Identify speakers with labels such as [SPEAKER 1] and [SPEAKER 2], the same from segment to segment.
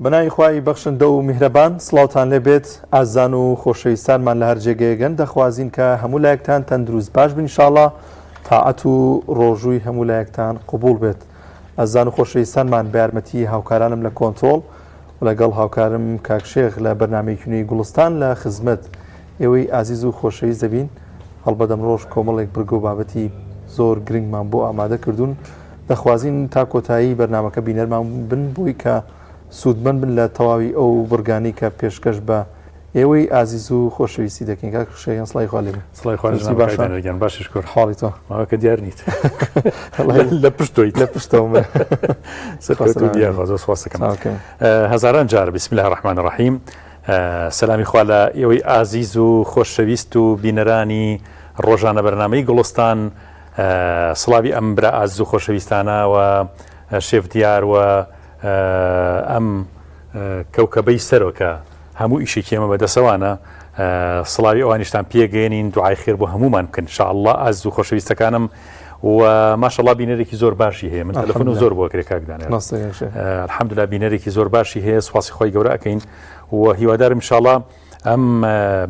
[SPEAKER 1] بەناوی خوای بەخشندە و میهرەبان سڵاوتان لێ بێت ئازیزان و خۆشەویستانمان لە هەر جێگەیەگەن دەخوازین کە هەموو لایەکتان تەندروست باش بن ئینشاڵا تاعەت و ڕۆژووی هەموو لایەکتان قبوڵ بێت ئازیزان و خۆشەویستانمان بە یارمەتی هاوکارانم لە کۆنترۆڵ و لەگەڵ هاوکارم کاک شێخ لە بەرنامەیەکی نوێی گوڵستان لە خزمەت ئێوەی ئازیز و خۆشەویست دەبین هەڵبەت ئەمڕۆش کۆمەڵێک بڕگە و بابەتی زۆر گرنگمان بۆ ئامادە کردوون دەخوازین تا کۆتایی بەرنامەکە بینەرمان بن بۆی کە سوودمەند بن لە تەواوی ئەو بڕگانەی کە پێشکەش بە ئێوەی ئازیز و خۆشەویستی دەکەین. کاک شێخ سڵاوی خوا لێ بێ.
[SPEAKER 2] سڵاوی خوا لێ باشە گیان باشی شکر.
[SPEAKER 1] حاڵی تۆ؟
[SPEAKER 2] ماوەکە دیار نیت. لە پشتۆیت.
[SPEAKER 1] لە پشتەوەم.
[SPEAKER 2] سەرکەوتوو بی یاخوا زۆر سوپاس دەکەم. هەزاران جار بسم الله الرحمن الرحیم سەلامی خوا لە ئێوەی ئازیز و خۆشەویست و بینەرانی ڕۆژانە بەرنامەی گوڵستان سڵاوی ئەم برا ئازیز و خۆشەویستانە و شێف دیار و ئەم کەوکەبەی سەرۆکە هەموو ئیشێکی ئێمە بەدەسەوانە سڵاوی ئەوانیشتان پێگەێنین دوعای خێر بۆ هەمومان بکەن شاءله ئازیز و خۆشەویستەکانم و ماشەڵا بینەرێکی زۆر باشی هەیە من تەلەفۆنم زۆر بۆ کرێ کاک دانیال الحمدلله بینەرێکی زۆر باشی هەیە سوپاسی خۆی گەورە ئەەکەین و هیوادارم انشاءاللە ئەم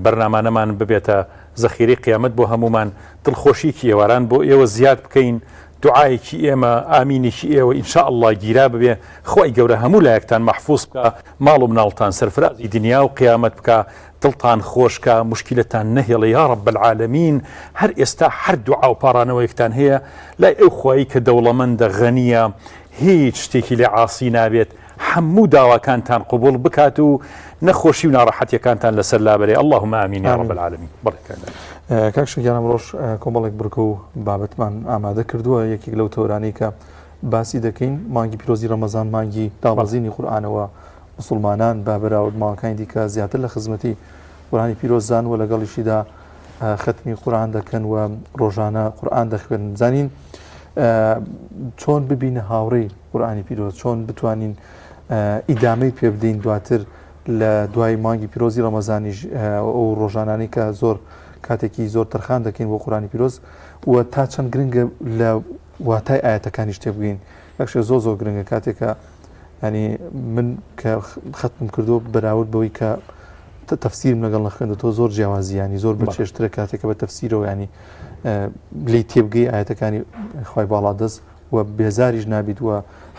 [SPEAKER 2] بەرنامانەمان ببێتە زەخیرەی قیامەت بۆ هەموومان، دڵخۆشیەکی ئێواران بۆ ئێوە زیاد بکەین، دوعایەکی ئێمە، ئامینێکی ئێوە ان شاء اللە گیرا ببێ، خوای گەورە هەموو لایەکتان مەحفوز بکا، ماڵ و مناڵتان سەرفرازی دنیا و قیامەت بکا، دڵتان خۆش کا، موشکیلەتان نەهێڵێ یارب العالمین، هەر ئێستا هەر دوعا و پاڕانەوەیەکتان هەیە لای ئەو خوایەی کە دەوڵەمەندە، غەنیە، هیچ شتێکی لێ عاسی نابێت، هەموو داواکانتان قبوڵ بکات و نەخۆشی و ناڕەحەتیەکانتان لەسەر لابەرێ اللهم آمین یا رب العالمین. بەڵێ کاک
[SPEAKER 1] دانیش. کاک شێخ گیان ئەمڕۆش کۆمەڵێک بڕگە و بابەتمان ئامادە کردووە یەکێک لەو تەورانەی کە باسی دەکەین مانگی پیرۆزی ڕەمەزان مانگی دابەزینی قورئانەوە مسلمانان بە بەراورد مانگەکانی دیکە زیاتر لە خزمەتی قورئانی پیرۆزدان و لەگەڵیشیدا خەتمی قورئان دەکەن و ڕۆژانە قورئان دەخوێنن زانین چۆن ببینە هاوڕێی قورئانی پیرۆز چۆن بتوانین ئیدامەی پێ بدەین دواتر لە دوای مانگی پیرۆزی ڕەمەزانیش ئەو ڕۆژانانی کە زۆر کاتێکی زۆر تەرخان دەکەین بۆ قورانی پیرۆز و تا چەند گرنگە لە واتای ئاەتەکانیش تێبگەین یەکشێ زۆر زۆر گرنگە کاتێکە ینی من کە خەتم کردو بەراورد بەوەی کە تەفسیرم لەگەڵ نەخوێندەوە زۆر جیاوازی ینی زۆر بەچێشترە کاتێکە بە تەفسیرەوە ینی لی تێبگەی ئاەتەکانی خی باڵادەست و بێزاریش نابیت و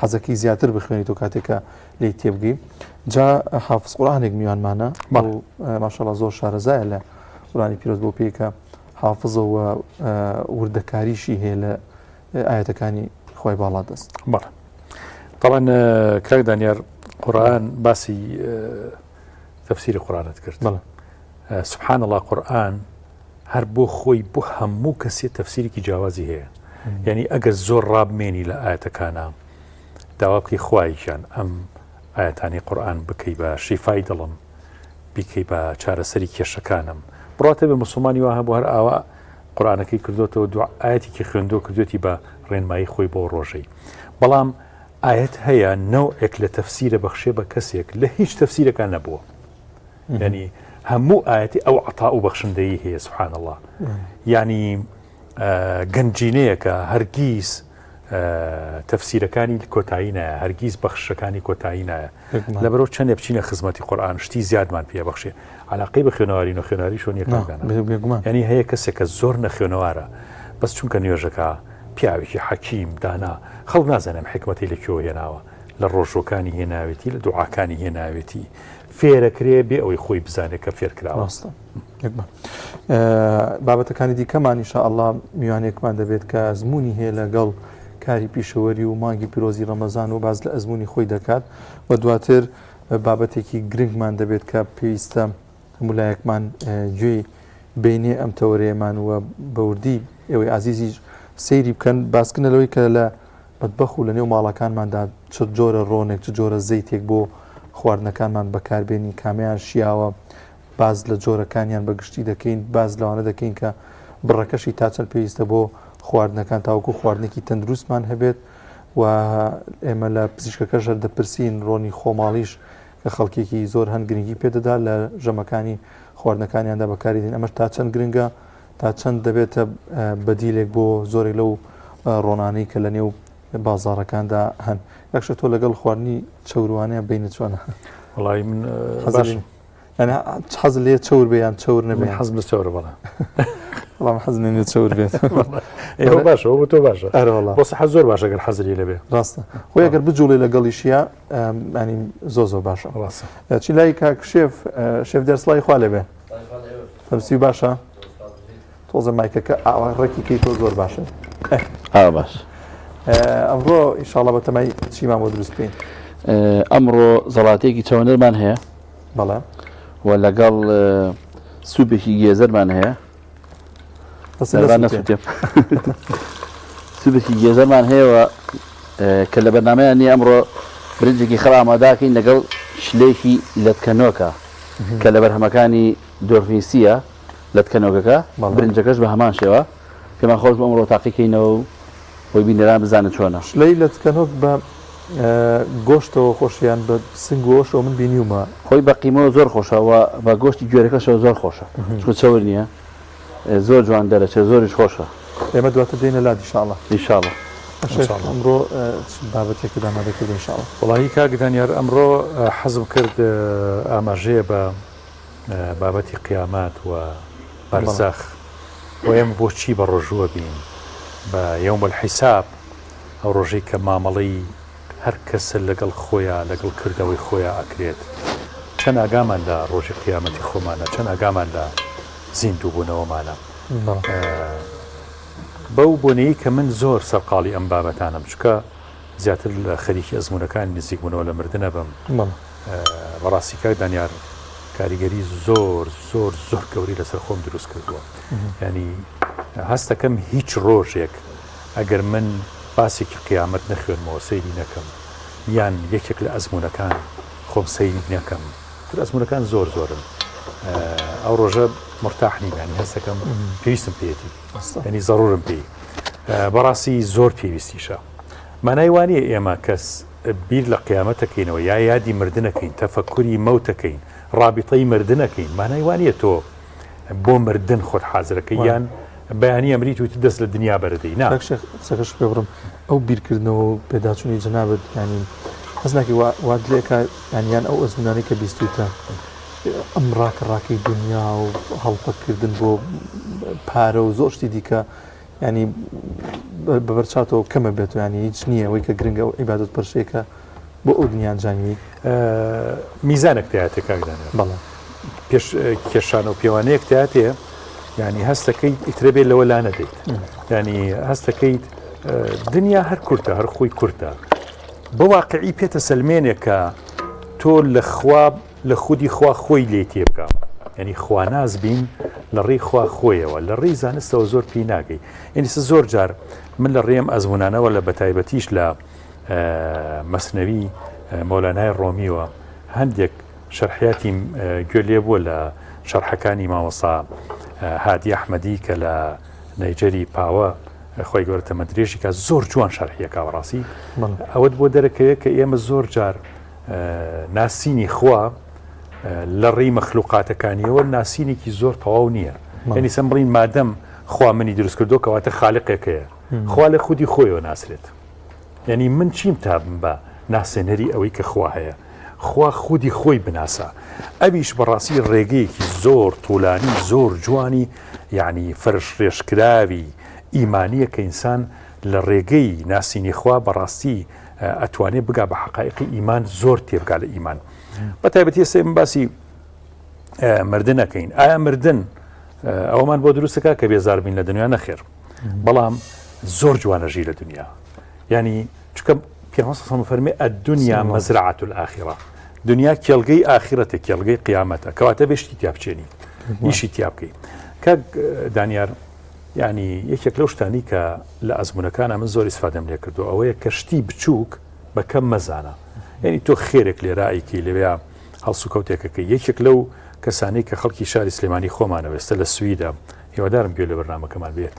[SPEAKER 1] حەزەکەی زیاتر بخوێنیتەوە کاتێک کە لێی تێبگەی جا حافظ قورآانێک میوانمانە ماشەڵا زۆر شارەزایە لە قورانی پیرۆز بۆ پێی کە حافظەوە وردەکاریشی هەیە لە ئاەتەکانی خی باڵا دەست
[SPEAKER 2] بەڵێ طبعا کاک دانیار قورآن باسی تەفسیری قورآنت کرد
[SPEAKER 1] بەڵێ
[SPEAKER 2] سبحان الله قورآن هەر بۆ خۆی بۆ هەموو کەسێ تەفسیرێکی جیاوازی هەیە یعنی ئەگەر زۆر ڕابمێنی لە ئاەتەکانە داوا بکەی خوایکیان ئەم ئاەتانی قورآن بکەی بە شیفای دڵم بیکەی بە چارەسەری کێشەکانم بڕاتە بە مسلمانی وا هەبوو هەر ئاوا قورآانەکەی کردوێتەوە دو ئاەتێکی خوێندۆ کردوێتی بە ڕێنمایی خۆی بۆ ڕۆژەی بەڵام ئاەت هەیە نەوەک لە تەفسیرە بەخشێ بە کەسێک لە هیچ تەفسیرەکان نەبووە یعنی هەموو ئاەتی ئەو عطا و بەخشندەیی هەیە سبحان الله یعنی گەنجینەیەکە هەرگیز تەفسیرەکانی کۆتایی نایە هەرگیز بەخشەکانی کۆتایی نایە لەبەرەوە چەندێ بچینە خزمەتی قورآن شتی زیادمان پێ بەخشێ علاقەی بە خوێنەواری نەخوێناری شۆن ینی هەیە کەسێکە زۆر نەخوێنەوارە بەس چونکە نوێژەکە پیاوێکی حەکیم دانا خەڵک نازانم حکمەتی لە کوێوە هێناوە لە ڕۆژوەکانی هێناوێتی لە دوعاکانی هێناوێتی فێرەکرێ بێ ئەوەی خۆی بزانێت کە فێرکراوە.
[SPEAKER 1] ڕاستە. بابەتەکانی دیکەمان ئینشاءاللە میوانێکمان دەبێت کە ئەزمموی هەیە لەگەڵ کاری پیشەوەری و مانگی پیرۆزی ڕەمەزان و باز لە ئەزمموی خۆی دەکات و دواتر بابەتێکی گرنگمان دەبێت کە پێویستە هەموو لایەکمان گوێی بینێ ئەم تەوەرەیەمان و بەوردی ئێوەی ئازیزیش سەیری بکەن باسکردنە لەوەی کە لە مەتبەخ و لەنێو ماڵەکانماندا چ جۆرە ڕۆنێک، چ جۆرە زەیتێک بۆ خواردنەکانمان بەکاربێنین، کامەیان شیاوە، باس لە جۆرەکانیان بە گشتی دەکەین، باس لەوانە دەکەین کە بڕەکەشی تا چەند پێویستە بۆ خواردنەکان تاوەکو خواردنێکی تەندروستمان هەبێت و ئێمە لە پزیشکەکەش هەر دەپرسین ڕۆنی خۆماڵیش کە خەڵکێکی زۆر هەن گرنگی پێدەدا لە ژەمەکانی خواردنەکانیاندا بەکاری دێن ئەمەش تا چەند گرنگە تا چەند دەبێتە بەدیلێک بۆ زۆرێک لەو ڕۆنانەی کە لە نێو بازاڕەکاندا هەن. کاک شێف تۆ لەگەڵ خواردنی چەوروانەیە بینە چۆنە؟
[SPEAKER 2] وەڵی من باشم.
[SPEAKER 1] یعنی حەز لێ چەور بێ یان چەور نەبێ؟
[SPEAKER 2] من حەزم لە چەورە بەڵێ.
[SPEAKER 1] وەڵام حەز لێ نییە چەور بێت.
[SPEAKER 2] ئێوە باشە بۆ تۆ باشە.
[SPEAKER 1] ئەرێ وەڵا.
[SPEAKER 2] بۆ سەحەت زۆر باشە گەر حەزری لێ بێ.
[SPEAKER 1] ڕاستە. خۆی ئەگەر بجوڵێ لەگەڵیشیا ینی زۆر زۆر باشە.
[SPEAKER 2] ڕاستە.
[SPEAKER 1] چی لای کاک شێف شێف دیار سڵاوی خوا لێ بێ. تەمسی باشە؟ تۆزە مایکەکە ئاوا ڕێکی کەی تۆ زۆر باشە.
[SPEAKER 3] ئا باش.
[SPEAKER 1] ئەمڕۆ ئینشاڵڵا بەتەمای چیمان بۆ دروست بکەین؟
[SPEAKER 3] ئەمڕۆ زەڵاتەیەکی چەوەنەرمان هەیە.
[SPEAKER 1] بەڵێ.
[SPEAKER 3] و لەگەڵ سوپێکی گێزەرمان هەیە. نەسوتێ. سوپێکی گێزەرمان هەیە و کە لە بەرنامەیان نییە ئەمڕۆ برنجێکی خەڵ ئاماداکەین لەگەڵ شلێکی لەتکەنۆکە کە لە بەرهەمەکانی دۆرفینسیە لەتکەنۆکەکە برنجەکەش بە هەمان شێوە پێمان خۆش بوو ئەمڕۆ تاقیکەینەوە و بۆی بینەران بزانن چۆنە.
[SPEAKER 1] شلەی لەتکەنۆک بە گۆشتەوە خۆشە یان بە سنگ و ئەوەشەوە من بینیومە.
[SPEAKER 3] خۆی بە قیمەوە زۆر خۆشە و بە گۆشتی گوێرەکەشەوە زۆر خۆشە چونکە چەور نییە زۆر جوان دەرەچێت زۆریش خۆشە.
[SPEAKER 1] ئێمە دواتر دێینە لات ئیشاڵا.
[SPEAKER 3] ئینشاڵا.
[SPEAKER 1] شێخ ئەمڕۆ چ بابەتێکت ئامادە کردووە ئینشاڵا؟
[SPEAKER 2] وەڵاهی کاک دانیار ئەمڕۆ حەزم کرد ئاماژەیە بە بابەتی قیامەت و بەرزەخ و ئێمە بۆچی بە ڕۆژووە بین بە یوم الحساب ئەو ڕۆژەی کە مامەڵەی هەر کەسە لەگەڵ خۆیا لەگەڵ کردەوەی خۆیا ئەکرێت چەند ئاگامان لە ڕۆژی قیامەتی خۆمانە چەند ئاگامان لە زیندووبوونەوەمانە بەو بۆنەی کە من زۆر سەرقاڵی ئەم بابەتانەم چکە زیاتر لە خەریکی ئەزموونەکانی نزیکبوونەوە لە مردنە بم بەڕاستی کاک دانیار کاریگەری زۆر زۆر زۆر گەوری لەسەر خۆم دروست کردووە ینی هەستەکەم هیچ ڕۆژێک ئەگەر من باسێکی قیامەت نەخوێنمەوە سەیری نەکەم یان یەکێک لە ئەزمونونەکان خۆم سەیری نەکەم تر ئەزمونونەکان زۆر زۆرن ئەو ڕۆژە مرتاح نیم ینی هەستەکەم پێویستم پێێتی ینی زەرورم پێی بەڕاستی زۆر پێویستیشە مانای وانە ئێمە کەس بیر لە قیامەت ئەکەینەوە یا یادی مردن ئەکەین تەفەکوری مەوت ئەکەین ڕابیتەی مردن ئەکەین مانای وا نییە تۆ بۆ مردن خۆت حازرەکەی یان بەیانی ئەمریت و دەست لە دنیا بەرەدەی نا.
[SPEAKER 1] کاک شێخ قسەکەشت پێ بڕم ئەو بیرکردنەوە و پێداچوونی جەنابت یانی هەست ناکەی وا وات لێ ئەکا یانی یان ئەو ئەزموونانەی کە بیستووتە ئەم ڕاکە ڕاکەی دنیا و هەڵپەکردن بۆ پارە و زۆر شتی دیکە یانی بە بەرچاوتەوە کەمە بێت و یانی هیچ نییە ئەوەی کە گرنگە ئەو عیبادەت پەرشەیە کە بۆ ئەو دنیا ئەنجامی
[SPEAKER 2] میزانێک تیاتێ کاک دانیال
[SPEAKER 1] بەڵێ
[SPEAKER 2] پێش کێشانە و پێوانەیەک تیاتێ ینی هەستەکەیت ئیترە بێت لەوە لا نەدەیت ینی هەستەکەیت دنیا هەر کورتە هەر خۆی کورتە بە واقعی پێتە سەلمێنێک کە تۆ لە خوا لە خودی خوا خۆی لێی تێبگا یانی خواناس بین لە ڕێی خوا خۆیەوە لە ڕێی زانستەوە زۆر پێی ناگەی یعنی سە زۆر جار من لە ڕێم ئەزمونانەوە لە بەتایبەتیش لە مەسنەوی مۆلانای ڕۆمیوە هەندێک شەرحیاتی گوێ لێ بووە لە شەرحەکانی مامۆسا هادی ئەحمەدی کە لە نەیجەری پاوە خۆی گەورە تەمەندرێژی کە زۆر جوان شەرحیەکە بەڕاستی ئەوەت بۆ دەرەکەوێت کە ئێمە زۆر جار ناسینی خوا لە ڕێی مەخلوقاتەکانیەوە ناسینێکی زۆر تەواو نییە یعنی سەم بڵین مادەم خوا منی دروست کردو کەواتە خالقێک هەیە خوا لە خودی خۆیەوە ناسرێت یعنی من چیم تا بم بە ناسێنەری ئەوەی کە خوا هەیە خوا خودی خۆی بناسە ئەویش بەڕاستی ڕێگەیەکی زۆر طولانی زۆر جوانی یعنی فەرش ڕێژکراوی ئیمانیە کە ئینسان لە ڕێگەی ناسینی خوا بەڕاستی ئەتوانێ بگا بە حقایقی ئیمان زۆر تێبگا لە ئیمان بە تایبەتی ئێستا ئێمە باسی مردن ئەکەین ئایا مردن ئەومان بۆ دروستەکە کە بێزار بین لە دنیا نەخێر بەڵام زۆر جوانە ژی لە دنیا ینی چکە پێغەمبەر صلی الله فەرمی الدنیا مزرعة الآخرة دنیا کێڵگەی ئاخرەتە کێڵگەی قیامەتە کەواتە بێشتی تیا بچێنی ئیشی تیا بکەی کاک دانیار یانی یەکێک لەو شتانی کە لە ئەزموونەکانا من زۆر ئیسفادەم لێ کردووە ئەوەیە کە شتی بچووک بە کەم مەزانە یعنی تۆ خێرێک لێرە ئەیکەی لەوێ هەڵسوکەوتێکەکەی یەکێک لەو کەسانی کە خەڵکی شاری سلێمانی خۆمانە ئێستا لە سویدە هیوادارم گوێ لە بەرنامەکەمان بێت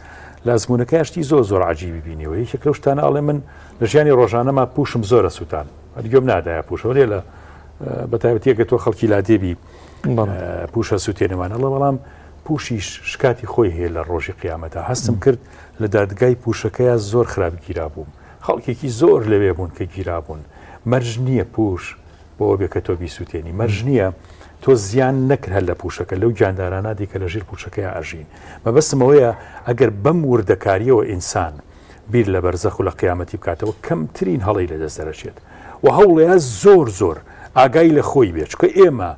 [SPEAKER 2] لە ئەزموونەکە شتی زۆر زۆر عجیبی بینیەوە یەکێک لەو شتانە ئەڵێ من لە ژیانی ڕۆژانەما پوشم زۆرە سووتان گوێم نادایە پوشەوە لێ لە بەتایبەتی ئەگەر تۆ خەڵکی لادێبی پوشە سووتێنەوان ئەڵێ بەڵام پوشیش شکاتی خۆی هەیە لە ڕۆژی قیامەتا هەستم کرد لە دادگای پوشەکەیا زۆر خراپ گیرابووم. خەڵکێکی زۆر لەوێ بوون کە گیرابوون. مەرج نییە پووش بۆ بێ کە تۆ بیسووتێنی. مەرج نییە تۆ زیان نەکرد هەر لە پووشەکە، لەو گیاندارانە دی کە لە ژیر پووشەکەیا ئەژین. مەبەستم ئەوەیە ئەگەر بەم وردەکارییەوە ئینسان بیر لە بەرزەخ و لە قیامەتی بکاتەوە کەمترین هەڵەی لە دەست دەرەچێت و هەوڵەیە زۆر زۆر ئاگای لە خۆی بێت چونکە ئێمە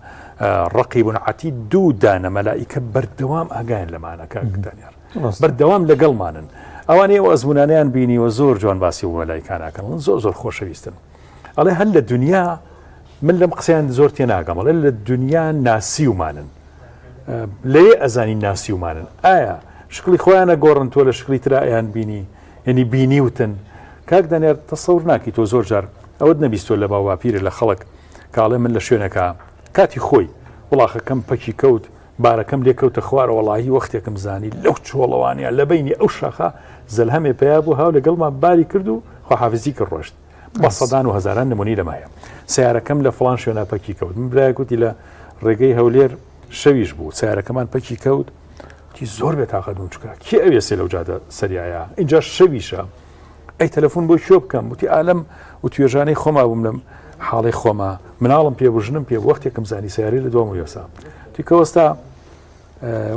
[SPEAKER 2] ڕەقیب عەتید دوو دانە مەلائیکە بەردەوام ئاگایان لەمانە کاک دانیار بەردەوام لەگەڵمانن ئەوانەی ئەو ئەزمونانیان بینیوە زۆر جوان باسی و مەلایکاناکەن من زۆر زۆر خۆشەویستن ئەڵێ هەر لە دنیا من لەم قسەیان زۆر تێناگەم ئەڵێ لە دنیا ناسیومانن لێ ئەزانی ناسیومانن ئایا شکلی خۆیانە گۆڕن تۆ لە شکلی ترا ئەیان بینی یعنی بینیوتن کاک دانیار تەسەور ناکی تۆ زۆر جار ئەوەت نەبیستوە لە باوباپیرە لە خەڵک کاڵێ من لە شوێنەکە کاتی خۆی وڵاخەکەم پەکی کەوت بارەکەم لێ کەوتە خوارە وەڵاهی وەختێکم زانی لەو چۆڵەوانە لە بینی ئەو شاخە زەلهەمێ پیا بوو هاو لەگەڵمان باری کرد و خواحافزی کرد ڕۆشت بە سەدان و هەزاران نمونەی لەمە هەیە سیارەکەم لە فڵان شوێنە پەکی کەوت من برایەک وتی لە ڕێگەی هەولێر شەویش بوو سیارەکەمان پەکی کەوت وتی زۆر بێ تاقەت بووم چکە کێ ئەوێسێ لەو جادە سەریایە اینجا شەویشە ئەی تەلەفۆن بۆ کوێ بکەم وتی ئالەم و توێژانەی خۆما بووم لەم حاڵی خۆما مناڵم پێ بوو ژنم پێ وەختێکم زانی سیارەی لە دوام وێسا تی کەوەستا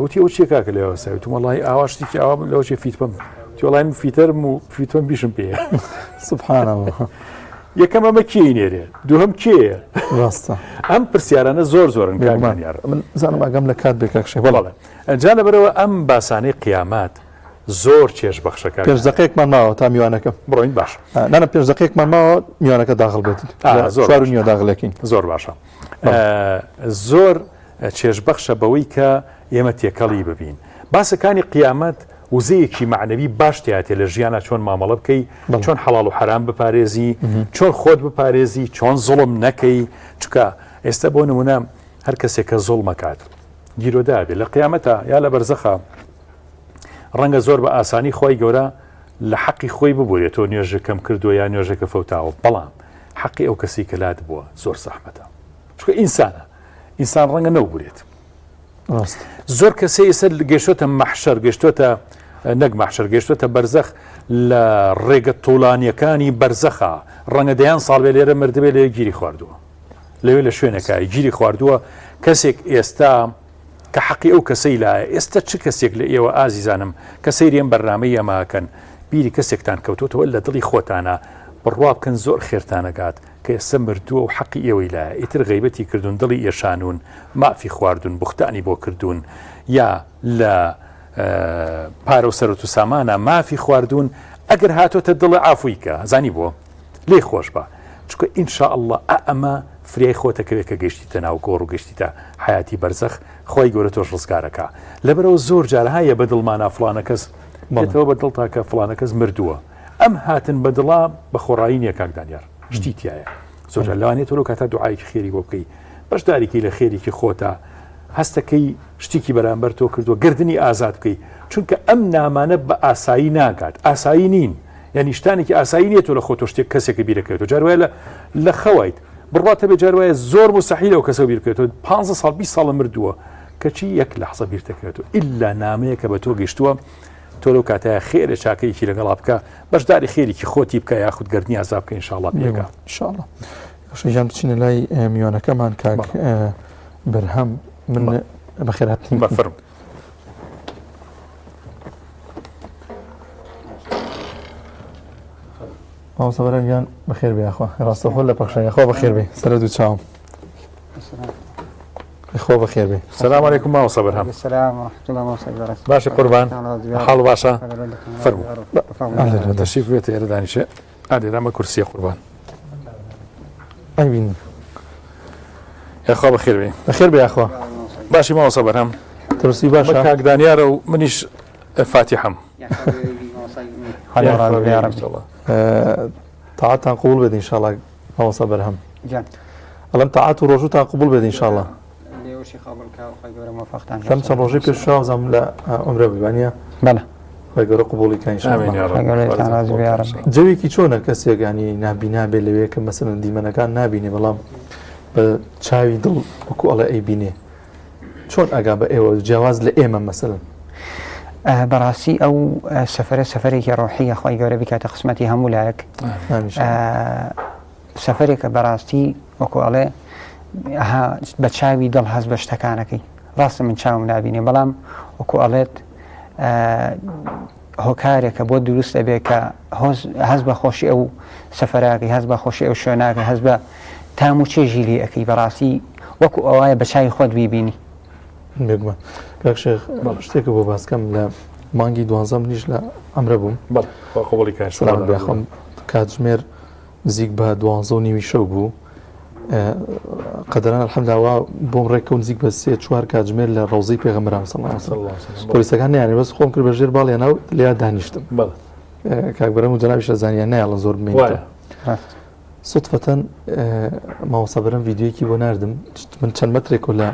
[SPEAKER 2] وتی ئەو چیە کاکە لێ وەستا وتم وەڵی ئاوا شتێکی ئاوا بم لەوە چێ فیتپم وتی وەڵی من فیتەرم و فیتپم بیشم پێیە
[SPEAKER 1] سبحان الله
[SPEAKER 2] یەکەم ئەمە کێی نێرێ دووهەم کێیە
[SPEAKER 1] ڕاستە
[SPEAKER 2] ئەم پرسیارانە زۆر زۆرن کاک دانیار
[SPEAKER 1] من زانم ئاگام لە کات بێ کاک شێخ بەڵێ
[SPEAKER 2] جا لەبەرەوە ئەم باسانەی قیامەت زۆر چێژ بەخشە کاک
[SPEAKER 1] پێنج دەقەیەکمان ماوە تا میوانەکە
[SPEAKER 2] بڕۆین باش
[SPEAKER 1] نانا پێنج دەقەیەکمان ماوە میوانەکە داخڵ بێت
[SPEAKER 2] زۆر
[SPEAKER 1] چوار و نیوە داخلەکەین
[SPEAKER 2] زۆر باشە زۆر چێژبەخشە بەوەی کە ئێمە تێکەڵی ببین. باسەکانی قیامەت وزەیەکی مەعنەوی باش تیاتێ لە ژیانا چۆن مامەڵە بکەی، چۆن حەڵاڵ و حەرام بپارێزی، چۆن خۆت بپارێزی، چۆن زوڵم نەکەی، چونکە ئێستا بۆ نمونە هەر کەسێک کە زوڵمەکات گیرۆدە ئەبێ لە قیامەتا یا لە بەرزەخا ڕەنگە زۆر بە ئاسانی خوای گەورە لە حەقی خۆی ببورێت تۆ نوێژەکەم کردووە یا نوێژەکە فەوتاوە بەڵام حەقی ئەو کەسی کە لات بووە زۆر زەحمەتە چونکە ئینسانە ئینسان ڕەنگە نەوبورێت زۆر کەسێ ئێستا گەشتۆتە مەحشەر گەشتۆتە نەک مەحشەر گەشتۆتە بەرزەخ لە ڕێگە تۆلانیەکانی بەرزەخە ڕەنگە دەیان ساڵ بێ لێرە مردبێ لێ گیری خواردووە لەوێ لە شوێنەکە گیری خواردووە کەسێک ئێستا کە حەقی ئەو کەسەی لایە ئێستا چ کەسێک لە ئێوە ئازیزانم کە سەیری ئەم بەرنامەی ئەماکەن بیری کەسێکتان کەوتۆتەوە لە دڵی خۆتانە بڕوا بکەن زۆر خێرتانەگات کە ئێستا مردووە و حەقی ئێوەی لایە ئیتر غەیبەتی کردوون دڵی ئێشانوون مافی خواردوون بوختانی بۆ کردوون یا لە پارە و سەرەت و سامانە مافی خواردوون ئەگەر هاتۆتە دڵە عافوی کە زانی بۆ لێی خۆش بە چونکە ان شاء اللە ئا ئەمە فریای خۆتەکەوێت کە گەشتیتە ناو گۆڕ و گەشتیتە حیاتی بەرزەخ خوای گەورە تۆش ڕزگارەکا لەبەرەوە زۆر جار هەیە بە دڵمانا فڵانە کەس بێتەوە بە دڵتا کە فڵانە کەس مردووە ئەم هاتن بە دڵا بە خۆڕایی نییە کاک دانیار شتی تایە زۆر جار لەوانەیە تۆ لەو کاتا دوعایەکی خێری بۆ بکەی بەشداریکەی لە خێرێکی خۆتا هەستەکەی شتێکی بەرامبەر تۆ کردووە گردنی ئازاد بکەی چونکە ئەم نامانە بە ئاسایی ناگات ئاسایی نین یعنی شتانێکی ئاسایی نییە تۆ لە خۆتۆ شتێک کەسێکە بیرەکەوێتەوە جار وایە لە خەوایت بڕواتە بێ جار وایە زۆر مستحیلە ئەو کەسە بیرکەوێتەوە 15 ساڵ 20 ساڵە مردووە کەچی یەک لەحزە بیرتەکەوێتەوە ئیلا نامەیەکە بە تۆ گەیشتووە تۆ لەو کاتەیە خێرێ چاکەیەکی لەگەڵا بکە بەشداری خێرێکی خۆتی بکە یاخود گەردنی ئازا بکە ئینشاءڵڵا پێکا
[SPEAKER 1] ئینشاءڵڵا شەیان بچینە لای میوانەکەمان کاک بەرهەم من بەخێرهاتنی
[SPEAKER 2] بەفەرم
[SPEAKER 1] مامۆستا بەرهەم گیان بەخێر بێ یاخوا ڕاستەخۆ لە پەخشان یاخوا بەخێر بێ سەر دوو چاوم خۆ بەخێر بێ
[SPEAKER 2] سلام علیکم مامۆستا بەرهەم
[SPEAKER 4] سلام ورحمة الله وبركاته
[SPEAKER 2] باشە قوربان حاڵ باشە فەرموو تەشریف بێتە ئێرە دانیشێ ئادێرا مە کورسیە قوربان
[SPEAKER 1] ئەیبین
[SPEAKER 2] یاخوا بەخێر بێ
[SPEAKER 1] بەخێر بێ یاخوا
[SPEAKER 2] باشی مامۆستا بەرهەم
[SPEAKER 1] ترسی باشە
[SPEAKER 2] کاک دانیارە و منیش فاتیحەم
[SPEAKER 1] تاعەتان قبوڵ بێت ئینشاءڵڵا مامۆستا بەرهەم ئەڵێم تاعەت و ڕۆژووتان قبوڵ بێت ئینشاءڵڵا لەم چەند ڕۆژەی پێش شاوزم لە عمرە بووانە
[SPEAKER 4] بەڵێ
[SPEAKER 1] خوای گەورە قبوڵی کە
[SPEAKER 2] ئینشاءڵڵا
[SPEAKER 1] جەوێکی چۆنە کەسێک ینی نابینا بێ لەوێ کە مەسەلەن دیمەنەکان نابینێ بەڵام بە چاوی دڵ وەکو ئەڵێ ئەیبینێ چۆن ئەگا بە ئێوە جیاواز لە ئێمە مەسەلەن؟
[SPEAKER 4] بەڕاستی ئەو سەفرە سەفرێکی ڕۆحیە خی گەورە بکاتە قسمەتی هەموو لایەک سەفرێکە بەڕاستی وەکو ئەڵێ بە چاوی دڵ هەست بە شتەکانەکەی ڕاستە من چاوم نابینێ بەڵام وەکو ئەڵێت هۆکارێکە بۆ دروست ئەبێ کە هەست بە خۆشی ئەو سەفەراکەی هەست بە خۆشی ئەو شوێناکە هەست بە تام و چێژی لێ ئەەکەی بەڕاستی وەکو ئەوایە بە چاوی خۆت بیبینی.
[SPEAKER 1] بێگومان کاک شێخ شتێکە بۆ باسکەم لە مانگی دوانزە منیش لە ئەمرە بووم
[SPEAKER 2] قبوڵی کە
[SPEAKER 1] سلام بێخۆم کاتژمێر نزیک بە دوانزە و نیوی شەو بوو قەدەران الحمدلله وا بۆم ڕێکەوت نزیک بە سێ چوار کاتژمێر لە ڕەوزەی پێغەمبەران صلی الله علیه وسلم پۆلیسەکان نیانێ بەس خۆم کرد بە ژێر باڵیان و لێیا دانیشتم کاک بەرەم و جەنابیش زانیان نایەڵن زۆر بمێنێتەوە صدفەتەن مامۆستا بەرەم ڤیدیۆیەکی بۆ ناردم من چەند مەترێک و لە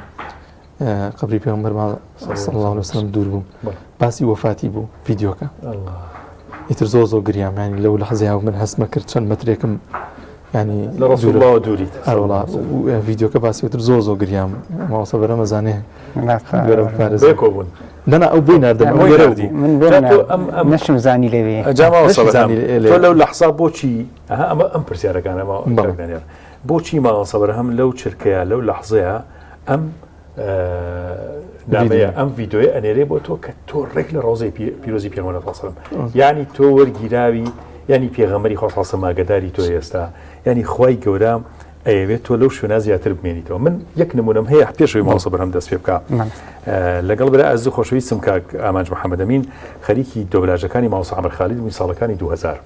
[SPEAKER 1] قبری پێغەمبەرمان صلی الله علیه وسلم دوور بووم باسی وەفاتی بوو ڤیدیۆکە ئیتر زۆر زۆر گریام ینی لەو لەحزەیە من هەستمە کرد چەند مەترێکم ینی
[SPEAKER 2] لە ڕسول الله دووریت
[SPEAKER 1] ئەوڵا ڤیدیۆکە باسی تر زۆر زۆر گریام مامۆستا بەرەم ئەزانێ
[SPEAKER 2] بێکۆ بوون
[SPEAKER 1] نەنا ئەو بۆی ناردم ئەو لێرە بوو
[SPEAKER 4] من بۆ نەشم زانی لەوێ
[SPEAKER 2] جا مامۆستا بەرهەم تۆ لەو لەحزا بۆچی ئەها ئەمە ئەم پرسیارەکانە مامۆستا بۆچی مامۆستا بەرهەم لەو چرکەیە لەو لەحزەیە ئەم نامەیە ئەم ڤیددیوە ئەنێرێ بۆ تۆ کە تۆ ڕێک لە ڕۆزەی پیرۆزی پێغەمبەر صلی یعنی تۆ وەرگیراوی ینی پێغەمبەری خوا صلی ئاگداری تۆ ئێستا ینی خوای گەورە ئەیەوێت تۆ لەو شوێنە زیاتر بمێنیتەوە من یەک نمونم هەیە پێشەوەی مامۆستا بەرهەم دەست پێ بکە لەگەڵ برا ئەزیز و خۆشەویستم کاک ئامانج محەممەدەمین خەریکی دۆبلاژەکانی مامۆستا عەمر خالید بووین ساڵەکانی 2000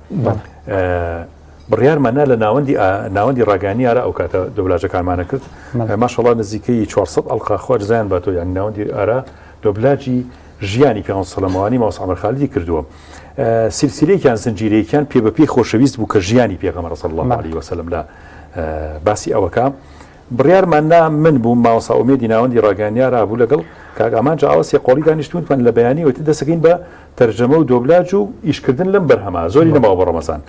[SPEAKER 2] بڕیارمان نا لە ناوەندی ناوەندی ڕاگەیاندنی ئارا ئەو کاتە دۆبلاجەکانمانە کرد ماشەڵا نزیکەی 400 ئەڵقە خوا جزایان باتەوە یانی ناوەندی ئارا دۆبلاجی ژیانی پێ سەلەمەوانی مامۆستا عەمر خالیدی کردووە سلسلەیەکیان زنجیرەیەکیان پێ بە پێی خۆشەویست بوو کە ژیانی پێغەمبەر صلی الله علیه وسلم لە باسی ئەوەکە بڕیارمان نا من بووم مامۆستا ئومێدی ناوەندی ڕاگەیاندنی ئارا بوو لەگەڵ کاک ئامانج ئاوە سێ قۆڵی دانیشتوون توان لە بەیانیەوە تر دەسەکەین بە تەرجەمە و دۆبلاج و ئیشکردن لەم بەرهەمە زۆری نەماوە بۆ ڕەمەزان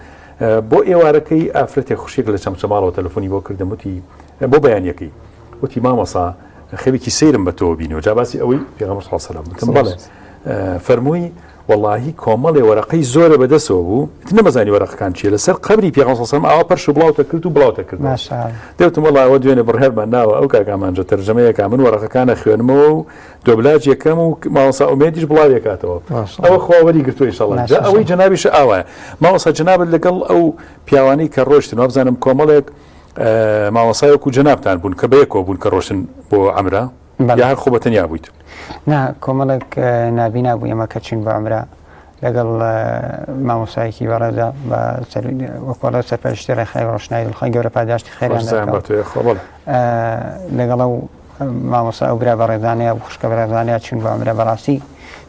[SPEAKER 2] بۆ ئێوارەکەی ئافرەتێک خوشێک لە چەمچەماڵەوە تەلەفۆنی بۆ کردم وتی بۆ بەیانیەکەی وتی مامۆسا خەوێکی سەیرم بە تۆوە بینیوە جا باسی ئەوەی پێغەمبەر صلی الله علیه و سلم وتم بەڵێ فەرمووی وەڵاهی کۆمەڵێ وەرەقەی زۆرە بەدەسەوە بوو ئیتر نەمەزانی وەرەقەکان چیە لەسەر قەبری پێغەمبەر صلی اللە علیە وسلم ئاوا پەرش و بڵاوتە کرد و بڵاوتە کردەوە
[SPEAKER 4] ماشاءاللە.
[SPEAKER 2] دەوتم وەڵا ئەوە دوێنێ بڕیارمان ناوە ئەو کاک ئامانجە تەرجەمەیەکا من وەرەقەکان ئەخوێنمەوە و دۆبلاج یەکەم و مامۆستا ئومێدیش بڵاوی ئەکاتەوە ئەوە خوا وەری گرتووە ئیشەڵا جا ئەوەی جەنابیشە ئاوایە مامۆستا جەنابت لەگەڵ ئەو پیاوانەی کە ڕۆشتن وابزانم کۆمەڵێک مامۆستای وەکو جەنابتان بوون کە بەیەکەوە بوون کە ڕۆشتن بۆ عەمرە یا هەر خۆ بە تەنیا بوویت؟
[SPEAKER 4] نا کۆمەڵێک نابینا بوو ئێمە کە چوین بۆ عەمرە لەگەڵ مامۆسایەکی بەڕێزا بە وەکۆڵە سەرپەرشتی ڕێکخراوی ڕۆشنایی دڵخوای گەورە پاداشتی خێریان لەگەڵ ئەو مامۆسا ئەو برا بەڕێزانەیە و خوشکە بەڕێزانەیە چوین بۆ عەمرە بەڕاستی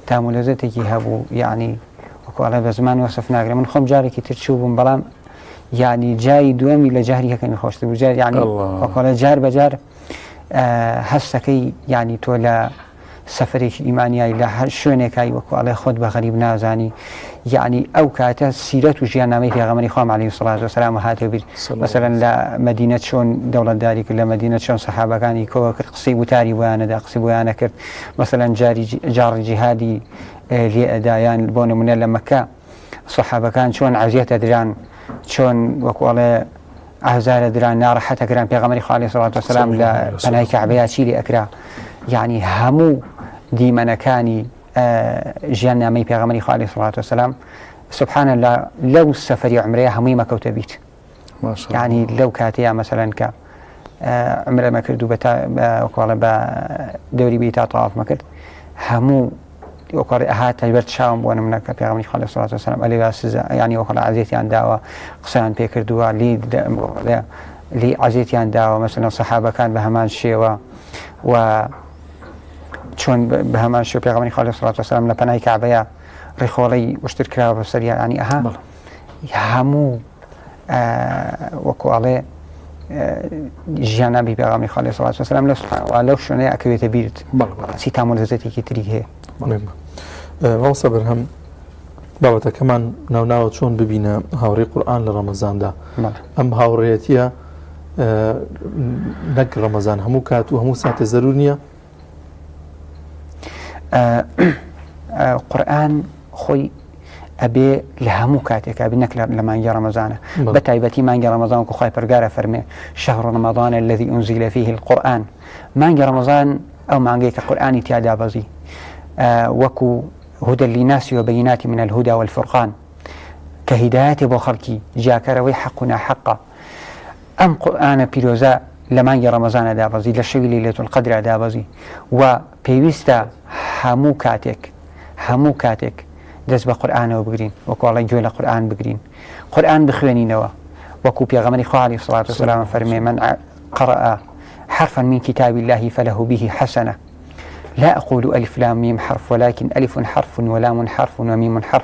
[SPEAKER 4] تام و لەزەتێکی هەبوو یعنی وەکۆڵە بە زمان وەسف ناگرم من خۆم جارێکی تر چوو بووم بەڵام یعنی جاری دووەمی لە جاری یەکەمی خۆشتر بوو جار یعنی وەکۆڵە جار بە جار هەستەکەی یانی تۆ لە سەفەرێکی ئیمانیای لە هەر شوێنێکای وەکو ئەڵێ خۆت بە غەریب نازانی یعنی ئەو کاتە سیرەت و ژیاننامەی پێغەمبەری خوام عەلەیهی سڵات وسلام هاتە بیر مەسەلەن لە مەدینە چۆن دەوڵەتداری کرد لە مەدینە چۆن سەحابەکانی کۆ کرد قسەی وتاری بۆیانەدا قسەی بۆیانە کرد مەسەلەن جاری جاڕی جیهادی لێ ئەدا یان بۆ نمونە لە مەکە سەحابەکان چۆن عەزیەتە دران چۆن وەکو ئەڵێ ئازارە دران ناڕەحەتە کران پێغەمبەری خوا علیه الصلاة والسلام لە پەنای کەعبەیا چی لێ ئەکرا یعنی هەموو دیمەنەکانی ژیان نامەی پێغەمبەری خوا علیه الصلاة والسلام سبحان الله لەو سەفەری عمرەیە هەمووی مەکەوتە بیت یعنی لەو کاتەیە مەسەلەن کە عمرەمە کرد و بە بە دەوری بی تا تەواف مەکرد هەموو وەکوڵێ ئەهاتە بەر چاوم بۆ نمونە کە پێغەمبەری خوا علیه الصلاة والسلام ئەلێ سزا یانی وەکوڵێ عەزێتیان داوە قسەیان پێ کردووە لی لی عەزێتیان داوە مەسەلەن سەحابەکان بە هەمان شێوە و چۆن بە هەمان شێوە پێغەمبەری خوا علیه الصلاة والسلام لە پەنای کەعبەیە ڕیخۆڵەی وشتر کراوە بە سەریا ینی ئەها هەموو وەکو ئەڵێ ژیاننامەی پێغەمبەری خوا علیه الصلاة والسلام لە سبحان الله لەو شوێنەیە ئەکەوێتە بیرت بەڕاستی تام و لەزەتێکی تری هەیە.
[SPEAKER 1] مامۆستا بەرهەم بابەتەکەمان ناوناوە چۆن ببینە هاوڕێی قورئان لە ڕەمەزاندا ئەم هاوڕێیەتیە نەک ڕەمەزان هەموو کات و هەموو ساتێ زەرور نییە؟
[SPEAKER 4] قورئان خۆی ئەبێ لە هەموو کاتێکا بێ نەک لە مانگی ڕەمەزانە بە تایبەتی مانگی ڕەمەزان وەکو خوای پەرگارە فەرمێ شهر رمضان الذي أنزل فيه القرآن مانگی ڕەمەزان ئەو مانگەی کە قورئانی تیا دابەزی وەکو هدى للناس وبينات من الهدى والفرقان کە هیدایەتێ بۆ خەڵکی جیاکەرەوەی حەق و ناحەقە ئەم قورئانە پیرۆزە لە مانگی ڕەمەزانە دابەزی لە شەوی لەیلەت القەدرا دابەزی و پێویستە هەموو کاتێک هەموو کاتێک دەست بە قورئانەوە بگرین وەکو ئەڵێ گوێ لە قورئان بگرین قورئان بخوێنینەوە وەکو پێغەمبەری خوا علیه الصلاة والسلام فەرمێ من قرأ حرفا من كتاب الله فله به حسنة لا أقول ألف لام ميم حرف ولكن ألف حرف ولام حرف وميم حرف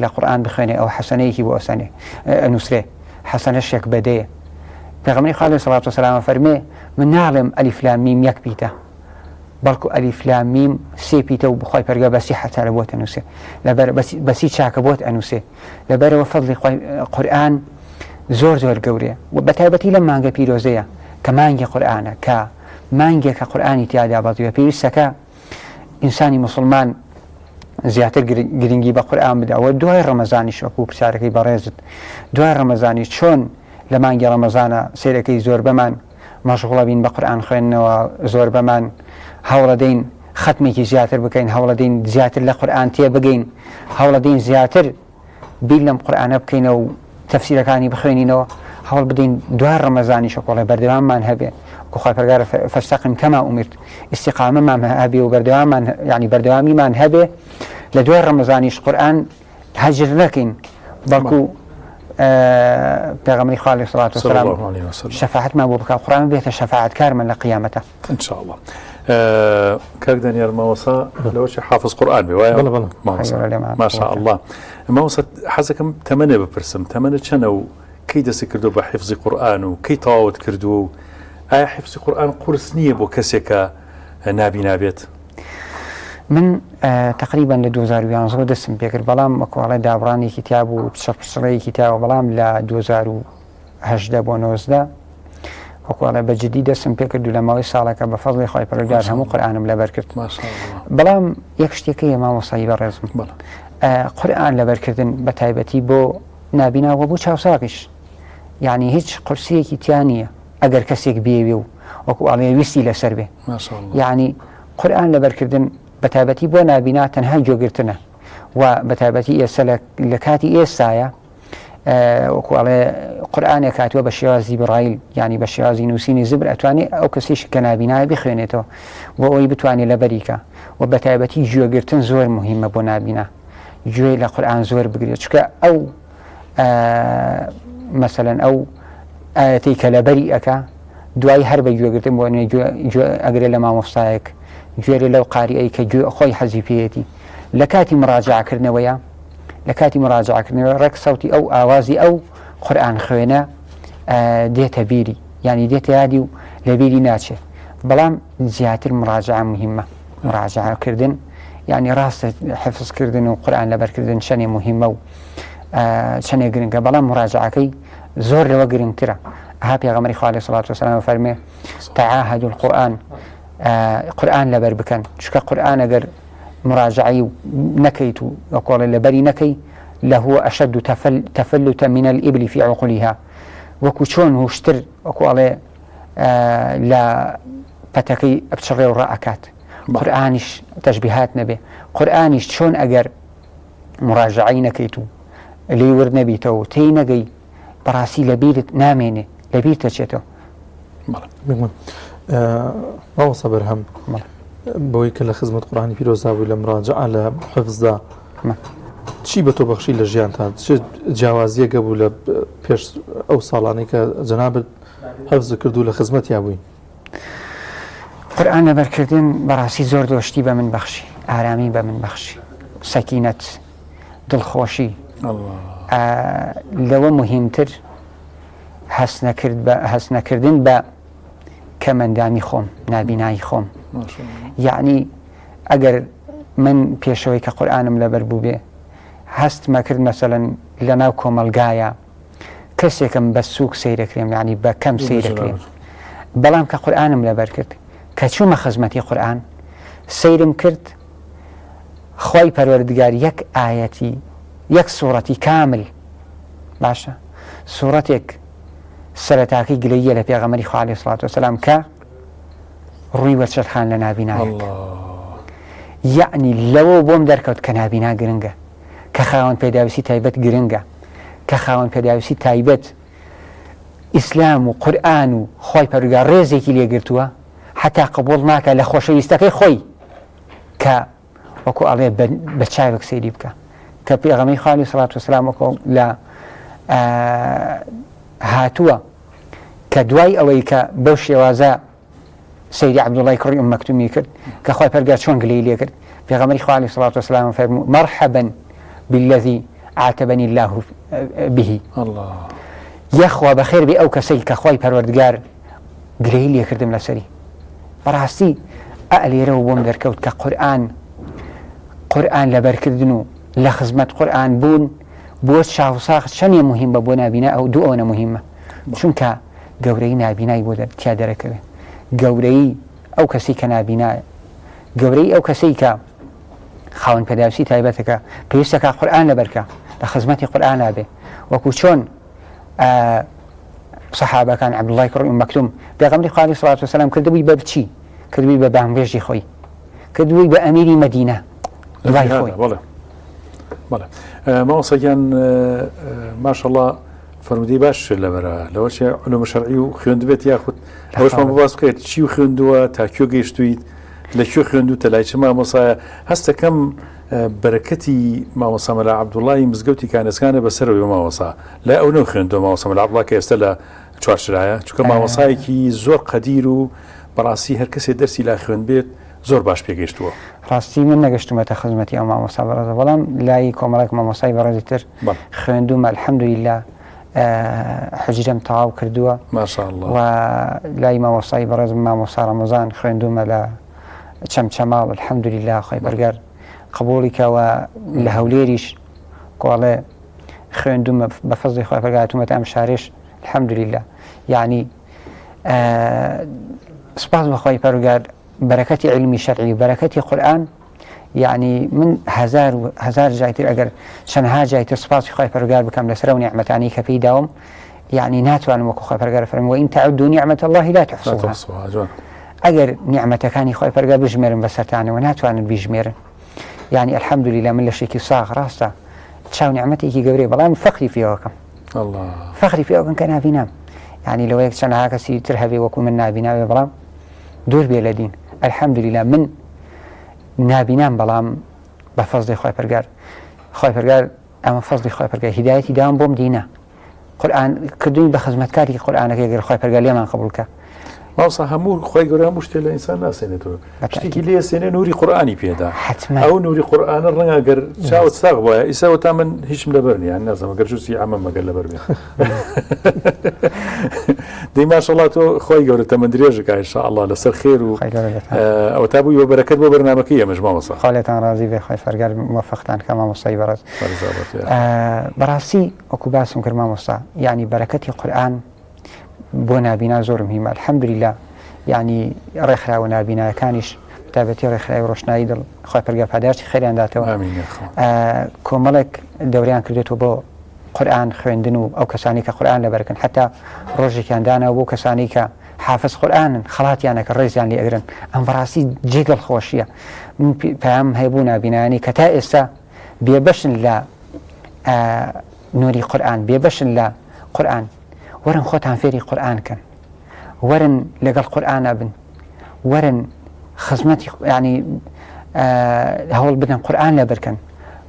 [SPEAKER 4] لە قورئان بخوێنێ ئەوە حەسەنەیەکی بۆ ئەسەنێ ئەنووسرێ حەسەنەشێک بەدەیە پێغەمبەری خوا علیه الصلاة والسلام فەرمێ من ناڵێم ئەلیف لام میم یەک پیتە بەڵکو ئەلیف لام میم سێ پیتە و بخوای پەرگە بەسی حەسەنە بۆت ئەنووسێ لەبەر بەسی چاکە بۆت ئەنووسێ لەبەرەوە فەضلی قورئان زۆر زۆر گەورەیە و بەتایبەتی لەم مانگە پیرۆزەیە کە مانگی قورئانە کە مانگێکە قورئانی تیادا بەزیوە پێویستەکە ئینسانی موسڵمان زیاتر گرنگی بە قورئان بدا و دوای ڕەمەزانیش وەکو پرسیارەکەی بەڕێزت دوای ڕەمەزانی چۆن لە مانگی ڕەمەزانە سێرەکەی زۆربەمان مەشغوڵە بین بە قورئان خوێندنەوە زۆربەمان هەوڵەدەین خەتمێکی زیاتر بکەین هەوڵەدەین زیاتر لە قورئان تێبگەین هەوڵەدەین زیاتر بیر لەم قورئانە بکەینەوە و تەفسیرەکانی بخوێنینەوە، هەوڵ بدەین دوای ڕەمەزانیش کۆڵێ بەردەواممان هەبێ، وەکو خوای پەروەردگار فاستقم کما امرت، ئیستیقامەمان هەبێ و بەردەواممان یانی بەردەوامیمان هەبێ لە دوای ڕەمەزانیش قورئان هەجر نەکەین بەڵکو پێغەمبەری خوا علیه الصلاة والسلام شەفاعەتمان بۆ بکا قورئان بێتە شەفاعەتکارمان لە قیامەتە.
[SPEAKER 2] ان شاء الله کاک دانیار مامۆستا لەوەچی حافظ قورئان بێ وایە
[SPEAKER 1] بەڵێ بەڵێ
[SPEAKER 2] مامۆستا ماشاء الله مامۆستا حەزەکەم تەمەنێ بپرسم تەمەنە چەنە و کەی دەستی کردو بە حفزی قورئان و کەی تەواوت کردووە و ئایا حفزی قورئان قورس نییە بۆ کەسێک کە نابینا بێت؟
[SPEAKER 4] من تقریبا لە 2011 دەستم پێکرد بەڵام وەکواڵێ دابڕانێکی تیا بوو پچڕپچڕەیەکی تیاوە بەڵام لە 2000 18 بۆ 19 وەکو ئەڵێ بە جدی دەستم پێکرد و لە ماوەی ساڵەکە بە فەزڵی خوای پەروەردگار هەموو قورئانم لەبەر کرد بەڵام یەک شتێکەیە مامۆستای بەڕێزم قورئان لەبەرکردن بە تایبەتی بۆ نابینا و بۆ چاوساغیش یعنی هیچ قورسیەکی تیا نییە ئەگەر کەسێک بێوێ و وەکو ئەڵێ ویستی لەسەر بێ یعنی قورئان لەبەرکردن بە تایبەتی بۆ نابینا تەنها گوێگرتنە و بە تایبەتی ئێستا لە کاتی ئێستاە وەکو ئەڵێ قورئانێک هاتووە بە شێوازی بڕایل یانی بە شێوازی نووسینی زبر ئەتوانێ ئەو کەسیش کە نابینایە بخوێنێتەوە بۆ ئەوەی بتوانێت لەبەریکە و بە تایبەتی گوێگرتن زۆر مهمە بۆ نابینا گوێ لە قورئان زۆر بگرێت چونکە ئەو مەسەلەن ئەو ئاەتەی کە لەبەری ئەکا دوای هەر بە گوێگرتن بۆ نوێ گوێ ئەگرێ لە مامۆستایەک گوێرێ لەو قاریئەی کە گوێ خۆی حەزی پێیەتی لە کاتی مراجعکردنەوەیە لە کاتی مراجعەکردنەوە ڕێک سەوتی ئەو ئاوازی ئەو قورئان خوێنە دێتە بیری یعنی دێتە یادی و لە بیری ناچێ بەڵام زیاتر مراجعە مهمە مراجعەکردن یعنی ڕاستە حفظکردن و قورئان لەبەرکردن چەنێ مهمە و چەنێ گرنگە بەڵام مراجعەکەی زۆر لەوە گرنگترە ها پێغەمبەری خوا علیه الصلاة والسلام فەرمێ تعاهدوا القرآن قورئان لەبەر بکەن چونکە قورئان ئەگەر مراجعەی نەکەیت و وەکۆڵێ لەبەری نەکەی لهو أشد تفلتا من الإبل في عقلها وەکو چۆن وشتر وەکو ئەڵێ لە پەتەکەی ئەپچڕێ و ڕائەکات قورئانیش تەشبیهات نەبێ قورئانیش چۆن ئەگەر مراجعەی نەکەیت و لێی ورد نەبیتەوە و تێی نەگەی بەڕاستی لەبیرت نامێنێ لەبیرت دەچێتەوە.
[SPEAKER 1] بێگومان مامۆستا بەرهەم بەوەی کە لە خزمەت قورئانی پیرۆزدا بووی لە مراجعە لە حفزدا چی بە تۆ بەخشی لە ژیانتا چ جیاوازیەکە بوو لە پێش ئەو ساڵانەی کە جەنابت حفز کرد و لە خزمەتیا بووی
[SPEAKER 4] قورئان لەبەرکردن بەڕاستی زۆر دۆشتی بە من بەخشی ئارامی بە من بەخشی سەکینەت دڵخۆشی لەوە مهمتر هەست نەکرد بە هەست نەکردن بە کەمەندامی خۆم نابینایی خۆم یعنی ئەگەر من پێشەوەی کە قورآانم لەبەر بووبێ هەستمە کرد مەسەەن لە ناو کۆمەلگایە کەسێکم بە سوک سەیرەکرێم یعنی بە کەم سەیرەکرێم. بەڵام کە قورئانم لەبەر کرد کە چوومە خزمەتی قورئان سەیرم کرد خوای پەروەردگار یەک ئایەتی یەک سوڕەتی کامل باشە سوڕەتێک سەرەتاکەی گلەییە لە پێغەمبەری خوا عەلەیهی سڵات وسلام کە ڕووی وەرچەرخان لە نابینایەک یەعنی لەوە بۆم دەرکەوت کە نابینا گرنگە کە خاوەن پێداویستی تایبەت گرنگە کە خاوەن پێداویستی تایبەت ئیسلام و قورئان و خوای پەروگار ڕێزێکی لێگرتووە حتا قبوڵ ناکە لە خۆشەویستەکەی خۆی کە وەکو ئەڵێ بە چاوێک سەیری بکە کە پێغەمبەری خوا عەلەیهی سڵات وسلام وەکو لە هاتووە کە دوای ئەوەی کە بەو شێوازە سەیری عەبدوڵای کوڕی ئوم مەکتومی کرد کە خوای پەرگار چۆن گلەی لێ کرد پێغەمبەری خوا عەلەیهی سڵات وسلام فەرموو مەرحەبا بالذی عاتبنی الله به
[SPEAKER 2] الله
[SPEAKER 4] یەخوا بەخێر بێ ئەو کەسەی کە خوای پەروەردگار گلەیی لێکردم لەسەری بەڕاستی ئا لێرەوە بۆم دەرکەوت کە قورئان قورئان لەبەرکردن و لە خزمەت قورئان بوون بۆ چاوساغ چەندێ مهمە بۆ نابینا ئەو دوو ئەوەنە مهمە چونکە گەورەی نابینای بۆ تیا دەرەکەوێ گەورەی ئەو کەسی کە نابینایە گەورەی ئەو کەسەی کە خاوەن پێداویستی تایبەتەکە پێویستەکە قورئان لەبەرکە لە خزمەتی قورئان نابێ وەکو چۆن سەحابەکان عەبدوڵای کوڕی ئوم مەکتوم پێغەمبەری خوا عەلەیهی سڵات وسلام کردبووی بە بچی کردبووی بە بانگبێژی خۆی کردبووی بە ئەمیری مەدینە دوای خۆی
[SPEAKER 2] بەڵێ بەڵێ مامۆستا گیان ماشەڵڵا فەرمودەی باش لەبەرە لەوە چێ علوم شەرعی و خوێندبێت یاخود ئەوەشمان بۆ باس بکەیت چی و خوێندووە تا کوێ گەیشتوویت لە کوێ خوێندووتە لای چ مامۆسایە هەستەکەم بەرەکەتی مامۆستا مەلا عەبدوڵای مزگەوتی کانێسکانە بەسەرەوەی مامۆسا لای ئەو نەوخوێندووە مامۆستا مەلا عەبدوڵا کە ئێستا لە چوارچرایە چونکە مامۆسایەکی زۆر قەدیر و بەڕاستی هەر کەسێ دەرسی لا خوێندبێت زۆر باش پێگەیشتووە.
[SPEAKER 4] ڕاستی من نەگەشتومەتە خزمەتی ئەو مامۆستا بەڕێزە بەڵام لای کۆمەڵێک مامۆستای بەڕێزی تر خوێندوومە الحمدللە حجرەم تەواو کردووە
[SPEAKER 2] ماشاءاللە
[SPEAKER 4] و لای مامۆستای بەڕێزم مامۆستا ڕەمەزان خوێندوومە لە چەمچەماڵ الحمدللە خۆی بەرگەر قبوڵی کەوە لە هەولێریش کۆڵێ خوێندومە بە فەزڵی خوای پەروەردگار هاتوومەتە ئەم شارێش الحمدللە یعنی سپاس بە خوای پەروەردگار بەرەکەتی علمی شەرعی و بەرەکەتی قورئان یعنی من هزار و هزار جایتر ئەگەر چەندها جایتر سپاسی خوای پەروەردگار بکەم لەسەر ئەو نیعمەتانەی کە پێی داوم یعنی ناتوانم وەکو خوای پەروەردگار فەرمووی وإن تعدوا نعمة الله لا تحصوها ئەگەر نیعمەتەکانی خوای پەروەردگار بژمێرن بەسەرتانەوە ناتوانن بیژمێرن یعنی الحمدلله من لەشێکی ساغ ڕاستە چاو نیعمەتێکی گەورەیە بەڵام فەخری پێوەکەم فەخری پێوەکەم کە نابینام یعنی لەوەیەک چەندها کەسی تر هەبێ وەکو من نابیناوێ بەڵام دوور بێ لە دین الحمدلله من نابینام بەڵام بە فەزڵی خوای پەرگار خوای پەرگار ئەمە فەزڵی خوای پەرگار هیدایەتی داوم بۆم دینە قورئان کردوین بە خزمەتکاری قورئانەکەی گەر خوای پەرگار لێمان قبوڵ کە.
[SPEAKER 2] مامۆستا هەموو خوای گەورە هەموو شتێ لە ئینسان ناسێنێتەوە شتێکی لێ سێنێ نوری قورئانی پێدا
[SPEAKER 4] حتما
[SPEAKER 2] ئەو نوری قورئانە ڕەنگە گەر چاوت ساغ وایە ئیسا وتا من هیچم لەبەر نییە نازانم گەر جوزی عەمەم مەگەر لەبەر بێ دەی ماشەڵڵا تۆ خۆی گەورە تەمەن درێژکە ئینشاءاللە لەسەر خێر و
[SPEAKER 4] خوای گەورە لێتان
[SPEAKER 2] ئەوە تا بووی بە بەرەکەت بۆ بەرنامەکەی ئێمەش مامۆستا
[SPEAKER 4] خوا لێتان ڕازی بێ خوای فەرگار موفقتان کە مامۆستای بەڕێز بەڕاستی وەکو باسم کرد مامۆستا یعنی بەرەکەتی قورئان بۆ نابینا زۆر مهمە الحمدلله یعنی ڕێکخراوە نابینایەکانیش تابەتی ڕێکخراوی ڕۆشنایی دڵ خی پەرگا پاداشتی خێریان داتەوە کۆمەڵێک دەوریان کردێتەوە بۆ قورآن خوێندن و ئەو کەسانی کە قورآن لەبەرکن حتا ڕۆژێکیان دانا بۆ کەسانی کە حافز قورآنن خەڵاتیانەکە ڕێزیان لێ ئەگرن ئەم بەڕاستی جێ دڵخۆشیە من پەیام هەیە بوو نابینایانی کە تا ئێستا بێبەشن لە نوری قورئان بێبەشن لە قورئان وەرن خۆتان فێری قورئان کەن وەرن لەگەڵ قورئانە بن وەرن خزمەتی ینی هەوڵ بدەن قورئان لەبەرکەن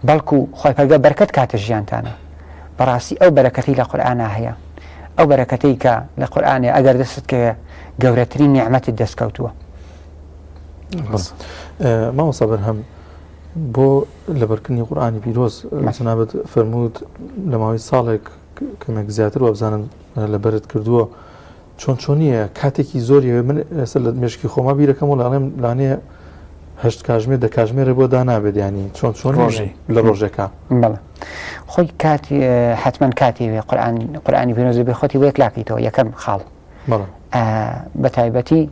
[SPEAKER 4] بەڵکو خی پەرگە بەرکەت کاتە ژیانتانە بەڕاستی ئەو بەرەکەتی لە قورئانا هەیە ئەو بەرەکەتەی کە لە قورئانێ ئەگەر دەستت کەوێ گەورەترین نیعمەتت دەستکەوتووە.
[SPEAKER 1] مامۆستا بەرهەم بۆ لەبەرکردنی قورئانی پیرۆز جەنابت فەرمووت لە ماوەی ساڵێک کەمێک زیاتر وابزانم لەبەرت کردووە چۆن چۆنیە کاتێکی زۆری هەیە من ئێستا لە مێشکی خۆما بیرەکەم و لاڵێم لانەیە هەشت کاژمێر دە کاژمێرە بۆ دانابێت ینی چۆن چۆن
[SPEAKER 2] ڕۆژی
[SPEAKER 1] لە ڕۆژێکە
[SPEAKER 4] بەڵێ خۆی کاتی حتمما کاتی وێ قورآن قورآنی پیرۆز بێ خۆتی بۆ یەکلاکەیتەوە یەکەم خاڵ. بە تایبەتی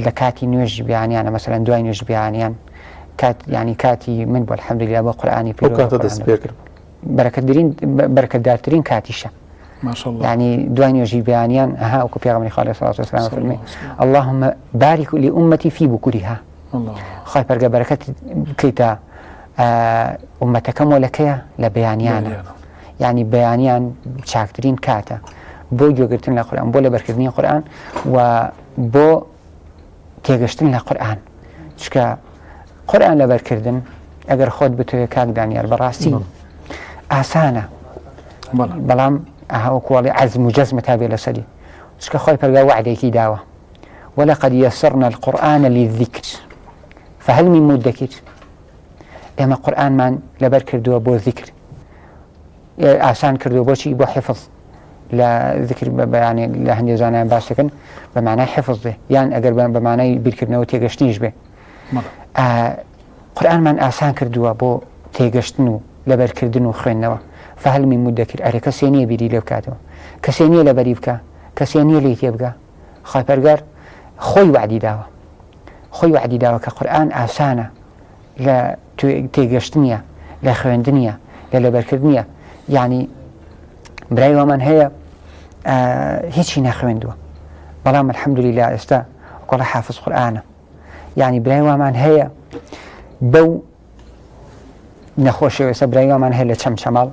[SPEAKER 4] لە کاتی نوێژی بیانیانە مەسەلەن دوای نوێژ بیانیان کات ینی کاتی من بۆ الحەمدلله بۆ قورآانی
[SPEAKER 1] پێ کاتە دەست پێ کرد
[SPEAKER 4] بەرەکەتدرین بەرەکەتدارترین کاتیشە یعنی دوای نوێژی بەیانیان ئەها وەکو پێغەمبەری خوا علیه الصلاة والسلام فەرمی اللهم بارك لأمتي في بكورها خوای پەرگە بەرەکەت بکەیتە ئومەتەکەم وە لەکەیە لە بەیانیانە یعنی بەیانیان چاکترین کاتە بۆ گوێگرتن لە قورآن بۆ لەبەرکردنی قورآن و بۆ تێگەشتن لە قورآن چکە قورئان لەبەرکردن ئەگەر خۆت بتەوێت کاک دانیار بەڕاستی ئاسانە بەڵام ئەوکوڵی عەزم و جەزمە تا بێ لەسەری چکە خۆی پەرگا وعدێکی داوە ولقد يسرنا القرآن للذكر فهل من مدكر ئێمە قورآنمان لەبەر کردووە بۆ ذکر ئاسان کردووە بۆچی بۆ حفظ لە ذکر بە بەیانێک لە هەندێک زانایان باس دەکەن بە مانای حفظ بێ یان ئەگەر بە مانای بیرکردنەوە تێگەشتنیش بێ قورئانمان ئاسان کردووە بۆ تێگەشتن و لەبەرکردن و خوێندنەوە فهل من مدکر ئەرێ کەسێ نییە بیری لێ بکاتەوە کەسێ نییە لەبەری بکە کەسێ نییە لێی تێبگا خوای پەرگار خۆی وعدی داوە خۆی وعدی داوە کە قورئان ئاسانە لە تێگەشتنیە لە خوێندنیە لە لەبەرکردنیە یعنی برای وامان هەیە هیچی نەخوێندووە بەڵام الحەمدللا ئێستا کۆڵە حافظ قورئانە یعنی برای وامان هەیە بەو نەخۆشی ئێستا برای وامان هەیە لە چەمچەماڵ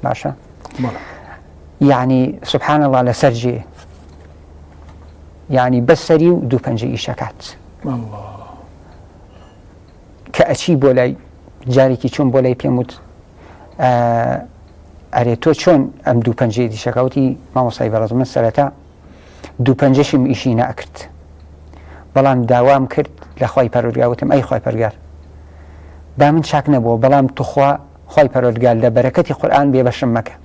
[SPEAKER 4] باشە یعنی سبحان الله لەسەر جێ یعنی بەس سەری و دوو پەنجە ئیشەکات کە ئەچی بۆ لای جارێکی چۆن بۆ لای پێم وت ئەرێ تۆ چۆن ئەم دوو پەنجەی دیشەکەوتی مامۆسای بەڕێز من سەرەتا دوو پەنجەشیم ئیشی نەئەکرد بەڵام داوام کرد لە خوای پەروەردگار وتم ئەی خوای پەرگار با من چاک نەبووە بەڵام توخوا خوای پەروەردگار لە بەرەکەتی قورئان بێبەشم مەکە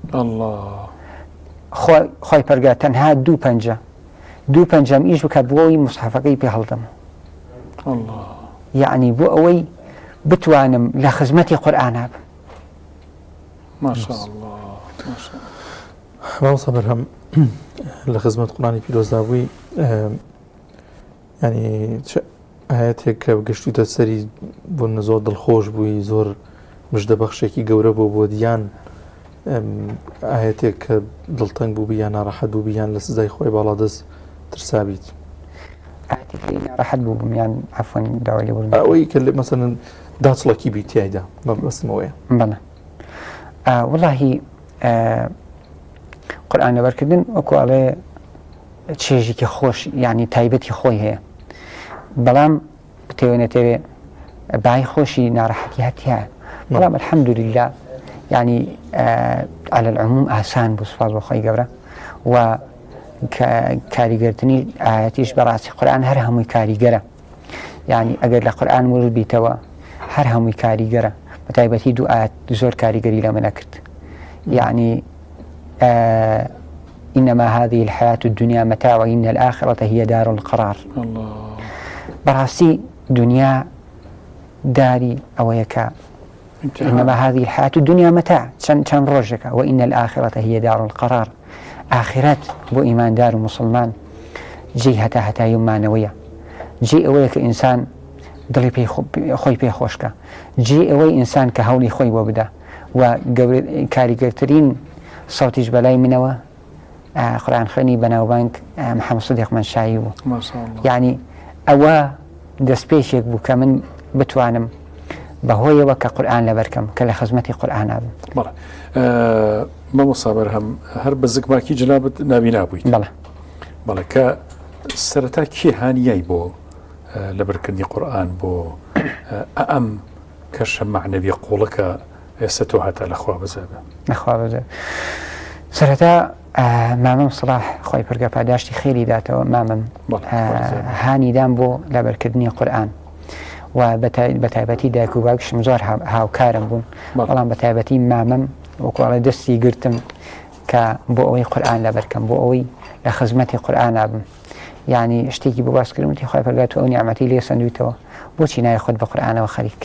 [SPEAKER 4] خوای پەرگار تەنها دوو پەنجە دوو پەنجەم ئیش بکە بۆ ئەوەی مصحفەکەی پێ هەڵدەم یعنی بۆ ئەوەی بتوانم لە خزمەتی قورئانا بم
[SPEAKER 2] ماشاء الله ما شاء الله
[SPEAKER 1] مامۆستا بەرهەم لە خزمەت قورئانی پیرۆزدا بووی ینی چ ئاەتێک کە گەشتوتە سەری بۆ زۆر دڵخۆش بووی زۆر مژدە بەخشێکی گەورە بۆ بۆ دیان ئاەتێک کە دڵتەنگ بوو یان ناڕەحەت بوو یان لە سزای خۆی باڵادەست ترسابیت
[SPEAKER 4] ناڕەحەت بوو بووم یان عفوەن داوای لێبوردن
[SPEAKER 1] ئەوەی کە مەسەن داچڵەکی بی تایدا مەبەستمەوەیە
[SPEAKER 4] بەڵێ وڵاهی قورئان لەبەرکردن وەکو ئەڵێ چێژێکی خۆش یعنی تایبەتی خۆی هەیە بەڵام بتەوێ نەتەوێ بای خۆشی ناڕەحەتی هەتیا بەڵام الحەمدلله یعنی على العموم ئاسان بوو سوپاس بۆ خۆی گەورە و کاریگەرتنی ئاەتیش بەڕاستی قورآن هەر هەمووی کاریگەرە یعنی ئەگەر لە قورآن ورد بیتەوە هەر هەمووی کاریگەرە بە تایبەتی دوو ئاەت زۆر کاریگەری لە منە کرد یعنی إنما هذه الحياة الدنيا متاع وإن الآخرة هي دار القرار بەڕاستی دنیا داری ئەوەیە کە إنما هذه الحياة الدنيا متاع چەند چەند ڕۆژێکە وإن الآخرة هي دار القرار ئاخرەت بۆ ئیماندار و موسڵمان جێی هەتا هەتایی و مانەوەیە جێی ئەوەیە کە ئینسان دڵی پێی خۆی پێ خۆشکە جێی ئەوەی ئینسان کە هەوڵی خۆی بۆ بدا و کاریگەرترین سەوتیش بەلای منەوە قورئان خوێنی بەناوبانگ محەممەد سدیق مەنشایی بوو یعنی ئەوە دەستپێکێک بوو کە من بتوانم بەهۆیەوە کە قورئان لەبەرکەم کە لە خزمەتی قورئانا بم.
[SPEAKER 2] بەڵێ مامۆستا بەرهەم هەر بە زگماکی جەنابت نابینا بوویت؟
[SPEAKER 4] بەڵێ.
[SPEAKER 2] بەڵێ کە سەرەتا کێ هانیای بۆ لەبەرکردنی قورئان بۆ ئەم کەشە مەعنەویە قوڵە کە ئێستا تۆ هەتا لە خوا بەزێ بێ؟
[SPEAKER 4] لە خوا بەزێ سەرەتا مامم سڵاح خۆی پرگە پاداشتی خێری داتەوە مامم هانی دام بۆ لەبەرکردنی قورئان و بە تایبەتی دایک و باوکیشم زۆر هاوکارم بوون بەڵام بە تایبەتی مامم وەکوڵێ دەستی گرتم کە بۆ ئەوەی قورئان لەبەرکەم بۆ ئەوەی لە خزمەتی قورئانا بم یعنی شتێکی بۆ باس کردم وتی خوای پەروەردگار تۆ ئەو نیعمەتی لێ سەندویتەوە بۆچی نایە خۆت بە قورئانەوە خەریک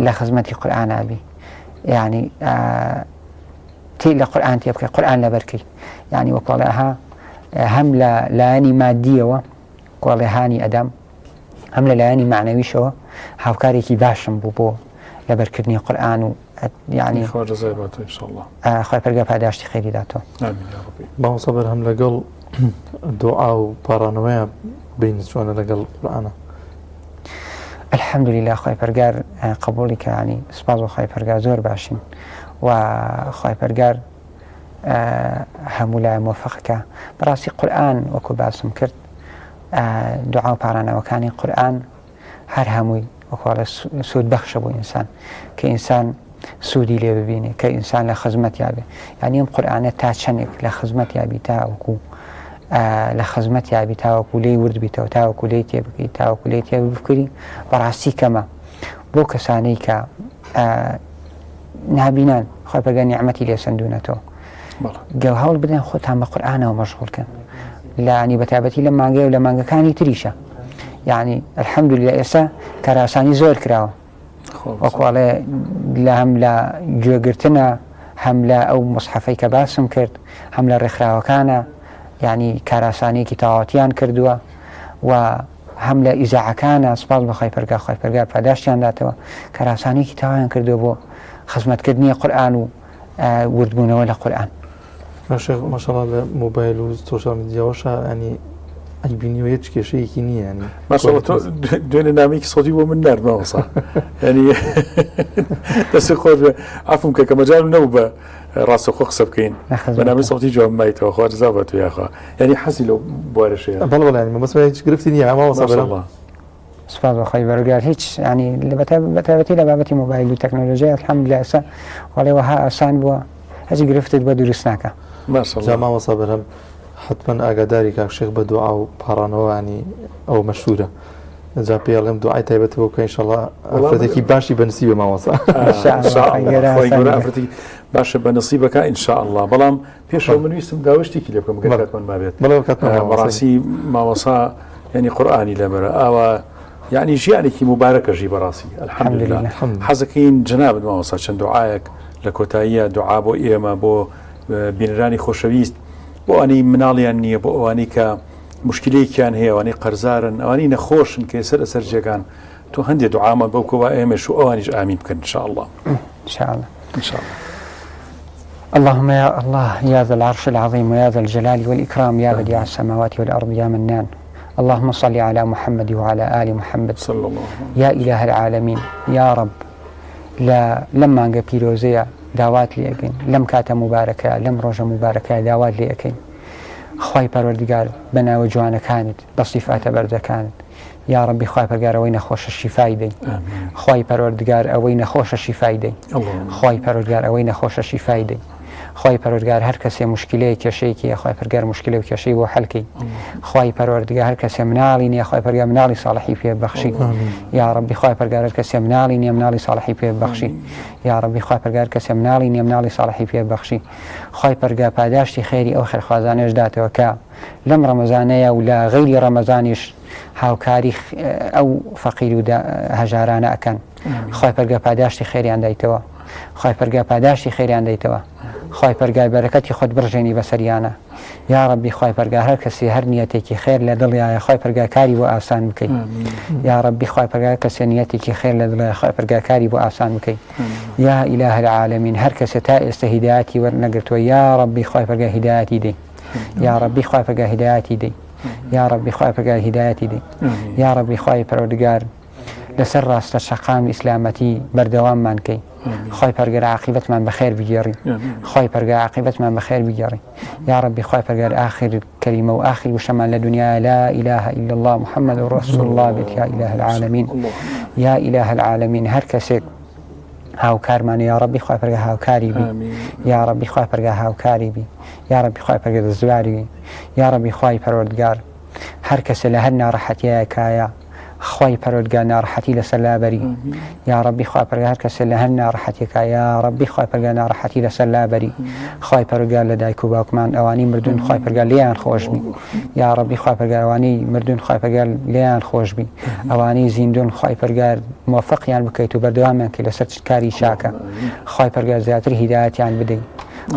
[SPEAKER 4] لە خزمەتی قورئانا بی یعنی تێ لە قورئان تێ بکەی قورئان لەبەرکەی یعنی وەکوڵێ ها. هەم لە لایەنی مادیەوە کۆڵێ هانی ئەدام هەم لە لایەنی مەعنەویشەوە هاوکارێکی باشم بوو بۆ لەبەرکردنی قورئان و یعنی
[SPEAKER 2] خوا جەزای باتۆ ان شاء الله
[SPEAKER 4] خوای پەرگە پاداشتی خێری داتۆ
[SPEAKER 2] آمین یا ربی.
[SPEAKER 1] مامۆستا بەرهەم لەگەڵ دوعا و پاڕانەوەیە بین چۆنە لەگەڵ قورئانە؟
[SPEAKER 4] الحمدللە خوای پەرگار قبوڵی کە ینی سوپاس بۆ خوای پەرگار زۆر باشین و خوای پەرگار هەموو لای مۆفەقەکە بەڕاستی قورئان وەکو باسم کرد دوعا و پارانەوەکانی قورئان هەر هەمووی وەکوڵێ سوود بەخشە بۆ ئینسان کە ئینسان سوودی لێ ببینێ کە ئینسان لە خزمەت یابێ یعنی ئەم قورئانە تا چەندێک لە خزمەت یابی تاوەکو لە خزمەت یابی تاوەکو لێی ورد بیتەوە تاوەکو لێی تێ بکەی تاوەکو لێی تێ بفکری بەڕاستی کەمە بۆ کەسانەی کە نابینان خۆی پەرگە نیعمەتی لێ سەندونەتەوە گەو هەوڵ بدەن خۆتان بە قورئانەوە مەشغوڵ کەن لانی بەتابەتی لە مانگەیە و لە مانگەکانی تریشە یعنی الحەمدللە ئێستا کاراسانی زۆر کراوە وەکوڵێ لە هەم لە گوێگرتنە هەم لە ئەو مصحفەی کە باسم کرد هەم لە ڕێکخراوەکانە یعنی کاراسانێکی تەواوەتیان کردووە و هەم لە ئیزاعەکانە سپاس بۆ خوای پەرگار خوای پەرگار پاداشتیان داتەوە کاراسانێکی تەواویان کردووە بۆ خزمەتکردنی قورئان و وردبوونەوە لە قورئان.
[SPEAKER 1] باشە ماشاءاللە لە مۆبایل و سۆشیال میدیاوەشا ینی ئەیبینیوە هیچ کێشەیەکی نییە ینی
[SPEAKER 2] ماشاءاللە تۆ دوێنێ نامەیەکی سەوتی بۆ من نارد مامۆستا ینی دەستی خۆش بێ عەفوم کە کە مەجالم نەبوو بە ڕاستەوخۆ قسە بکەین بە نامەی سەوتی جواب مایتەوە خوا جزا بە تۆ یاخوا یعنی حەزی لەو بوارەش هەیە
[SPEAKER 1] بەڵێ بەڵێ ینی مەبەستم هیچ گرفتی نییە مامۆستا بەرام
[SPEAKER 4] سوپاس بۆ خوای پەروەردگار هیچ ینی بەتایبەتی لە بابەتی مۆبایل و تەکنۆلۆژیا الحمدلله ئێستا وەڵێ وەها ئاسان بووە هیچ گرفتت بۆ دروست ناکە.
[SPEAKER 1] جا مامۆستا بەرهەم حەتمەن ئاگاداری کاک شێخ بە دوعا و پاڕانەوە ینی ئەو مەشهورە جا پێی ئەڵێم دوعای تایبەت بۆ بکە ئینشەڵا ئافرەتێکی باشی بە نسیبە مامۆستا
[SPEAKER 2] خوای گەورە ئافرەتی باشە بە نسیبەکە ئینشاءاللە بەڵام پێشەوە من ویستم داوای شتێکی لێ بکەم گەر کاتمان مابێت
[SPEAKER 1] بەڵێ کاتمان ماوە.
[SPEAKER 2] بەڕاستی مامۆستا یعنی قورئانی لەبەرە ئاوا یعنی ژیانێکی موبارەکە ژی بەڕاستی الحمدلله
[SPEAKER 1] الحمدلله.
[SPEAKER 2] حەزەکەین جەنابت مامۆستا چەند دوعایەک لە کۆتاییە دوعا بۆ ئێمە بۆ بینەرانی خۆشەویست بۆ ئەوانەی مناڵیان نییە بۆ ئەوانەی کە مشکلەیەکیان هەیە ئەوانەی قەرزارن ئەوانەی نەخۆشن کە سەر لەسەر جێگان تۆ هەندێ دوعامان بۆ بکە با ئێمەش و ئەوانیش ئامین بکەن ان شاء الله
[SPEAKER 4] ان شاء الله
[SPEAKER 2] ان شاء الله
[SPEAKER 4] اللهم يا الله يا ذا العرش العظيم ويا ذا الجلال والإكرام يا بديع السماوات والأرض يا منان اللهم صل على محمد وعلى آل محمد
[SPEAKER 2] صلى الله
[SPEAKER 4] يا إله العالمين يا رب لە لەم مانگە پیرۆزەیە داوات لێ ئەکەین لەم کاتە موبارەکە لەم ڕۆژە موبارەکە داوات لێ ئەکەین خوای پەروەردگار بە ناوە جوانەکانت بە سیفاتە بەرزەکانت یا ڕەبی خوای پەرگار ئەوەی نەخۆشە شیفای دەی خوای پەروەردگار ئەوەی نەخۆشە شیفای دەی خوای پەروەردگار ئەوەی نەخۆشە شیفای دەی خوای پەروەردگار هەر کەسێ مشکلەیە کێشەیەکی هەیە خوای پەرگار مشکلە و کێشەی بۆ حەلکەی خوای پەروەردگار هەر کەسێ مناڵی نییە خوای پەرگار مناڵی ساڵحی پێ بەخشی یا ڕەبی خوای پەرگار هەر کەسێ مناڵی نییە مناڵی ساڵحی پێ بەخشی یا ڕەبی خوای پەرگار کەسێ مناڵی نییە مناڵی ساڵحی پێ بەخشی خوای پەرگار پاداشتی خێری ئەو خێرخوازانەش داتەوە کە لەم ڕەمەزانەیە و لە غەیری ڕەمەزانیش هاوکاری ئەو فەقیر و هەژارانە ئەکەن خوای پەرگە پاداشتی خێریان دایتەوە خوای پەرگە پاداشتی خێریان دەیتەوە خوای پەرگای بەرەکەتی خۆت بڕژێنی بەسەریانە یا ڕەبی خوای پەرگا هەر کەسی هەر نیەتێکی خێر لە دڵیایە خوای پەرگا کاری بۆ ئاسان بکەی یا ڕەبی خوای پەرگا کەسێ نیەتێکی خێر لە دڵیایە خوای پەرگا کاری بۆ ئاسان بکەی یا ئیلاه العالمین هەر کەسێ تا ئێستا هیدایەتی وەرنەگرتووە یا ڕەبی خوای پەرگا هیدایەتی دەی یا ڕەبی خوای پەرگا هیدایەتی دەی یا ڕەبی خوای پەرگا هیدایەتی دەی یا ڕەبی خوای پەروەردگار لەسەر ڕاستە شەقامی ئیسلامەتی بەردەواممان کەی خوای پەرگەر عاقیبەتمان بەخێر بگێڕی خوای پەرگەر عاقیبەتمان بەخێر بگێڕی یا ڕەبی خوای پەرگەر ئاخر کەلیمە و ئاخر وشەمان لە دنیا لا إله إلا الله محمد رسول الله بێت یا إله العالمین یا إله العالمین هەر کەسێک هاوکارمان یا ڕەبی خوای پەرگە هاوکاری بی یا ڕەبی خوای پەرگە هاوکاری بی یا ڕەبی خوای پەرگە دەستباری بی یا ڕەبی خوای پەروەردگار هەر کەسێ لە هەر ناڕەحەتیایەکایە خوای پەروەردگار ناڕەحەتی لەسەر لابەری یاڕەبی خوای پەروەردگار هەر کەسێ لە هەر ناڕەحەتیەکا یاڕەبی خوای پەروەردگار ناڕەحەتی لەسەر لابەری خوای پەروەردگار لە دایک و باوکمان ئەوانەی مردوون خوای پەروەردگار لێیان خۆشبی یاڕەبی خوای پەروەردگار ئەوانەی مردوون خوای پەروەردگار لێیان خۆشبی ئەوانەی زیندوون خوای پەروەردگار مۆفەقیان بکەیت و بەردەوامیان کەی لەسەر کاری چاکە خوای پەروەردگار زیاتر هیدایەتیان بدەی.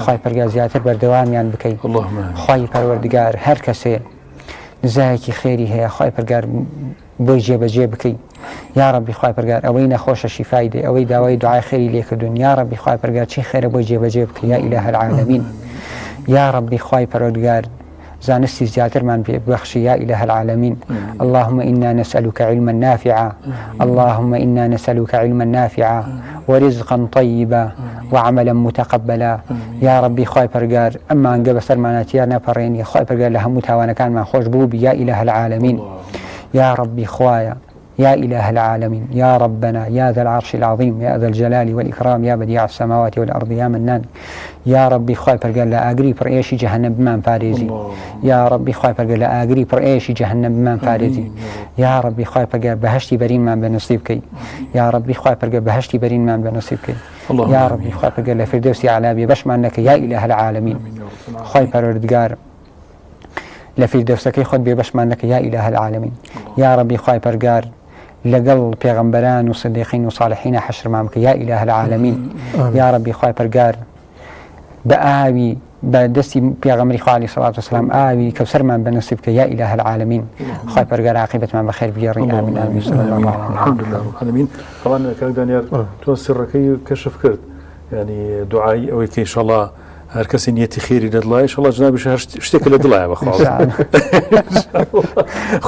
[SPEAKER 4] خوای پەرگار زیاتر بەردەوامیان بکەی خوای پەروەردگار هەر کەسێ نزایەکی خێری هەیە خوای پەرگار بۆی جێبەجێ بکەی یا ڕەبی خوای پەرگار ئەوەی نەخۆشە شیفای دێ ئەوەی داوای دوعای خێری لێکردوون یا ڕەبی خوای پەرگار چی خێرە بۆی جێبەجێ بکەی یا ئیلاه العالمین یا ڕەبی خوای پەروەردگار زانستی زیاترمان پێ ببەخشی یا إله العالمین اللهم إنا نسألك علما نافعا اللهم إنا نسألك علما نافعا ورزقا طيبا وعملا متقبلا یا ربی خوای پەرگار ئەم مانگە بەسەرمانە تیا نەپەڕێنی خوای پەرگار لە هەموو تاوانەکانمان خۆش بوو یا إله العالمین یا ربی خوایە يا إله العالمين يا ربنا يا ذا العرش العظيم يا ذا الجلال والإكرام يا بديع السماوات والأرض يا منان يا ربي خواي پەرگەر لە ئاگری پڕ ئێشی جەهەنەم بمان پارێزی یا ربی خوای پەرگەر لە ئاگری پڕ ئێشی جەهەنەم بمان پارێزی یا ربی خوای پەرگەر بەهەشتی بەرینمان بە نسیب بکەی یا ربی خوای پەرگەر بەهەشتی بەرینمان بە نسیب بکەی یا ربی خوای پەرگەر لە فردەوسی ئەعلا بێ بەشمان نەکەی یا إله العالمین خوای پەروەردگار لە فیردەوسەکەی خۆت بێبەشمان نەکە یا ئیلاه العالمین یا ڕەبی خوای پەرگار لەگەڵ پێغەمبەران و صدیقین و صالحینە حەشرمان بکە یا ئیلاه العالمین یا ڕەبی خوای پەرگار بە ئاوی بە دەستی پێغەمبەری خوا علیه الصلاة والسلام ئاوی کەوسەرمان بە نصیب بکە یا ئیلاه العالمین خوای پەرگار عاقبەتمان بەخێر بگێڕی آمین آمین صلی الله علیه
[SPEAKER 2] الحمد لله رب العالمین طبعا کاک دانیار تۆ سڕەکەی کەشف کرد یعنی دوعای ئەوەی کە ئینشاءاللە هەر کەسی نیەتی خێری لە دڵایە ئینشاءاللە جنابیش هەر شتێکە لە دڵایە بەخوا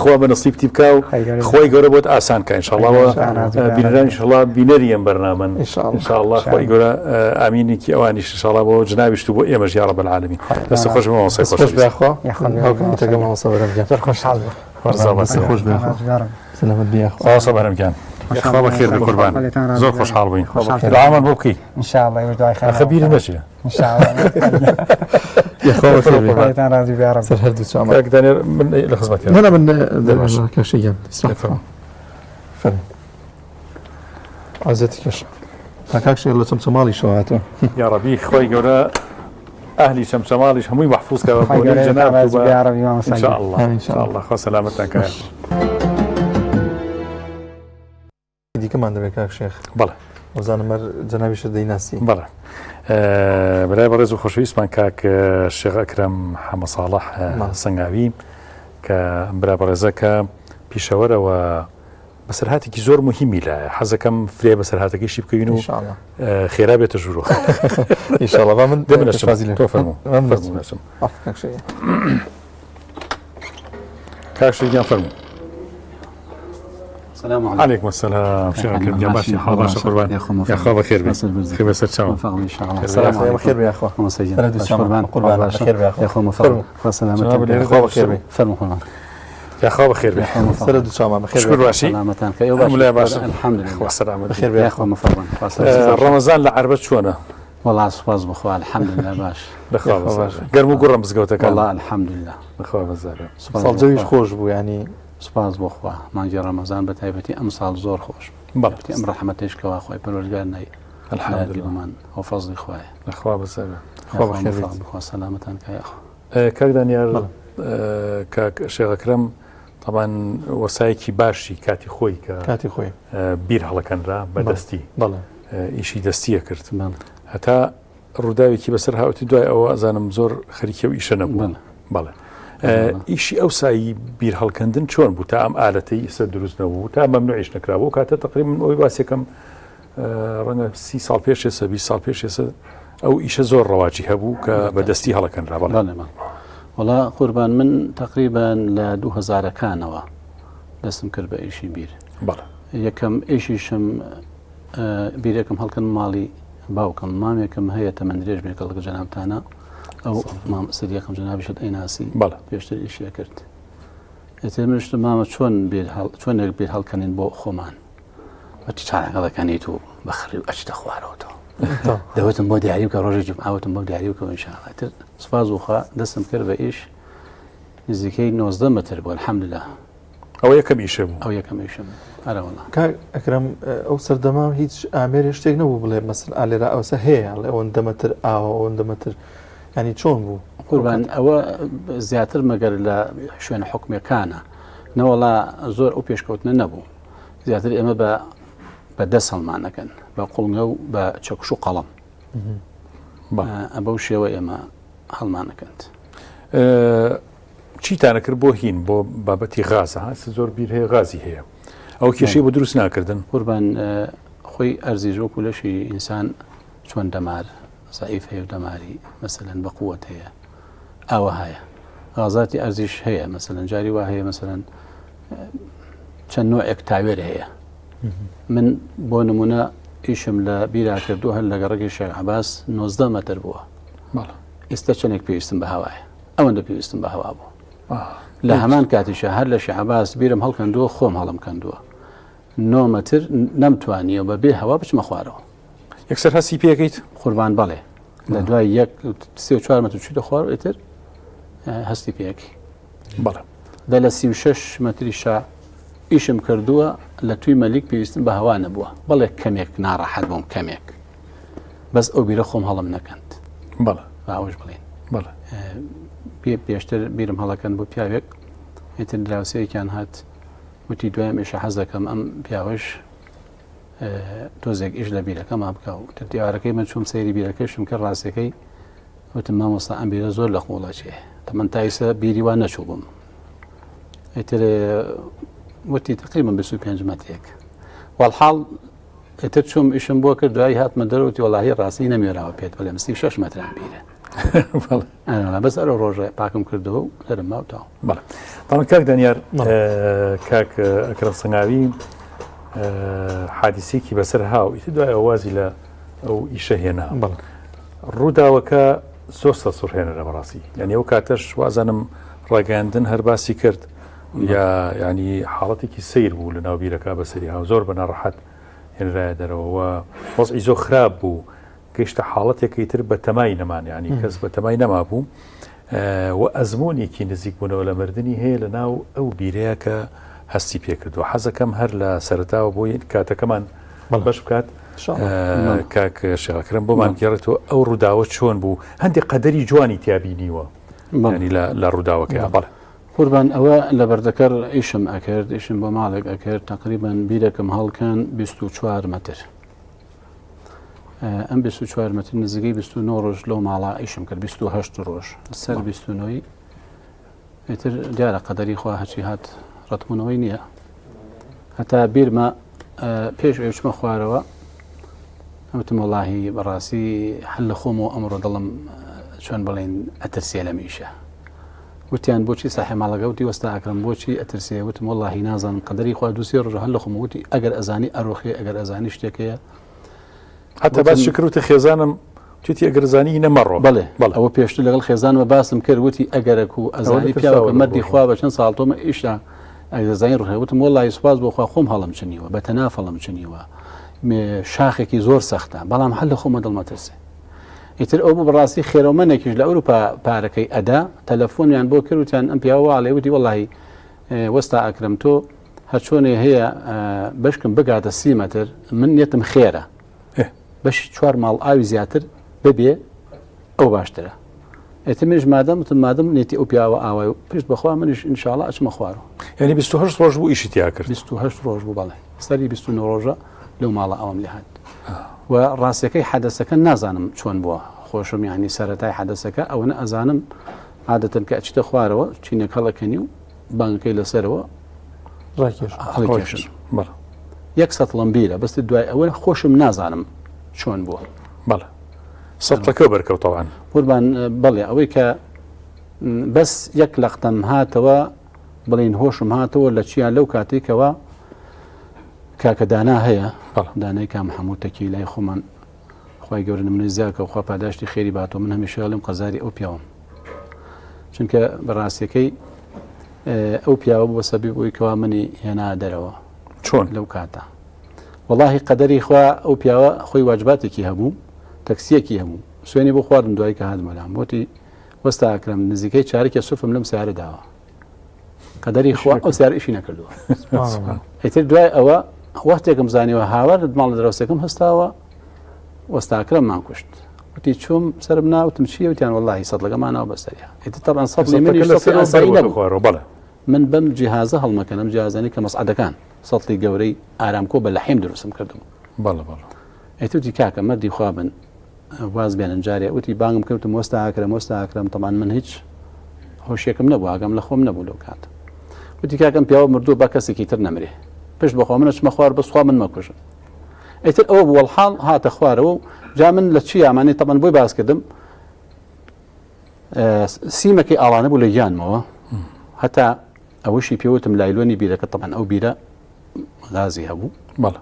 [SPEAKER 2] خوا بە نسیبتی بکا و خۆی گەورە بۆت ئاسان کە ئینشاءاللە بینەران ئینشاءاللە بینەری ئەم بەرنامەن ئینشاءاللە خۆی گەورە ئامینێکی ئەوانیش ئینشاءاللە بۆ جنابیشت و بۆ ئێمەش یا رب العالمین دەست خۆش بێ مامۆستای
[SPEAKER 1] خۆش بێ خوا هاوکاریتەکە مامۆستا بەرهەم گیان
[SPEAKER 4] زۆر خۆشحاڵ بووم
[SPEAKER 1] خۆش بێ خوا سلامت بی یاخوا
[SPEAKER 2] مامۆستا بەرهەم گیان خوا بەخێر بێ قوربان زۆر خۆشحاڵ بووین دوعامان بۆ بکەی
[SPEAKER 4] ان شاء الله ئێوەش دوعای خێرمان
[SPEAKER 2] ئاخە بیرت نەچێ
[SPEAKER 4] ان شاء الله
[SPEAKER 1] یاخوا بەخێر بێ
[SPEAKER 4] خۆتان ڕازی بێ یا رب
[SPEAKER 1] سەر هەردوو چاومان
[SPEAKER 2] کاک دانیار من لە خزمەتیان
[SPEAKER 1] نا نا من کاک شەیان
[SPEAKER 2] فەرموو.
[SPEAKER 1] فەرموو عزەتی کەش تا کاک شێر لە چەمچەماڵیشەوە هاتووە
[SPEAKER 2] یا ڕەبی خوای گەورە ئەهلی چەمچەماڵیش هەمووی مەحفوظ کە بە
[SPEAKER 4] خوای
[SPEAKER 2] بۆنەی
[SPEAKER 4] گەورە
[SPEAKER 2] جەنابت و
[SPEAKER 4] ڕازی
[SPEAKER 2] بە
[SPEAKER 4] بێ یا ربی مامۆستا
[SPEAKER 2] ان
[SPEAKER 4] گیان.
[SPEAKER 2] شاء الله
[SPEAKER 1] آمین
[SPEAKER 2] ان شاء الله خوا سەلامەتتان کە
[SPEAKER 1] دیکەمان دەبێت کاک شێخ.
[SPEAKER 2] بەڵێ.
[SPEAKER 1] وەزانم هەر جەنابیشت دەیناسی.
[SPEAKER 2] بەڵێ. برای بەڕێز و خۆشەویستمان کاک شێخ ئەکرەم حەمە ساڵح سەنگاوی کە برا بەڕێزە کە پیشەوەرەوە بەسەرهاتێکی زۆر مهمی لایە حەزەکەم فرێ بەسەرهاتەکەیشی بکەین و خێرا بێتە ژوورۆ
[SPEAKER 1] ئینشاءاللە با من
[SPEAKER 2] دەمنەچم تۆ فەرموو فەرموو نەچم کاک شێخ گیان فەرموو.
[SPEAKER 3] سلام علیکم.
[SPEAKER 2] علیکم السلام شێخ ئەکرەم گیان باشی حاڵ باشە قوربان یاخوا بەخێر بێ خێر بەسەر چاوم
[SPEAKER 1] سلام بەخێر بێ یاخوا قوربان قوربان بەخێر بێ یاخوا
[SPEAKER 3] قوربان خوا سلامەتان
[SPEAKER 1] یاخوا بەخێر بێ
[SPEAKER 3] فەرموو قوربان
[SPEAKER 2] یاخوا بەخێر بێ
[SPEAKER 1] سەر دوو چاومان بەخێر
[SPEAKER 2] شکر باشی
[SPEAKER 3] سلامەتان کە ئێوە
[SPEAKER 2] هەموو لای باشە
[SPEAKER 3] الحمدلله
[SPEAKER 2] خوا سلامەت
[SPEAKER 1] بەخێر بێ
[SPEAKER 3] یاخوا مفەڕن خوا سلامەت
[SPEAKER 2] ڕەمەزان لە عەربەت چۆنە
[SPEAKER 3] وەڵا سوپاس بخوا الحمدلله باش
[SPEAKER 2] بەخوا بەزار گەرم و گوڕە مزگەوتەکان
[SPEAKER 3] وەڵا الحمدلله
[SPEAKER 2] بەخوا بەزارە
[SPEAKER 1] ساڵ جەویش خۆش بوو ینی
[SPEAKER 3] سوپاس بۆ خوا مانگی ڕەمەزان بە تایبەتی ئەمساڵ زۆر خۆش بوو
[SPEAKER 2] بەڵێ
[SPEAKER 3] ئەم ڕەحمەتەیش کەوا خوای پەروەردگار نای
[SPEAKER 2] الحمدلله
[SPEAKER 3] بۆمان ئەو فەزڵی خوایە
[SPEAKER 2] لەخوا بەزارە
[SPEAKER 1] خوا بەخێر بێت
[SPEAKER 3] خوا سەلامەتان کا یاخوا
[SPEAKER 2] کاک دانیار کاک شێخ ئەکرەم تەبان وەسایەکی باشی کاتی خۆی کە
[SPEAKER 1] کاتی خۆی
[SPEAKER 2] بیر هەڵەکەنرا بە دەستی
[SPEAKER 1] بەڵێ
[SPEAKER 2] ئیشی دەستیە کرد هەتا ڕووداوێکی بەسەر هاوتی دوای ئەوە ئەزانم زۆر خەریکی ئەو ئیشە نەبوو بەڵێ ئیشی ئەو سایی بیر هەڵکەندن چۆن بوو تا ئەم ئالەتەی ئیسە دروست نەبوو تا مەمنوعیش نەکرابوو کاتە تقریبا من ئەوی باسێکم ڕەنگە سی ساڵ پێش ئێستا 20 ساڵ پێش ئێستا ئەو ئیشە زۆر ڕەواجی هەبوو کە بە دەستی هەڵەکەنرا بەڵێ
[SPEAKER 3] وەڵا قوربان من تقریبا لە دوو هەزارەکانەوە دەستم کرد بە ئیشی بیر
[SPEAKER 2] بەڵێ
[SPEAKER 3] یەکەم ئیشیشم بیرێکم هەڵکەن ماڵی باوکم مامێکم هەیە تەمەن درێژ بێ کەڵک جەنابتانە ئەو مام سریەکەم جەنابیشت ئەیناسی
[SPEAKER 2] بەڵێ
[SPEAKER 3] پێشتر ئیشی کرد ئێتر منشت مامە چۆن بیر هەڵ چۆنێک بیر هەڵکەنین بۆ خۆمان وتی چارەکە دەکەنیت و بەخری و ئەچتە خوارەوە تۆ دەوتم بۆ دیاری بکە ڕۆژی جمعە وتم بۆ دیاری بکە ئینشاءاللە تر سوپاس بۆ خوا دەستم کرد بە ئیش نزیکەی 90 متر بوو الحمدلله
[SPEAKER 2] ئەوە یەکەم ئیشە بوو
[SPEAKER 3] ئەو یەکەم ئیشم ئەرە وەڵا
[SPEAKER 1] کاک ئەکرەم ئەو سەردەمە هیچ ئامێرێ شتێک نەبوو بڵێ مەسەل ئالێرا ئەوسە هەیە ئەڵێ ئەوەندە مەتر ئاوە ئەوەندە مەتر ینی چۆن بوو
[SPEAKER 3] قوربان ئەوە زیاتر مەگەر لە شوێنە حکومیەکانە نەوەڵا زۆر ئەو پێشکەوتنە نەبوو زیاتر ئێمە بە بە دەست هەڵمانەکەن بە قوڵنگە و بە چەکوش و قەڵەم.
[SPEAKER 5] بەو شێوە ئێمە هەڵمانەکەند.
[SPEAKER 2] چیتانە کرد بۆ هین بۆ بابەتی غازە زۆر بیر هەیە غازی هەیە ئەو کێشەی بۆ دروست ناکردن
[SPEAKER 5] قوربان خۆی ئەرزی وەکو لەشی ئینسان چۆن دەمار زعیف هەیە و دەماری مەسەلەن بە قووەت هەیە ئاوە هەیە غازاتی ئەرزیش هەیە مەسەلەن جاری وا هەیە مەسەلەن چەند نوعێک تاوێر هەیە من بۆ نمونە ئیشم لە بیرا کردو هەر لە گەڕەکی شێخ عباس 90 مەتر بووە ئێستا چەندێک پێویستم بە هەوایە ئەوەندە پێویستم بە هەوا بوو لە هەمان کاتیشە هەر لە شعباس بیرم هەڵکەندووە خۆم هەڵم کەندووە نۆ مەتر نەمتوانیەوە بە بێ هەوا بچمە خوارەوە
[SPEAKER 2] یەکسەر هەستی پێکەیت
[SPEAKER 5] قوربان بەڵێ لە دوای یەک سێ و چوار مەتر چیتە خوار ئیتر هەستی پێکی
[SPEAKER 2] بەڵێ
[SPEAKER 5] دە لە 36 مەتریشا ئیشم کردووە لە توی مەلیک پێویستم بە هەوا نەبووە بەڵێ کەمێک ناڕەحەت بووم کەمێک بەس ئەو بیرە خۆم هەڵم نەکەند
[SPEAKER 2] بەڵێ
[SPEAKER 5] باوەش بڵێن
[SPEAKER 2] بەڵێ
[SPEAKER 5] پێشتر بیرم هەڵەکەن بۆ پیاوێک ئیتر دراوسەیەکیان هات وتی دوای ئەم ئیشە حەز دەکەم ئەم پیاوەش تۆزێک ئیش لە بیرەکەما بکە و تر دیوارەکەی من چوم سەیری بیرەکەشم کرد ڕاستەکەی وتم مامۆستا ئەم بیرە زۆر لە قوڵە چێ تەمەن تایسە بیری وا نەچوو بووم ئیتر وتی تقریبا 25 مەترێک والحاڵ ئیتر چوم ئیشم بۆ کرد دوایی هاتمە دەرەوە وتی وەڵاهی ڕاستی نەمێراوە پێت بڵێم 36 مەتران بیرە بەس ئەرە ڕۆژە پاکم کردەوە و لەرم ماوتەوە
[SPEAKER 2] بەڵێ بەڵام کاک دانیار کاک ئەکرم سنگاوی حادیسێکی بەسەر هاو ئیتر دوای وازی لە ئەو ئیشە هێنا ڕووداوەکە زۆر سەرسوڕهێنەرە بەڕاستی یعنی ئەو کاتەش وازانم ڕاگەیاندن هەر باسی کرد یا ینی حاڵەتێکی سیر بوو لە ناو بیرەکە بەسەری هاو زۆر بە ناڕەحەت هێنرایە دەرەوە وەزعی زۆر خراپ بوو گەیشتە حاڵەتێک ئیتر بە تەمای نەمان یانی کەس بە تەمای نەمابوو و ئەزموونێکی نزیک بوونەوە لە مردنی هەیە لە ناو ئەو بیرەیە کە هەستی پێکردووە حەزەکەم هەر لە سەرتاوە بۆی کاتەکەمان بەش بکات کاک شێخەکرم بۆمان گێڕێتەوە ئەو ڕووداوە چۆن بوو هەندێک قەدەری جوانی تیابینیوە ینی لە ڕووداوەکە بەڵێ
[SPEAKER 5] قوربان ئەوە لە بەردەکەر ئیشم ئەکرد ئیشم بۆ ماڵێک ئەکرد تقریبان بیرەکەم هەڵکەن 24 متر ئەم 24 متر نزیکەی 29 ڕۆژ لەو ماڵە ئیشم کرد 28 ڕۆژ سەر 29 ئیتر دیارە قەدەری خوا هەرچی هات ڕەتبوونەوەی نییە هەتا بیرمە پێش ئەوچمە خوارەوە وتم وڵاهی بەڕاستی هەل لە خۆم و ئەمڕۆ دڵم چۆن بڵێن ئەترسێ لەم ئیشە وتیان بۆچی ساحێ ماڵەکە وتی وەستا ئەکرم بۆچی ئەترسێ وتم وەڵاهی نازانم قەدەری خوا دوو سێ ڕۆژە هەر لە خۆم وتی ئەگەر ئەزانی ئەڕۆخێ ئەگەر ئەزانی شتێک هەیە
[SPEAKER 2] حتی باس شکر وتی خێزانم وتی ئەگەر زانی نەمەڕۆ
[SPEAKER 5] بەڵێ بەڵێ ئەوە پێشتر لەگەڵ خێزانمە باسم کرد وتی ئەگەرەک و ئەزانی پیاوەکە مەردی خوا بە چەند ساڵ تۆمە ئیشە ئەگەر زانی ڕۆخێ وتم وەڵاهی سوپاس بۆ خوا خۆم هەڵم چنیوە بە تەناف هەڵم چنیوە شاخێکی زۆر سەختە بەڵام هەر لە خۆمە دڵمە ترسێ ئیتر ئەو بوو بەڕاستی خێرەومەنێکیش لە ئەوروپا پارەکەی ئەدا تەلەفۆنیان بۆ کرد وتیان ئەم پیاوە وا ئەڵێ وتی وەڵاهی وەستا ئەکرەم تۆ هەرچۆنێ هەیە بەشکم بگاتە سی مەتر من نیەتم خێرە بەشی چوار ماڵ ئاوی زیاتر ببێ ئەو باشترە ئێتر منیش مادەم وتم مادەم نێتی ئەو پیاوە ئاوای و پشت بەخوا منیش ئینشاڵا ئەچمە خوارەوە
[SPEAKER 2] یعنی 28 ڕۆژ بوو ئیشی تیا کرد
[SPEAKER 5] 28 ڕۆژ بوو بەڵێ سەری 29 ڕۆژە لەو ماڵە ئەوەم لێ هات و ڕاستەکەی حەدەسەکە نازانم چۆن بووە خۆشم یعنی سەرەتای حەدەسەکە ئەوەنە ئەزانم عادەتەن کە ئەچیتە خوارەوە چینەک هەڵەکەنی و بانگەکەی لەسەرەوە
[SPEAKER 1] ڕاکێشن
[SPEAKER 5] یەک سەتڵم بیرە بەست دوای ئەوە خۆشم نازانم چۆن بووە
[SPEAKER 2] بەڵێ سەتڵەکە بەرکەوتەوان
[SPEAKER 5] قوربان بەڵێ ئەوەی کە بەس یەک لەقتەم هاتەوە بڵین هۆشم هاتەوە لە چیا لەو کاتێکەوە کاکە دانا هەیە دانای کام هەموو تەکی لای خۆمان خی گەورە نمونەی زیاکە خوا پاداشتی خێری باتەوە من هەمیشە ئەڵێم قەزاری ئەو پیاوم چونکە بەڕاستیەکەی ئەو پیاوە بووە سەبی بووی کەوا منی هێنا دەرەوە
[SPEAKER 2] چۆن
[SPEAKER 5] لەو کاتە وەڵاهی قەدەری خوا ئەو پیاوە خۆی واجباتێکی هەبوو تەکسیەکی هەبوو سوێنی بۆ خواردم دوای کە هاتمە لام وتی وەستا ئەکرەم نزیکەی چارەکێ سوفم لەم سیارە داوە قەدەری خوا ئەو سیارە ئیشی نەکردووە ئیتر دوای ئەوە وەختێکم زانیوە هاوار ماڵ دراوسێکم هەستاوە وەستاکرەممان کوشت وتی چوم سرم ناوتم چییە وتیان وەڵاهی سەدڵەکەمانەوە بەسەریا ئیتر طبعا سەدڵی منیش سەدڵی ئاسایی نەبوو
[SPEAKER 2] بەڵێ
[SPEAKER 5] من بەم جیهازە هەڵمەکەنم جیازانی کە مەسعدەکان سەتڵی گەورەی ئارامکۆ بە لەحیم دروستم کردم
[SPEAKER 2] بەڵێ بەڵێ
[SPEAKER 5] ئیتر وتی کاکە مەردی خوا بن. واز بێنن جارێ وتی بانگم کردم وەستا ئەکرەم وەستا ئەکرەم تەمان من هیچ هۆشێکم نەبوو ئاگام لە خۆم نەبوو لەو کات وتی کاکەم پیاوە مردووە با کەسێکی تر نەمرێ پشت بەخوا منە چمە خوار بەس خوا من مەکوژن ئیتر ئەوە بوو وەڵحاڵ هاتە خوارەوە و جا من لە چی ئامانەی تەمان بۆی باس کردم سیمەکەی ئاڵانە بوو لە گیانمەوە هەتا ئەوەشی پێوتم لایلۆنی بیرەکە تەمان ئەو بیرە غازی هەبوو
[SPEAKER 2] بەڵێ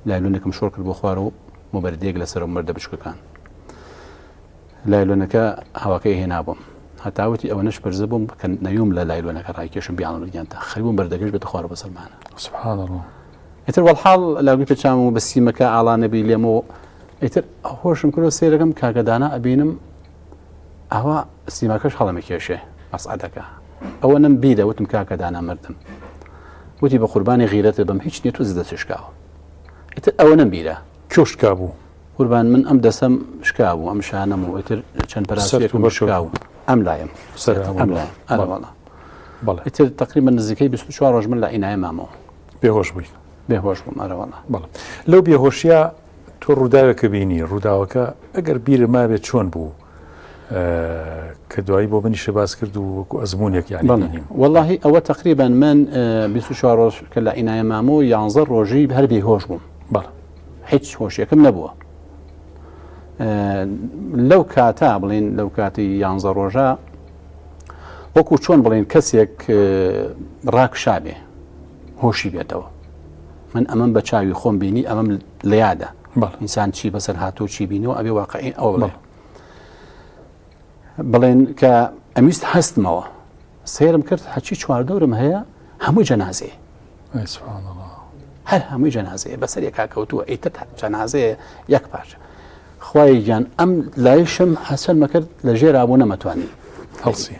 [SPEAKER 5] لایلۆنێکم شۆڕ کرد بۆ خوارەوە مبەردەیەک لەسەر مردە بچکەکان لایلۆنەکە هەواکەی هێنابووم هەتاوتی ئەوە نەش پرزە بووم کە نەیوم لە لایلۆنەکە ڕایکێشم بیان گیان تا خەریبووم بەردەکەش بێتە خوارەوە بەسەرمانە
[SPEAKER 2] سبحان الله
[SPEAKER 5] ئیتر وەڵحاڵ لاگوی پێچام و بە سیمەکە ئاڵانە بی لێم و ئیتر هۆشم کرد سێرەکەم کاکەدانا ئەبینم ئەوە سیماکەش هەڵەمەکێشێ مەسعەدەکە ئەوە نم بیرە وتم کاکە دانا مردم وتی بە قوربانی غیرەتت بم هیچ نیە تۆ دەست شکاوە ئیتر ئەوە نم بیرە
[SPEAKER 2] کێ شکا بوو؟
[SPEAKER 5] قوربان من ئەم دەسەم شکا بوو ئەم شانەم و ئیتر چەند پەراسویەکم شکا بوو ئەم لایم
[SPEAKER 2] سەر
[SPEAKER 5] ئەم لایم ئەرە وەڵا بەڵێ ئیتر تقریبا نزیکەی 24 ڕۆژ من لە عینایە مامەوە
[SPEAKER 2] بێهۆش بووی
[SPEAKER 5] بێهۆش بووم ئەرە وەڵا
[SPEAKER 2] بەڵێ لەو بێهۆشیە تۆ ڕووداوێکە بینی ڕووداوەکە ئەگەر بیرت مابێت چۆن بوو کە دوایی بۆ منیشە باس کرد و وەکو ئەزمونێک یانی بینیم.
[SPEAKER 5] وەڵاهی ئەوە تەقریبەن من 24 ڕۆژ کە لە عینایە مامۆ یانزە ڕۆژی هەر بێهۆش بووم
[SPEAKER 2] بەڵێ
[SPEAKER 5] هیچ هۆشێکم نەبووە لەو کاتە بڵین لەو کاتی یانزە ڕۆژە وەکو چۆن بڵین کەسێک ڕاکشابێ هۆشی بێتەوە من ئەمەم بە چاوی خۆم بینی ئەمەم لە یادە ئینسان چی بەسەر هاتوو چی بینەوە ئەبێ واقعی ئەوە بڵێ بڵێن کە ئەمیست هەستمەوە سێرم کرد هەچی چواردەورم هەیە هەمووی جەنازەیە هەر هەمووی جەنازەیە بەسەر یەکا کەوتووە ئیتر جەنازەیە یەک پارچە خوای گیان ئەم لایشم حەسەن مەکرد لە ژێر ئابوو نەمەتوانی
[SPEAKER 2] هەڵسی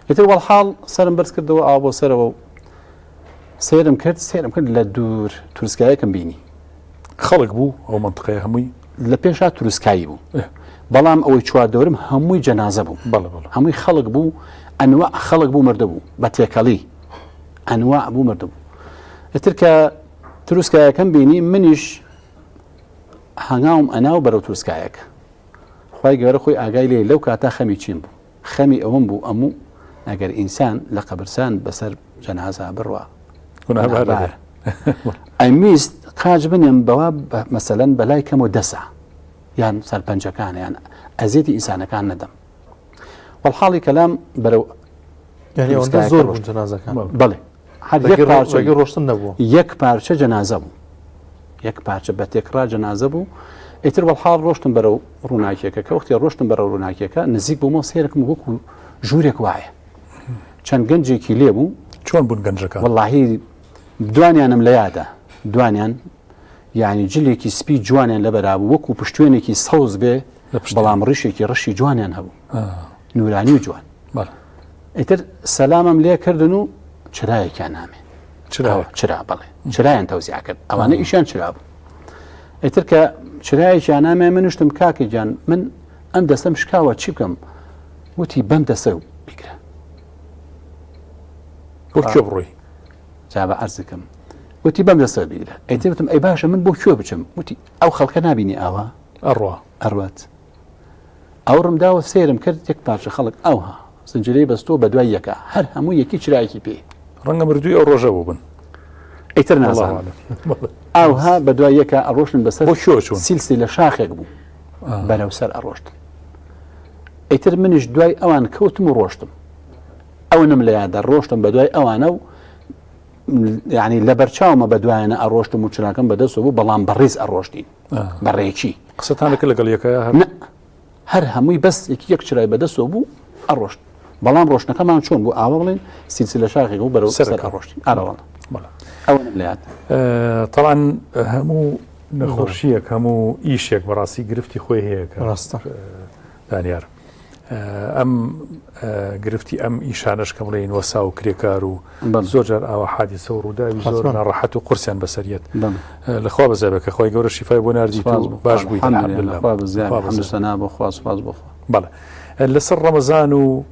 [SPEAKER 5] ئیتر وەڵحاڵ سرم بەرز کردەوە ئاو بۆ سەرەوە و سەیرم کرد سەیرم کرد لە دوور تروسکایەکم بینی.
[SPEAKER 2] خەڵک بوو ئەو مەنتقەیە هەمووی؟
[SPEAKER 5] لە پێشا تروسکایی بوو بەڵام ئەوەی چواردەورم هەمووی جەنازە بوو
[SPEAKER 2] بەڵێ بەڵێ.
[SPEAKER 5] هەمووی خەڵک بوو ئەنواع خەڵک بوو مردە بوو بە تێکەڵی ئەنواع بوو مردە بوو ئیتر کە تروسکایەکەم بینی منیش هەنگاوم ئەناو بەرەو تروسکایەکە خوای گەورە خۆی ئاگای لێ لەو کاتە خەمی چیم بوو خەمی ئەوەم بوو ئەموو ئەگەر ئینسان لە قەبرسان بەسەر جەنازە بڕوا
[SPEAKER 2] گوناهبارە
[SPEAKER 5] ئەمیست قاچ بنێم بەوە مەسەلەن بەلای کەم و دەسا یان سەرپەنجەکان یان ئەزیەتی ئینسانەکان نەدەم وەڵحاڵی کەلام بەرەو
[SPEAKER 1] زۆر بوون جەنازەکان
[SPEAKER 5] بەڵێ هەر یەک پارچە
[SPEAKER 1] ڕۆشتن نەبوو
[SPEAKER 5] یەک پارچە جەنازە بوو یەک پارچە بە تێکڕا جەنازە بوو ئیتر وەڵحاڵ ڕۆشتم بەرەو ڕووناکیەکە کە وەختی ڕۆشتم بەرەو ڕووناکیەکە نزیک بوومەوە سێرەکم وەکو ژوورێک وایە چەند گەنجێکی لێ بوو
[SPEAKER 2] چۆن بوون گەنجەکان
[SPEAKER 5] وەڵاهی دوانیانم لە یادە دوانیان یعنی جلێکی سپی جوانیان لەبەرا بوو وەکو پشتێنێکی سەوز بێ بەڵام ڕیشێکی ڕەشی جوانیان هەبوو نورانی و جوان ئیتر سەلامم لێ کردن و چرایەکیان نامێ
[SPEAKER 2] چرا
[SPEAKER 5] چرا بەڵێ چرایان تەوزیع کرد ئەوانە ئیشیان چرا بوو ئیتر کە چرایەکیان نامێ من وشتم کاکە گیان من ئەم دەستم شکاوە چی بکەم وتی بەم دەستە بیگرە
[SPEAKER 2] بۆ کوێ بڕۆی
[SPEAKER 5] جا بە عەرزکەم وتی بەم دەستە بیگرە ئیتر وتم ئەی باشە من بۆ کوێ بچم وتی ئەو خەڵکە نابینی ئاوا
[SPEAKER 2] ئەڕوا
[SPEAKER 5] ئەڕوات ئاوڕم داوە سەیرم کرد یەک پارچە خەڵک ئەوها زنجیرەی بەستووە بە دوای یەکا هەر هەموو یەکی چرایەکی پێ.
[SPEAKER 2] ڕەنگە مردووی ئەو ڕۆژە بووبن.
[SPEAKER 5] ئیتر نازانم. ئاوها بە دوای یەکا ئەڕۆشتن بەسەر
[SPEAKER 2] بۆ کوێ چوون؟
[SPEAKER 5] سیلسیلە شاخێک بوو بەرەو سەر ئەڕۆشتن. ئیتر منیش دوای ئەوان کەوتم و ڕۆشتم. ئەونم لە یادە ڕۆشتم بە دوای ئەوانە و یعنی لەبەرچاومە بە دوایانە ئەڕۆشتم و چراکەم بەدەستەوە بوو بەڵام بەڕیز ئەڕۆشتین. بە ڕێکی.
[SPEAKER 2] قسەتان دەکرد لەگەڵ یەکە
[SPEAKER 5] هەر؟ نا هەر هەمووی بەس یەکی یەک چرای بەدەستەوە بوو ئەڕۆشت بەڵام ڕۆشتنەکەمان چۆن بوو ئاوا بڵێن سیلسلە شاخێک بوو بەرەو سەر ئەڕۆشتین ئارە وەڵا
[SPEAKER 2] بەڵێ
[SPEAKER 5] ئەوەنەم لە یاد.
[SPEAKER 2] تەبعەن هەموو نەخۆشییەک هەموو ئیشێک بەڕاستی گرفتی خۆی هەیە کە
[SPEAKER 1] ڕاستە
[SPEAKER 2] دانیار ئەم گرفتی ئەم ئیشانەش کە بڵێین وەسا و کرێکار و زۆر جار ئاوا حادیسە و ڕووداوی زۆر ناڕەحەت و قورسیان بەسەریەت لە خوا بەزیابێ کە خوای گەورە شیفای بۆ ناردیت و باش بوویت الحمدلله بەڵێ لەسەر ڕەمەزان و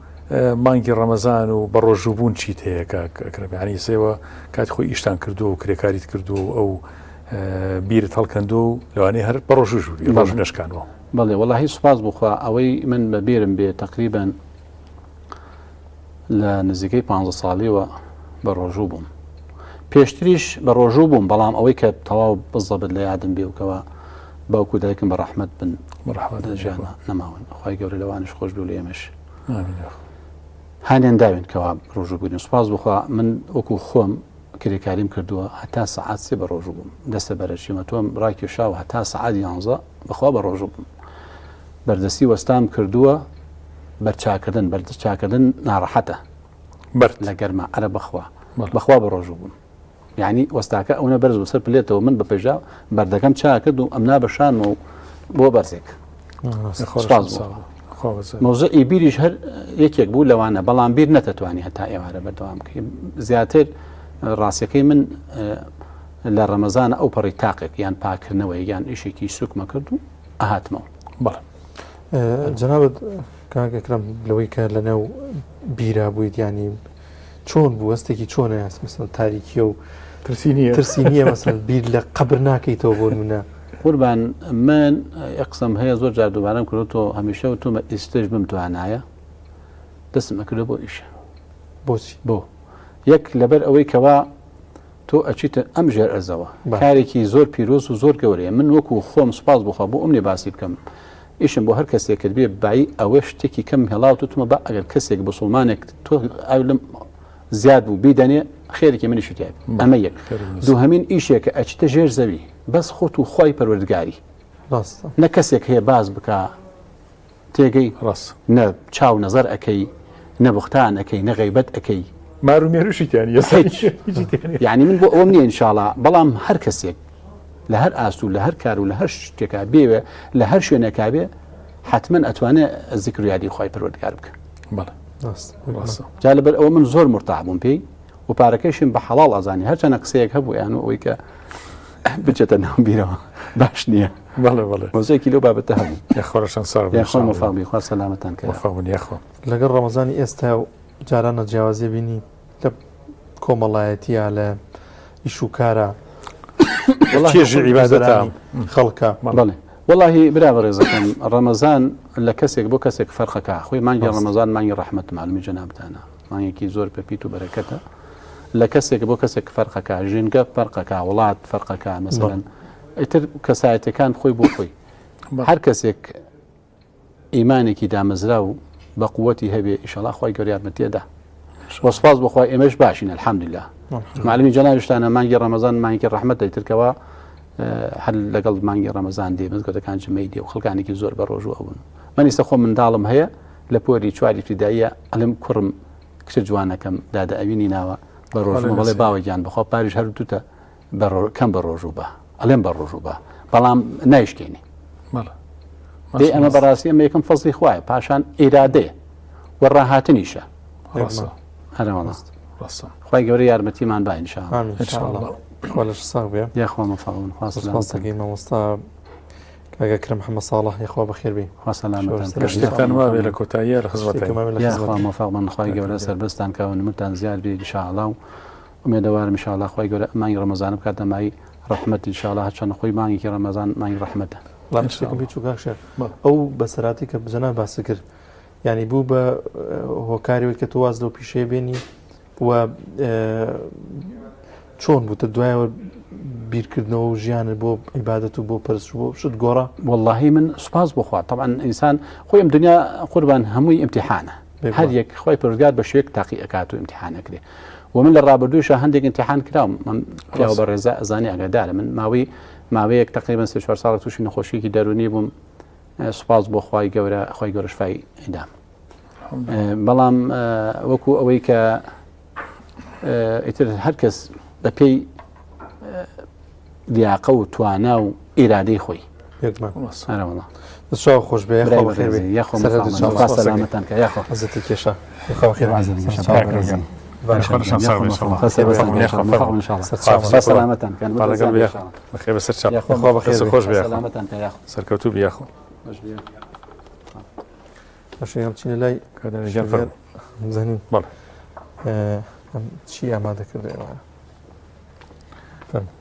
[SPEAKER 2] مانگی ڕەمەزان و بەڕۆژوو بوون چیت هەیە کاک ئەکرەم یعنی سێوە کاتی خۆی ئیشتان کردو و کرێکاریت کردو و ئەو بیرت هەڵکەندووە و لەوانەیە هەر بەڕۆژووش بووبی ڕۆژ نەشکانەوە.
[SPEAKER 5] بەڵێ وەڵاهی سوپاس بۆ خوا ئەوەی من بە بیرم بێ تەقریبەن لە نزیکەی پ ساڵیوە بە ڕۆژوو بووم پێشتریش بە ڕۆژوو بووم بەڵام ئەوەی کە تەواو بزەبت لە یادم بێ وکەوە باوکو دایکم بە ڕەحمەت بن
[SPEAKER 2] ڕەحمەت
[SPEAKER 5] ژیانە نەماون خی گەورە لەوانش خۆش بوو لە ئێمەش
[SPEAKER 2] ئامین یاخوا.
[SPEAKER 5] هانیان داوین کەوا ڕۆژوو بگرین سوپاس بخوا من وەکو خۆم کرێکاریم کردووە هەتا سەعات سێ بە ڕۆژوو بووم دەستە بەرەچیمە تۆم ڕاکێشاوە هەتا سەعات یانزە بەخوا بە ڕۆژوو بووم بەردەستی وەستام کردووە بەرچاکردن بەردەچاکردن ناڕەحەتە
[SPEAKER 2] بەرد
[SPEAKER 5] لە گەرما ئەرە بەخوا بەخوا بە ڕۆژوو بووم یعنی وەستاکە ئەوەنە بەرز بوو سەر پلێتەوە من بە پێشدا بەردەکەم چاکرد و ئەمنا بە شانمە و بۆ بەرزێک سپاس بۆ مەوزوعی بیریش هەر یەکێک بوو لەوانە بەڵام بیر نەتەتوانی هەتا ئێوارە بەردەوام بکەی زیاتر ڕاستەکەی من لە ڕەمەزانە ئەو پەڕی تاقێک یان پاکردنەوەی یان ئیشێکی سوکمە کرد و ئەهاتمەوە
[SPEAKER 2] بەڵێ
[SPEAKER 1] جەنابت کاک ئەکرەم لەوەی کە لەناو بیرا بوویت ینی چۆن بوو هەستێکی چۆنە مەسەن تاریکیە و
[SPEAKER 2] ترسی نییە
[SPEAKER 1] ترسی نییە مەسەن بیر لە قەبر ناکەیتەوە بۆ نمونە
[SPEAKER 5] قوربان من قسەم هەیە زۆر جار دووبارەم کردۆتەوە هەمیشە وتومە ئیستش بمتوانایە دەستم ئەکردەوە بۆ ئیشە
[SPEAKER 1] بۆچی
[SPEAKER 5] بۆ یەک لەبەر ئەوەی کەوا تۆ ئەچیتە ئەم ژێر ئەرزەوە کارێکی زۆر پیرۆز و زۆر گەورەیە من وەکو خۆم سوپاس بخوا بۆ ئەم نێ باسی بکەم ئیشم بۆ هەر کەسێک کرد بێ بایی ئەوە شتێکی کەم هێڵاوت وتمە با ئەگەر کەسێک بسوڵمانێک تۆ ئاو لەم زیاد بوو بیدەنێ خێرێکی منیشی تیا بێ. ئەمە یەک دووهەمین ئیشێکە ئەچیتە ژێر زەوی بەس خۆت و خوای پەروەردگاری
[SPEAKER 1] ڕاستە
[SPEAKER 5] نە کەسێک هەیە باس بکا تێگەی
[SPEAKER 2] ڕاست
[SPEAKER 5] نە چاو نەزەر ئەکەی نە بوختان ئەکەی نە غەیبەت ئەکەی
[SPEAKER 2] مار و مێروشی تیا نییە
[SPEAKER 5] هیچ.
[SPEAKER 2] هیچی تیا نییە.
[SPEAKER 5] یعنی من بۆ ئەوەم نییە ئینشاڵا بەڵام هەر کەسێک لە هەر ئاست و لە هەر کار و لە هەر شتێکا بێوێ لە هەر شوێنێکا بێ حتمما ئەتوانێ زیکر و یادی خوای پەروەردگار بکە.
[SPEAKER 2] بەڵێ ڕاستە.
[SPEAKER 5] جا لەبەر ئەوە من زۆر مورتاح بووم پێی و پارەکەیشم بە حەڵاڵ ئەزانی هەرچەنە قسەیەک هەبوو یان ئەوەی کە بچێتە ناو بیرەوە باش نییە.
[SPEAKER 2] بەڵێ بەڵێ.
[SPEAKER 5] مەوزوعێکی لەو بابەتە هەبوو.
[SPEAKER 2] یاخوا ڕەشان ساغ بن
[SPEAKER 5] یاخوا مۆفەق بی خوا سەلامەتان کە.
[SPEAKER 2] مۆفەق بن یاخوا.
[SPEAKER 1] لەگەڵ ڕەمەزانی ئێستا و جارانە جیاوازی بینی لە کۆمەڵایەتیە لە ئیش و کارە
[SPEAKER 2] چێژی عیبادەتە
[SPEAKER 1] خەڵکە.
[SPEAKER 5] بەڵێ وەڵاهی برا بەڕێزەکەم ڕەمەزان لە کەسێک بۆ کەسێک فەرقەکە خۆی مانگی ڕەمەزان مانگی ڕەحمەت معلومی جەنابتانە مانگێکی زۆر پەپیت و بەرەکەتە لە کەسێک بۆ کەسێک فەرقەکە ژینگە فەرقەکە وڵات فەرقەکە مەسەلەن ئیتر کەسایەتەکان خۆی بۆ خۆی هەر کەسێک ئیمانێکی دامەزراو بە قوتی هەبێ ئیشەڵا خوای گەورە یارمەتی ئەدا وە سوپاس بۆ خوای ئێمەش باشین الحمدلله معلمی جەنابیشتانە مانگی ڕەمەزان مانگی ڕەحمەت ئیتر کەوا هەر لەگەڵ مانگی ڕەمەزان دێ مزگەوتەکان جمەی دێ و خەڵکانێکی زۆر بە ڕۆژوو ئەبوون من ئیستا خۆم منداڵم هەیە لە پۆلی چواری ابتداییە ئەڵێم کوڕم کچە جوانەکەم دادە ئەوینی ناوە بە ڕۆژوو بەڵێ باوە گیان بەخوا پاریش هەر دوتە کەم بە ڕۆژوو بە ئەڵێم بە ڕۆژوو بە بەڵام نایشکێنی دێ ئەمە بەڕاستی ئەمە یەکەم فەزلی خوایە پاشان ئیرادەیە و ڕاهاتنیشە خی گەورە یارمەتیمان با
[SPEAKER 1] یاخوا
[SPEAKER 5] مەفاون
[SPEAKER 1] خواستەکەی مامۆستا کاک ئەکرەم محەممەد ساڵح یاخوا بەخێر بێی
[SPEAKER 5] خوا سەلامەتان
[SPEAKER 2] شتێکتان وابێ لە کۆتاییە لە خزمەتتان
[SPEAKER 5] یاخوا مۆفەق بن خوای گەورە سەربەستان کا و نمرتان زیاد بێ ان شاء الله و ئومێدەوارم ان شاء الله خوای گەورە ئەم مانگی ڕەمەزانە بکاتە مای ڕەحمەت ان شاء الله هەرچەندە خۆی مانگێکی ڕەمەزان مانگی ڕەحمەتە.
[SPEAKER 1] وەڵام شتێکم پێ چوو کاک شێخ ئەو بەسەراتی کە جەناب باست کرد یعنی بوو بە هۆکاری وەی کە تۆ واز لەو پیشەیە بێنی و چۆن بوو تە دوایەوە بیرکردنەوە و ژیانت بۆ عیبادەت و بۆ پرس و بۆ شت گۆڕا؟
[SPEAKER 5] وەڵاهی من سوپاس بۆ خوا تەبعەن ئینسان خۆی ئەم دنیا قوربان هەمووی ئیمتیحانە هەر یەک خۆی پەروەردگار بە شێوەیەک تاقی ئەکات و ئیمتیحان ئەکرێ و من لە ڕابردووشا هەندێک ئیمتیحان کراوم من پیاوە بە ڕێزا ئەزانی ئاگادارە من ماوەی ماوەیەک تقریبا سێ چوار ساڵ تووشی نەخۆشیێکی دەرونی بووم سوپاس بۆ خوای گەورە خوای گەورە شفای دام بەڵام وەکو ئەوەی کە ئیتر هەر کەس بە پێی لیاقە و توانا و ئیرادەی خۆی
[SPEAKER 1] چاو خۆش بێ
[SPEAKER 5] سەلامەتان کە یاخۆ
[SPEAKER 1] حەزەتی کێشە
[SPEAKER 5] سەلامەتان
[SPEAKER 2] خۆش بێ
[SPEAKER 5] سەرکەوتوو
[SPEAKER 2] یاخۆ
[SPEAKER 1] باشە ئێمە بچینە لای
[SPEAKER 2] کادەنە گیان فەرموو.
[SPEAKER 1] زەنین
[SPEAKER 2] بەڵێ.
[SPEAKER 1] ئەم چی ئامادە کرد ئێوارە فەرموو.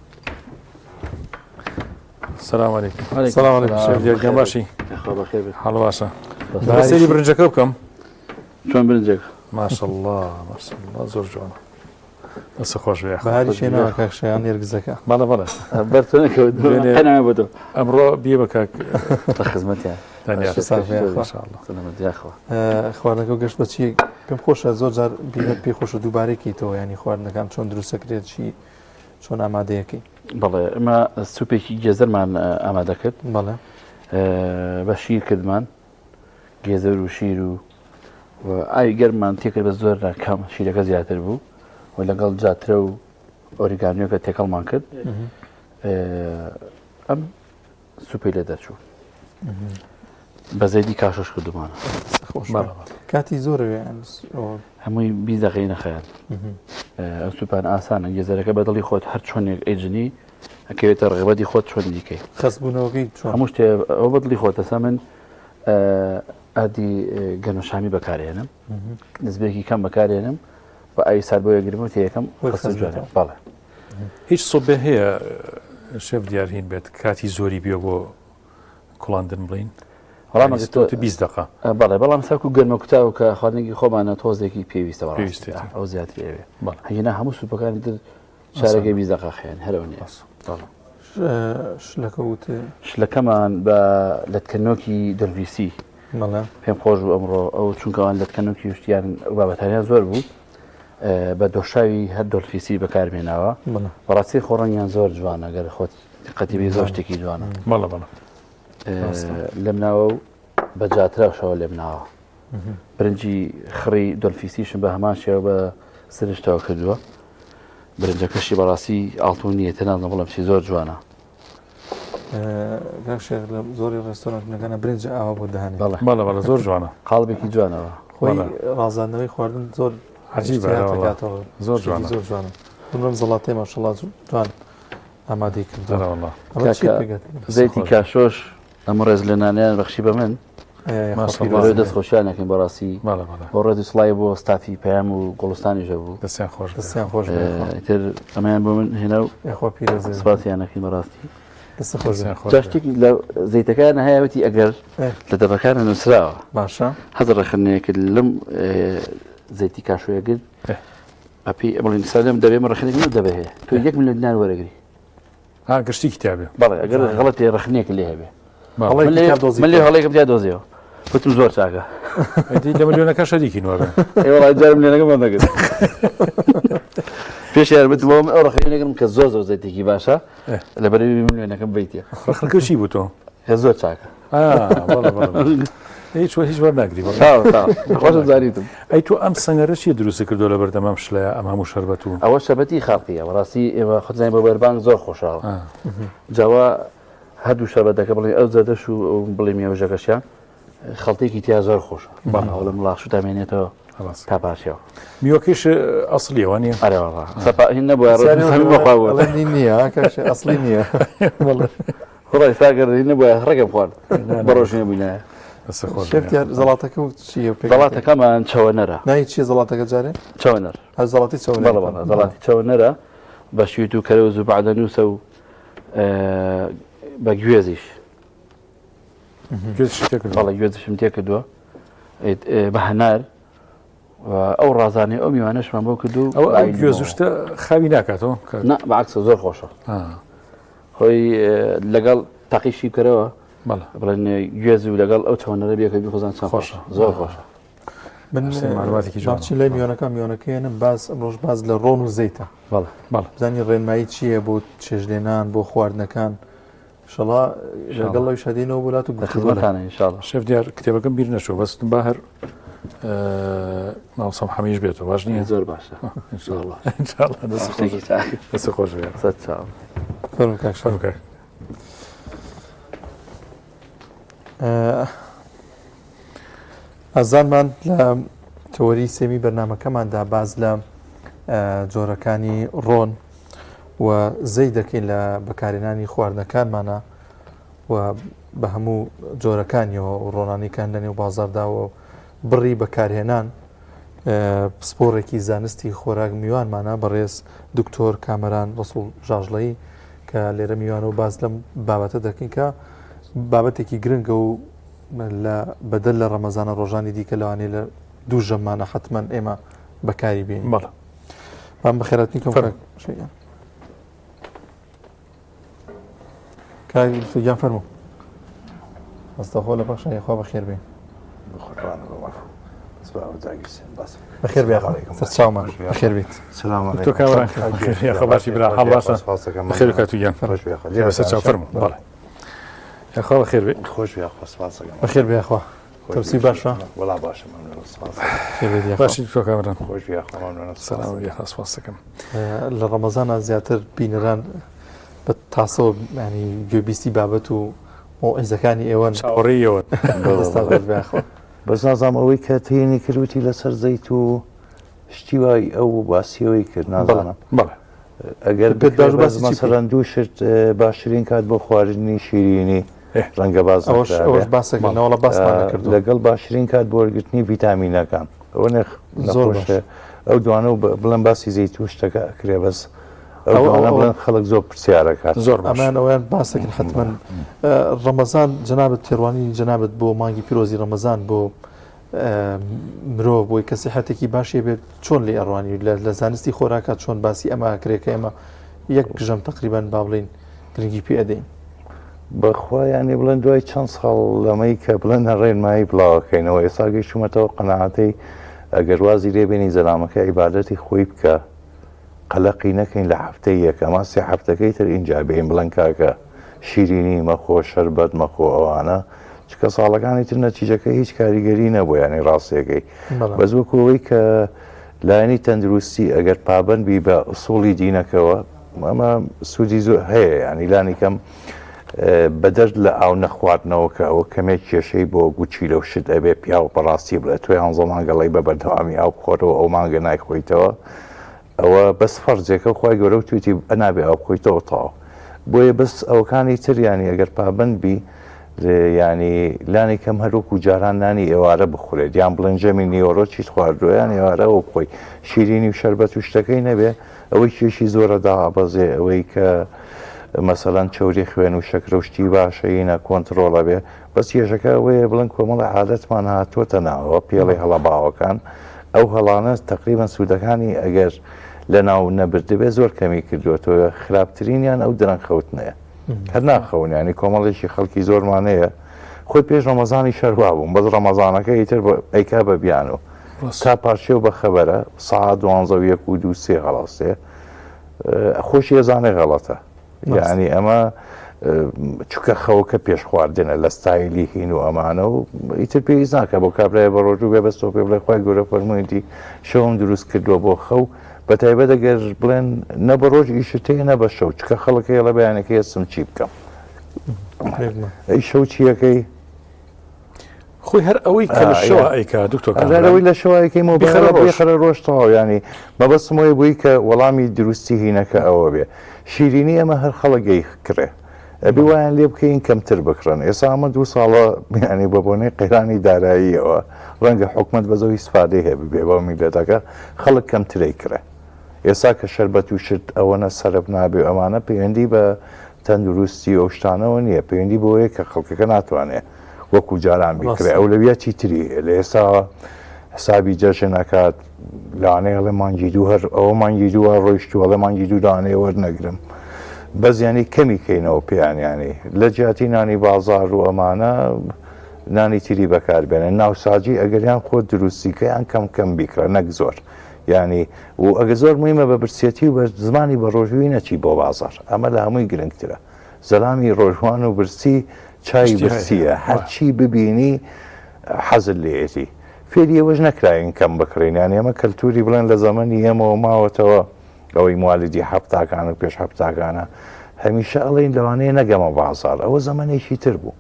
[SPEAKER 2] سلام علیکم.
[SPEAKER 1] سلام علیکم.
[SPEAKER 2] شێف دیار گیان باشی؟
[SPEAKER 3] یاخوا بەخێر بێت.
[SPEAKER 2] حاڵ باشە. با سەیری برنجەکە بکەم.
[SPEAKER 3] چۆن برنجەکە؟
[SPEAKER 2] ماشەڵڵا ماشەڵڵا زۆر جوانە. دەست خۆش بێ.
[SPEAKER 1] بەهاری شێناوە کاک شایان نێرگزەکە.
[SPEAKER 2] بەڵێ بەڵێ.
[SPEAKER 3] بەر تۆ نەکەوت.
[SPEAKER 2] دوێنێ
[SPEAKER 3] قەناوە بۆ تۆ.
[SPEAKER 2] ئەمڕۆ بیە بە کاک
[SPEAKER 3] لە خزمەتیان.
[SPEAKER 2] دانیار.
[SPEAKER 1] ساغ بێ یاخوا.
[SPEAKER 2] ئینشاءاللە.
[SPEAKER 3] سەلامەت یاخوا.
[SPEAKER 1] خواردنەکە گەشت بە چی؟ پێم خۆشە زۆر جار بینەر پێی خۆشە دووبارەی کەیتەوە یانی خواردنەکان چۆن دروستەکرێت چی چۆن ئامادەیەکەی.
[SPEAKER 3] بەڵێ ئێمە سوپێکی گێزەرمان ئامادە کرد.
[SPEAKER 1] بەڵێ.
[SPEAKER 3] بە شیر کردمان گێزەر و شیر و ئاوی گەرممان تێکرد بە زۆر کەم شیرەکە زیاتر بوو و لەگەڵ جاترە و ئۆریگانیۆکە تێکەڵمان کرد ئەم سوپی لێ دەرچوو بە زەیدی کاشۆش کردومانە
[SPEAKER 1] کاتی زۆر
[SPEAKER 3] هەمووی بی دەقەی نەخەیان ئەو سوپان ئاسانە گێزەرەکە بە دڵی خۆت هەر چۆنێک ئەیجنی ئەکەوێتە ڕێبەتی خۆت چۆن دیکەی
[SPEAKER 1] خەستبوونەوەکەی چۆن
[SPEAKER 3] هەموو شتێ ئەو بە دڵی خۆتە سا من ئادی گەنمەشامی بەکارێنم نزبێکی کەم بەکارێنم بە ئاوی سارد بۆ یەگرم و تێیەکەم خەست جوانە بەڵێ
[SPEAKER 2] هیچ سوبێ هەیە شێف دیار هین بێت کاتی زۆری بێ بۆ کوڵاندن بڵین
[SPEAKER 3] بەڵام
[SPEAKER 2] تۆ 20 دقە
[SPEAKER 3] بەڵێ بەڵام ساکو گەرمە کوتاو کە خواردنێکی خۆمانە تۆزێکی پێویستە
[SPEAKER 2] پێویستێتی
[SPEAKER 3] ئەو زیاتری ئەوێ هەینا هەموو سوپەکانی تر چارەگەی 20 دقە خێن هەرەوە نیە
[SPEAKER 1] شلەکە وت
[SPEAKER 3] شلەکەمان بە لەتکەنۆکی دەرویسی پێم خۆش بوو ئەمڕۆ ئەو چونکەوان لەتکەنۆکی شتیان بابەتانیان زۆر بوو بە دۆشاوی هەر دۆلفیسی بەکارمێناوە بەڕاستی خۆ ڕەنگیان زۆر جوانە گەر خۆت دیقەتی بی زۆر شتێکی جوانە
[SPEAKER 2] بەڵێ بەڵێ
[SPEAKER 3] لەم ناوە و بە جاتراوشەوە لێم ناوە برنجی خڕی دۆلفیسیشم بە هەمان شێوە بە سرشتەوە کردووە برنجەکەشی بەڕاستی ئاڵتون نییە تەنازم بڵم چی زۆر جوانە
[SPEAKER 1] کاک شێخ لە زۆری ڕێستۆرانتەکانە برنج ئاوا بۆ دەهانێ
[SPEAKER 3] بەڵێ
[SPEAKER 2] بەڵێ بەڵێ زۆر جوانە
[SPEAKER 3] قاڵبێکی جوانەوە
[SPEAKER 1] خۆی ڕازاندنەوەی خواردن زۆر
[SPEAKER 2] عجیبە
[SPEAKER 1] دەکاتەوە
[SPEAKER 2] زۆر جوانە
[SPEAKER 1] زۆر جوانە بمرم زەڵاتەی ماشەڵا جوان ئامادەی کردووە
[SPEAKER 2] والله
[SPEAKER 1] ئەمە چی پێگەت
[SPEAKER 3] زەیتی کاشۆش ئەم ڕێز لێنانیان بەخشی بە من
[SPEAKER 2] ماشەڵا
[SPEAKER 3] دەست خۆشیان ئەکەین بەڕاستی
[SPEAKER 2] بەڵێ بەڵێ
[SPEAKER 3] بۆ ڕێز و سڵاوی بۆ ستافی پەیام و گوڵستانیش هەبوو
[SPEAKER 2] دەستیان خۆش بێ.
[SPEAKER 1] دەستیان خۆش بێ
[SPEAKER 3] ئیتر ئەمەیان بۆ من هێنا و
[SPEAKER 1] یاخوا پیرۆز بێ.
[SPEAKER 3] سپاسیان ئەکەین بەڕاستی
[SPEAKER 1] دەست خۆش بێ.
[SPEAKER 2] دەستیان خۆش
[SPEAKER 3] جا
[SPEAKER 2] بێ.
[SPEAKER 3] شتێکی لە زەیتەکان هەیە وتی ئەگەر لە دەبەکانە نووسراوە
[SPEAKER 1] باشە
[SPEAKER 3] حەز ڕەخنەیەکت لەم زەیتی کاشۆیە گرت بەپێی بڵێن سەردەم دەبێ من ڕەخنەیەک لەم دەبێ هەیە تۆ یەک ملیۆن دینار وەرەگری
[SPEAKER 2] ها گشتی کتابێ
[SPEAKER 3] بەڵێ ئەگەر غەڵەتێ ڕەخنەیەک لێ هەبێ
[SPEAKER 1] هەڵەی
[SPEAKER 3] من لێ
[SPEAKER 1] کتاب دۆزیتەوە.
[SPEAKER 3] من لێ هەڵەیەکم تیا دۆزیەوە وتم زۆر چاکە
[SPEAKER 2] ئەدی لە ملیۆنەکە شەریکی نوابێ
[SPEAKER 3] ئێ وەڵا جارم ملیۆنەکەم وەرنەگرت پێش یار وتم بۆ من ئەو ڕەخنەیە نەگرم کە زۆر زۆر زەیتێکی باشە لەبەرەوەی ملیۆنەکەم بیتێ
[SPEAKER 2] ڕەخنەکە چی بوو تۆ
[SPEAKER 3] کە زۆر چاکە
[SPEAKER 2] آه، بەڵێ بەڵێ بەڵێ. هیچ هیچ وەرناگری بەڵێ.
[SPEAKER 3] تاو تاو خۆشم زانیتم
[SPEAKER 2] ئەی تۆ ئەم سەنگەرە چیە دروست کردووە لە بەردەم ئەم شلەیە ئەم هەموو شەربەت و
[SPEAKER 3] ئەوە شەربەتی خاڵقیە بەڕاستی ئێمە خۆتزانین بۆ بەربانگ زۆر خۆشە جاوا هەردوو شەربەتەکە بڵێ ئەو زەردەش و ئەو بڵێ مێوژەکەشیان خەڵتێکی تیا زۆر خۆشە بەڵام لە مڵاخ شوتا مێنێتەوە
[SPEAKER 2] ڕاست.
[SPEAKER 3] تا پاشەوە
[SPEAKER 2] میوەکەیش ئەسڵیەوە نییە
[SPEAKER 3] ئەرێ وەڵا سەپا هین نەبووە ڕۆژ بەخوا بوو
[SPEAKER 1] ئەڵێ نی نییە کاک شێخ ئەسڵی نییە
[SPEAKER 2] بەڵێ
[SPEAKER 3] خۆڕای ساگەر هین نەبووە ڕێگەم خوارد بە ڕۆژ نەبووینایە
[SPEAKER 2] دەست خۆش
[SPEAKER 1] شێف
[SPEAKER 2] بێ.
[SPEAKER 1] دیار زەڵاتەکە و چییە پێک
[SPEAKER 3] زەڵاتەکەمان چەوەنەرە
[SPEAKER 1] ناوی چییە زەڵاتەکە جارێ
[SPEAKER 3] چەوەنەر
[SPEAKER 1] هەر زەڵاتی چەوەنەر
[SPEAKER 3] بەڵێ بەڵێ زەڵاتی چەوەنەرە بە شویت و کەرەوز و بەعدەنووسە و بە گوێزیش
[SPEAKER 2] گوێزیشت تێکردووە؟
[SPEAKER 3] بەڵێ گوێزیشم تێکردووە بە هەنار و ئەو ڕازانەی ئەو میوانەشمان بۆ کردو
[SPEAKER 2] ئەو ئەو گوێزوشتە خاوی ناکاتەوە
[SPEAKER 3] نا بەعکسە زۆر خۆشە خۆی لەگەڵ تاقیشی بکەرەوە بڵێن گوێز و لەگەڵ ئەو چەوەنەرە بێکە بیخۆزان چەند
[SPEAKER 2] خۆشە
[SPEAKER 3] زۆر خۆشە
[SPEAKER 1] من
[SPEAKER 2] معلوماتێکی جوان
[SPEAKER 1] چی لای میوانەکە میوانەکەیانم باس ئەمڕۆژ باس لە ڕۆن و زەیتە
[SPEAKER 3] بەڵێ
[SPEAKER 2] بەڵێ
[SPEAKER 1] بزانی ڕێنمایی چییە بۆ چێژلێنان بۆ خواردنەکان شەڵا لەگەڵ ئەویش هەدینەوە بۆ لات و
[SPEAKER 3] لە
[SPEAKER 1] گفتوگۆ دەکەین.
[SPEAKER 3] خزمەتانە ئینشاءاللە.
[SPEAKER 2] شێف دیار کتێبەکەم بیر نەچوو بەس با هەر مامۆستا محەمەدیش بێتەوە باش نییە؟
[SPEAKER 3] زۆر باشە
[SPEAKER 2] ئینشاءاللە ئینشاءاللە دەست خۆش
[SPEAKER 3] شتێکی چاک.
[SPEAKER 2] دەست خۆش بێ
[SPEAKER 3] سەد چاو.
[SPEAKER 1] فەرموو کاک شێف.
[SPEAKER 2] فەرموو کاک.
[SPEAKER 1] ئازانمان لە تەوەری سێمی بەرنمەکەماندا باز لە جۆرەکانی ڕۆن و زەی دەکەین لە بەکارهێنانی خواردنەکانمانە و بە هەموو جۆرەکانیەوە و ڕۆنانیکان لە نێو بازاردا و بڕی بەکارهێنان پسپۆڕێکی زانستی خۆراک میوانمانە بەڕێز دکتۆر کامەران ڕسوڵ ژاژڵەیی. کە لێرە میوانە و باس لەم بابەتە دەکەین کە بابەتێکی گرنگە و لە بەدەر لە ڕەمەزانە ڕۆژانی دیکە لەوانەیە لە دوو ژەمانە حتمما ئێمە بەکاری بێن
[SPEAKER 2] بەڵێ
[SPEAKER 1] بام بەخێراتنی کەم
[SPEAKER 2] فەرموو.
[SPEAKER 1] شەیان کاک گیان فەرموو ڕاستەوخۆ لە پەخشان یاخوا بەخێر بێن بەخێر بێ سەرچاومان بەخێر بێت
[SPEAKER 2] تۆ کاوران یاخوا باشی برا حاڵ باشە بەخێر کات و گیان بەسەر چاو فەرموو بەڵێ یاخوا بەخێر بێ
[SPEAKER 6] خۆش یاخوا سپاسەکەم
[SPEAKER 1] بەخێر بێ یاخوا تەوسی باشە
[SPEAKER 6] وەڵا باشە مەمنون سپاس
[SPEAKER 2] باشی تۆ کامران
[SPEAKER 6] خۆش یاخوا مەمنون
[SPEAKER 2] سلام یاخوا سپاسەکەم
[SPEAKER 1] لە ڕەمەزانە زیاتر بینەران بە تاسەوە ینی گوێبیستی بابەت و مۆعیزەکانی ئێوەن
[SPEAKER 2] چاوەڕێی ئێوەن
[SPEAKER 1] دەستان خۆش بێ یاخوا.
[SPEAKER 6] بەس نازانم ئەوەی کە تێنی کرد وتی لەسەر زەیت و شتی وای ئەو باسی ئەوەی کرد نازانم
[SPEAKER 2] بەڵێ
[SPEAKER 6] ئەگەر
[SPEAKER 1] پێت باش
[SPEAKER 6] بکرێ
[SPEAKER 1] باسی
[SPEAKER 6] بەس
[SPEAKER 1] چی بکەین؟
[SPEAKER 6] مەسەلەن دوو شت باشترین کات بۆ خواردنی شیرینی ڕەنگە باس
[SPEAKER 1] ئەوەش ئەوەش
[SPEAKER 6] نەکرابێ
[SPEAKER 1] باسەکە نەوەڵا باسمان نەکردووە.
[SPEAKER 6] لەگەڵ باشترین کات بۆ وەرگرتنی ڤیتامینەکان ئەوە نەخ
[SPEAKER 1] زۆر
[SPEAKER 6] نەخۆشە
[SPEAKER 1] باش.
[SPEAKER 6] ئەو دوانە و بڵێن باسی زەیت و شتەکە ئەکرێ بەس ئەو
[SPEAKER 1] ئەوە
[SPEAKER 6] دوانە
[SPEAKER 1] ئەوە
[SPEAKER 6] بڵێن خەڵک زۆر پرسیارەکات
[SPEAKER 2] زۆر باش.
[SPEAKER 1] ئەمەیان ئەویان باسەکەن حتمما ڕەمەزان جەنابت تێڕوانینی جەنابت بۆ مانگی پیرۆزی ڕەمەزان بۆ مرۆڤ بۆی کە سیحەتێکی باشی بێت چۆن لێ ئەڕوانی لە زانستی خۆراکە چۆن باسی ئەمە ئەکرێت کە ئێمە یەک ژەم تقریبان با بڵین گرنگی پێ ئەدەین.
[SPEAKER 6] بەخوا یانی بڵێن دوای چەند ساڵ لەمەی کە بڵێن ڕێنمایی بڵاوەکەینەوە ئێستا گەیشتومەتەوە قەناعەتەی ئەگەر وازی لێ بێنی زەلامەکە عیبادەتی خۆی بکە قەلەقی نەکەین لە هەفتەی یەکەما سێ هەفتەکەی تر ئینجا بێین بڵێن کاکە شیرینی مەخۆ شەربەت مەخۆ ئەوانە چکە ساڵەکانی تر نەتیجەکە هیچ کاریگەری نەبوو یانی ڕاستیەکەی بەس وەکو ئەوەی کە لایەنی تەندروستی ئەگەر پابند بی بە ئوسوڵی دینەکەوە ئەمە سوودی زۆر هەیە ینی لانی کەم بەدەر لە ئاو نەخواردنەوە کە ئەوە کەمێک کێشەی بۆ گوچیلە و شت ئەبێ پیاو بەڕاستی بڵێ تۆ یانزە مانگەڵی بە بەردەوامی ئاو بخۆرەوە ئەو مانگە نایخۆیتەوە ئەوە بەس فەرزێکە خوای گەورە وتویتی نابێ ئاو بخۆیتەوە تەواو بۆیە بەس ئەوەکانی تر یانی ئەگەر پابند بی ینی لانی کەم هەروەکو جاران نانی ئێوارە بخورێت یان بڵێن ژەمی نیوەڕۆ چیت خواردووە یان ئێوارە ئەوە بخۆی شیرینی و شەربەت و شتەکەی نەبێ ئەوەی کێشی زۆرە دابەزێ ئەوەی کە مەسەلەن چەوری خوێن و شەکرە و شتی باشەینە کۆنتترۆڵە بێ بەس کێشەکە ئەوەیە بڵێن کۆمەڵە عادەتمان هاتۆتە ناوە پێڵی هەڵە باوەکان ئەو هەڵانە تەقریبەن سوودەکانی ئەگەر لەناو نەبردبێ زۆر کەمی کردووەتەوە خراپترینیان ئەو درەنگ خەوتنەیە هەر ناخەون ینی کۆمەڵێکی خەڵکی زۆرمان هەیە خۆی پێش ڕەمەزانی شەروا بووم بەس ڕەمەزانەکە ئیتر ئەیکا بە بیان و تا پارچێ و بە خەبەرە ساعت دوانزە و یەک و دوو سێ هەڵاستێ خۆشی ئەزانێ غەڵەتە یعنی ئەمە چکە خەوەکە پێش خواردنە لە ستایلی هین و ئەمانە و ئیتر پێویست ناکە بۆ کابرای بە ڕۆژوو بێ بەستەوە پێ بڵێ خوای گەورە فەرموویەتی شەوم دروست کردووە بۆ خەو بە تایبەت ئەگەر بڵێن نە بە ڕۆژ ئیشت هەیە نە بە شەو چکە خەڵک هەیە لە بەیانەکەی هەستم چی بکەم ئەی شەو چیەکەی
[SPEAKER 2] خۆی هەر ئەوەی کە لە شەوە ئەیکا دکتۆر
[SPEAKER 6] هەر ئەوەی لە شەوە ئەیکەی مۆبایلە بێخەرە ڕۆژ تەواو ینی مەبەستم ئەوەیە بووی کە وەڵامی دروستی هینەکە ئەوە بێ شیرینی ئەمە هەر خەڵک ئەیکڕێ ئەبێ وایان لێ بکەین کەمتر بکڕن ئێستا ئەمە دوو ساڵە ینی بە بۆنەی قەیرانی داراییەوە ڕەنگە حکومەت بەزەوی ئیسفادەی هەبێ بۆ میللەتەکە خەڵک کەمتر ئەیکڕێ ئێستا کە شەربەت و شت ئەوەنە سەرف نابێ و ئەمانە پەیوەندی بە تەندروستی و ئەو شتانەوە نییە پەیوەندی بەوەیە کە خەڵکەکە ناتوانێ وەکو جاران بیکڕێ ئەولەویەتی تری هەیە لە ئێستا حسابی جەژن ئەکات لەوانەیە ئەڵێ مانگی دوو هەر ئەوە مانگی دووە ڕۆیشتووە ئەڵێ مانگی دوو لەوانەیە وەرنەگرم بەس یانی کەمی کەینەوە پێیان یانی لە جیاتی نانی بازار و ئەمانە نانی تری بەکاربێنن ناوساجی ئەگەریان خۆت دروستی کەیان کەم کەم بیکڕە نەک زۆر یانی و ئەگە زۆر مهمە بە برسێتی و بە زمانی بە ڕۆژووی نەچی بۆ بازار ئەمە لە هەمووی گرنگترە زەلامی ڕۆژوان و برسی چای برسیە هەرچی ببینی حەزت لێیەتی فێری ئەوەش نەکراین کەم بکڕین یان ئێمە کەلتوری بڵێن لە زەمەنی ئێمەوە ماوەتەوە ئەوەی موالیدی حەفتاکان و پێش حەفتاکانە هەمیشە ئەڵێن لەوانەیە نەگەمە بازار ئەوە زەمەنێکی تر بوو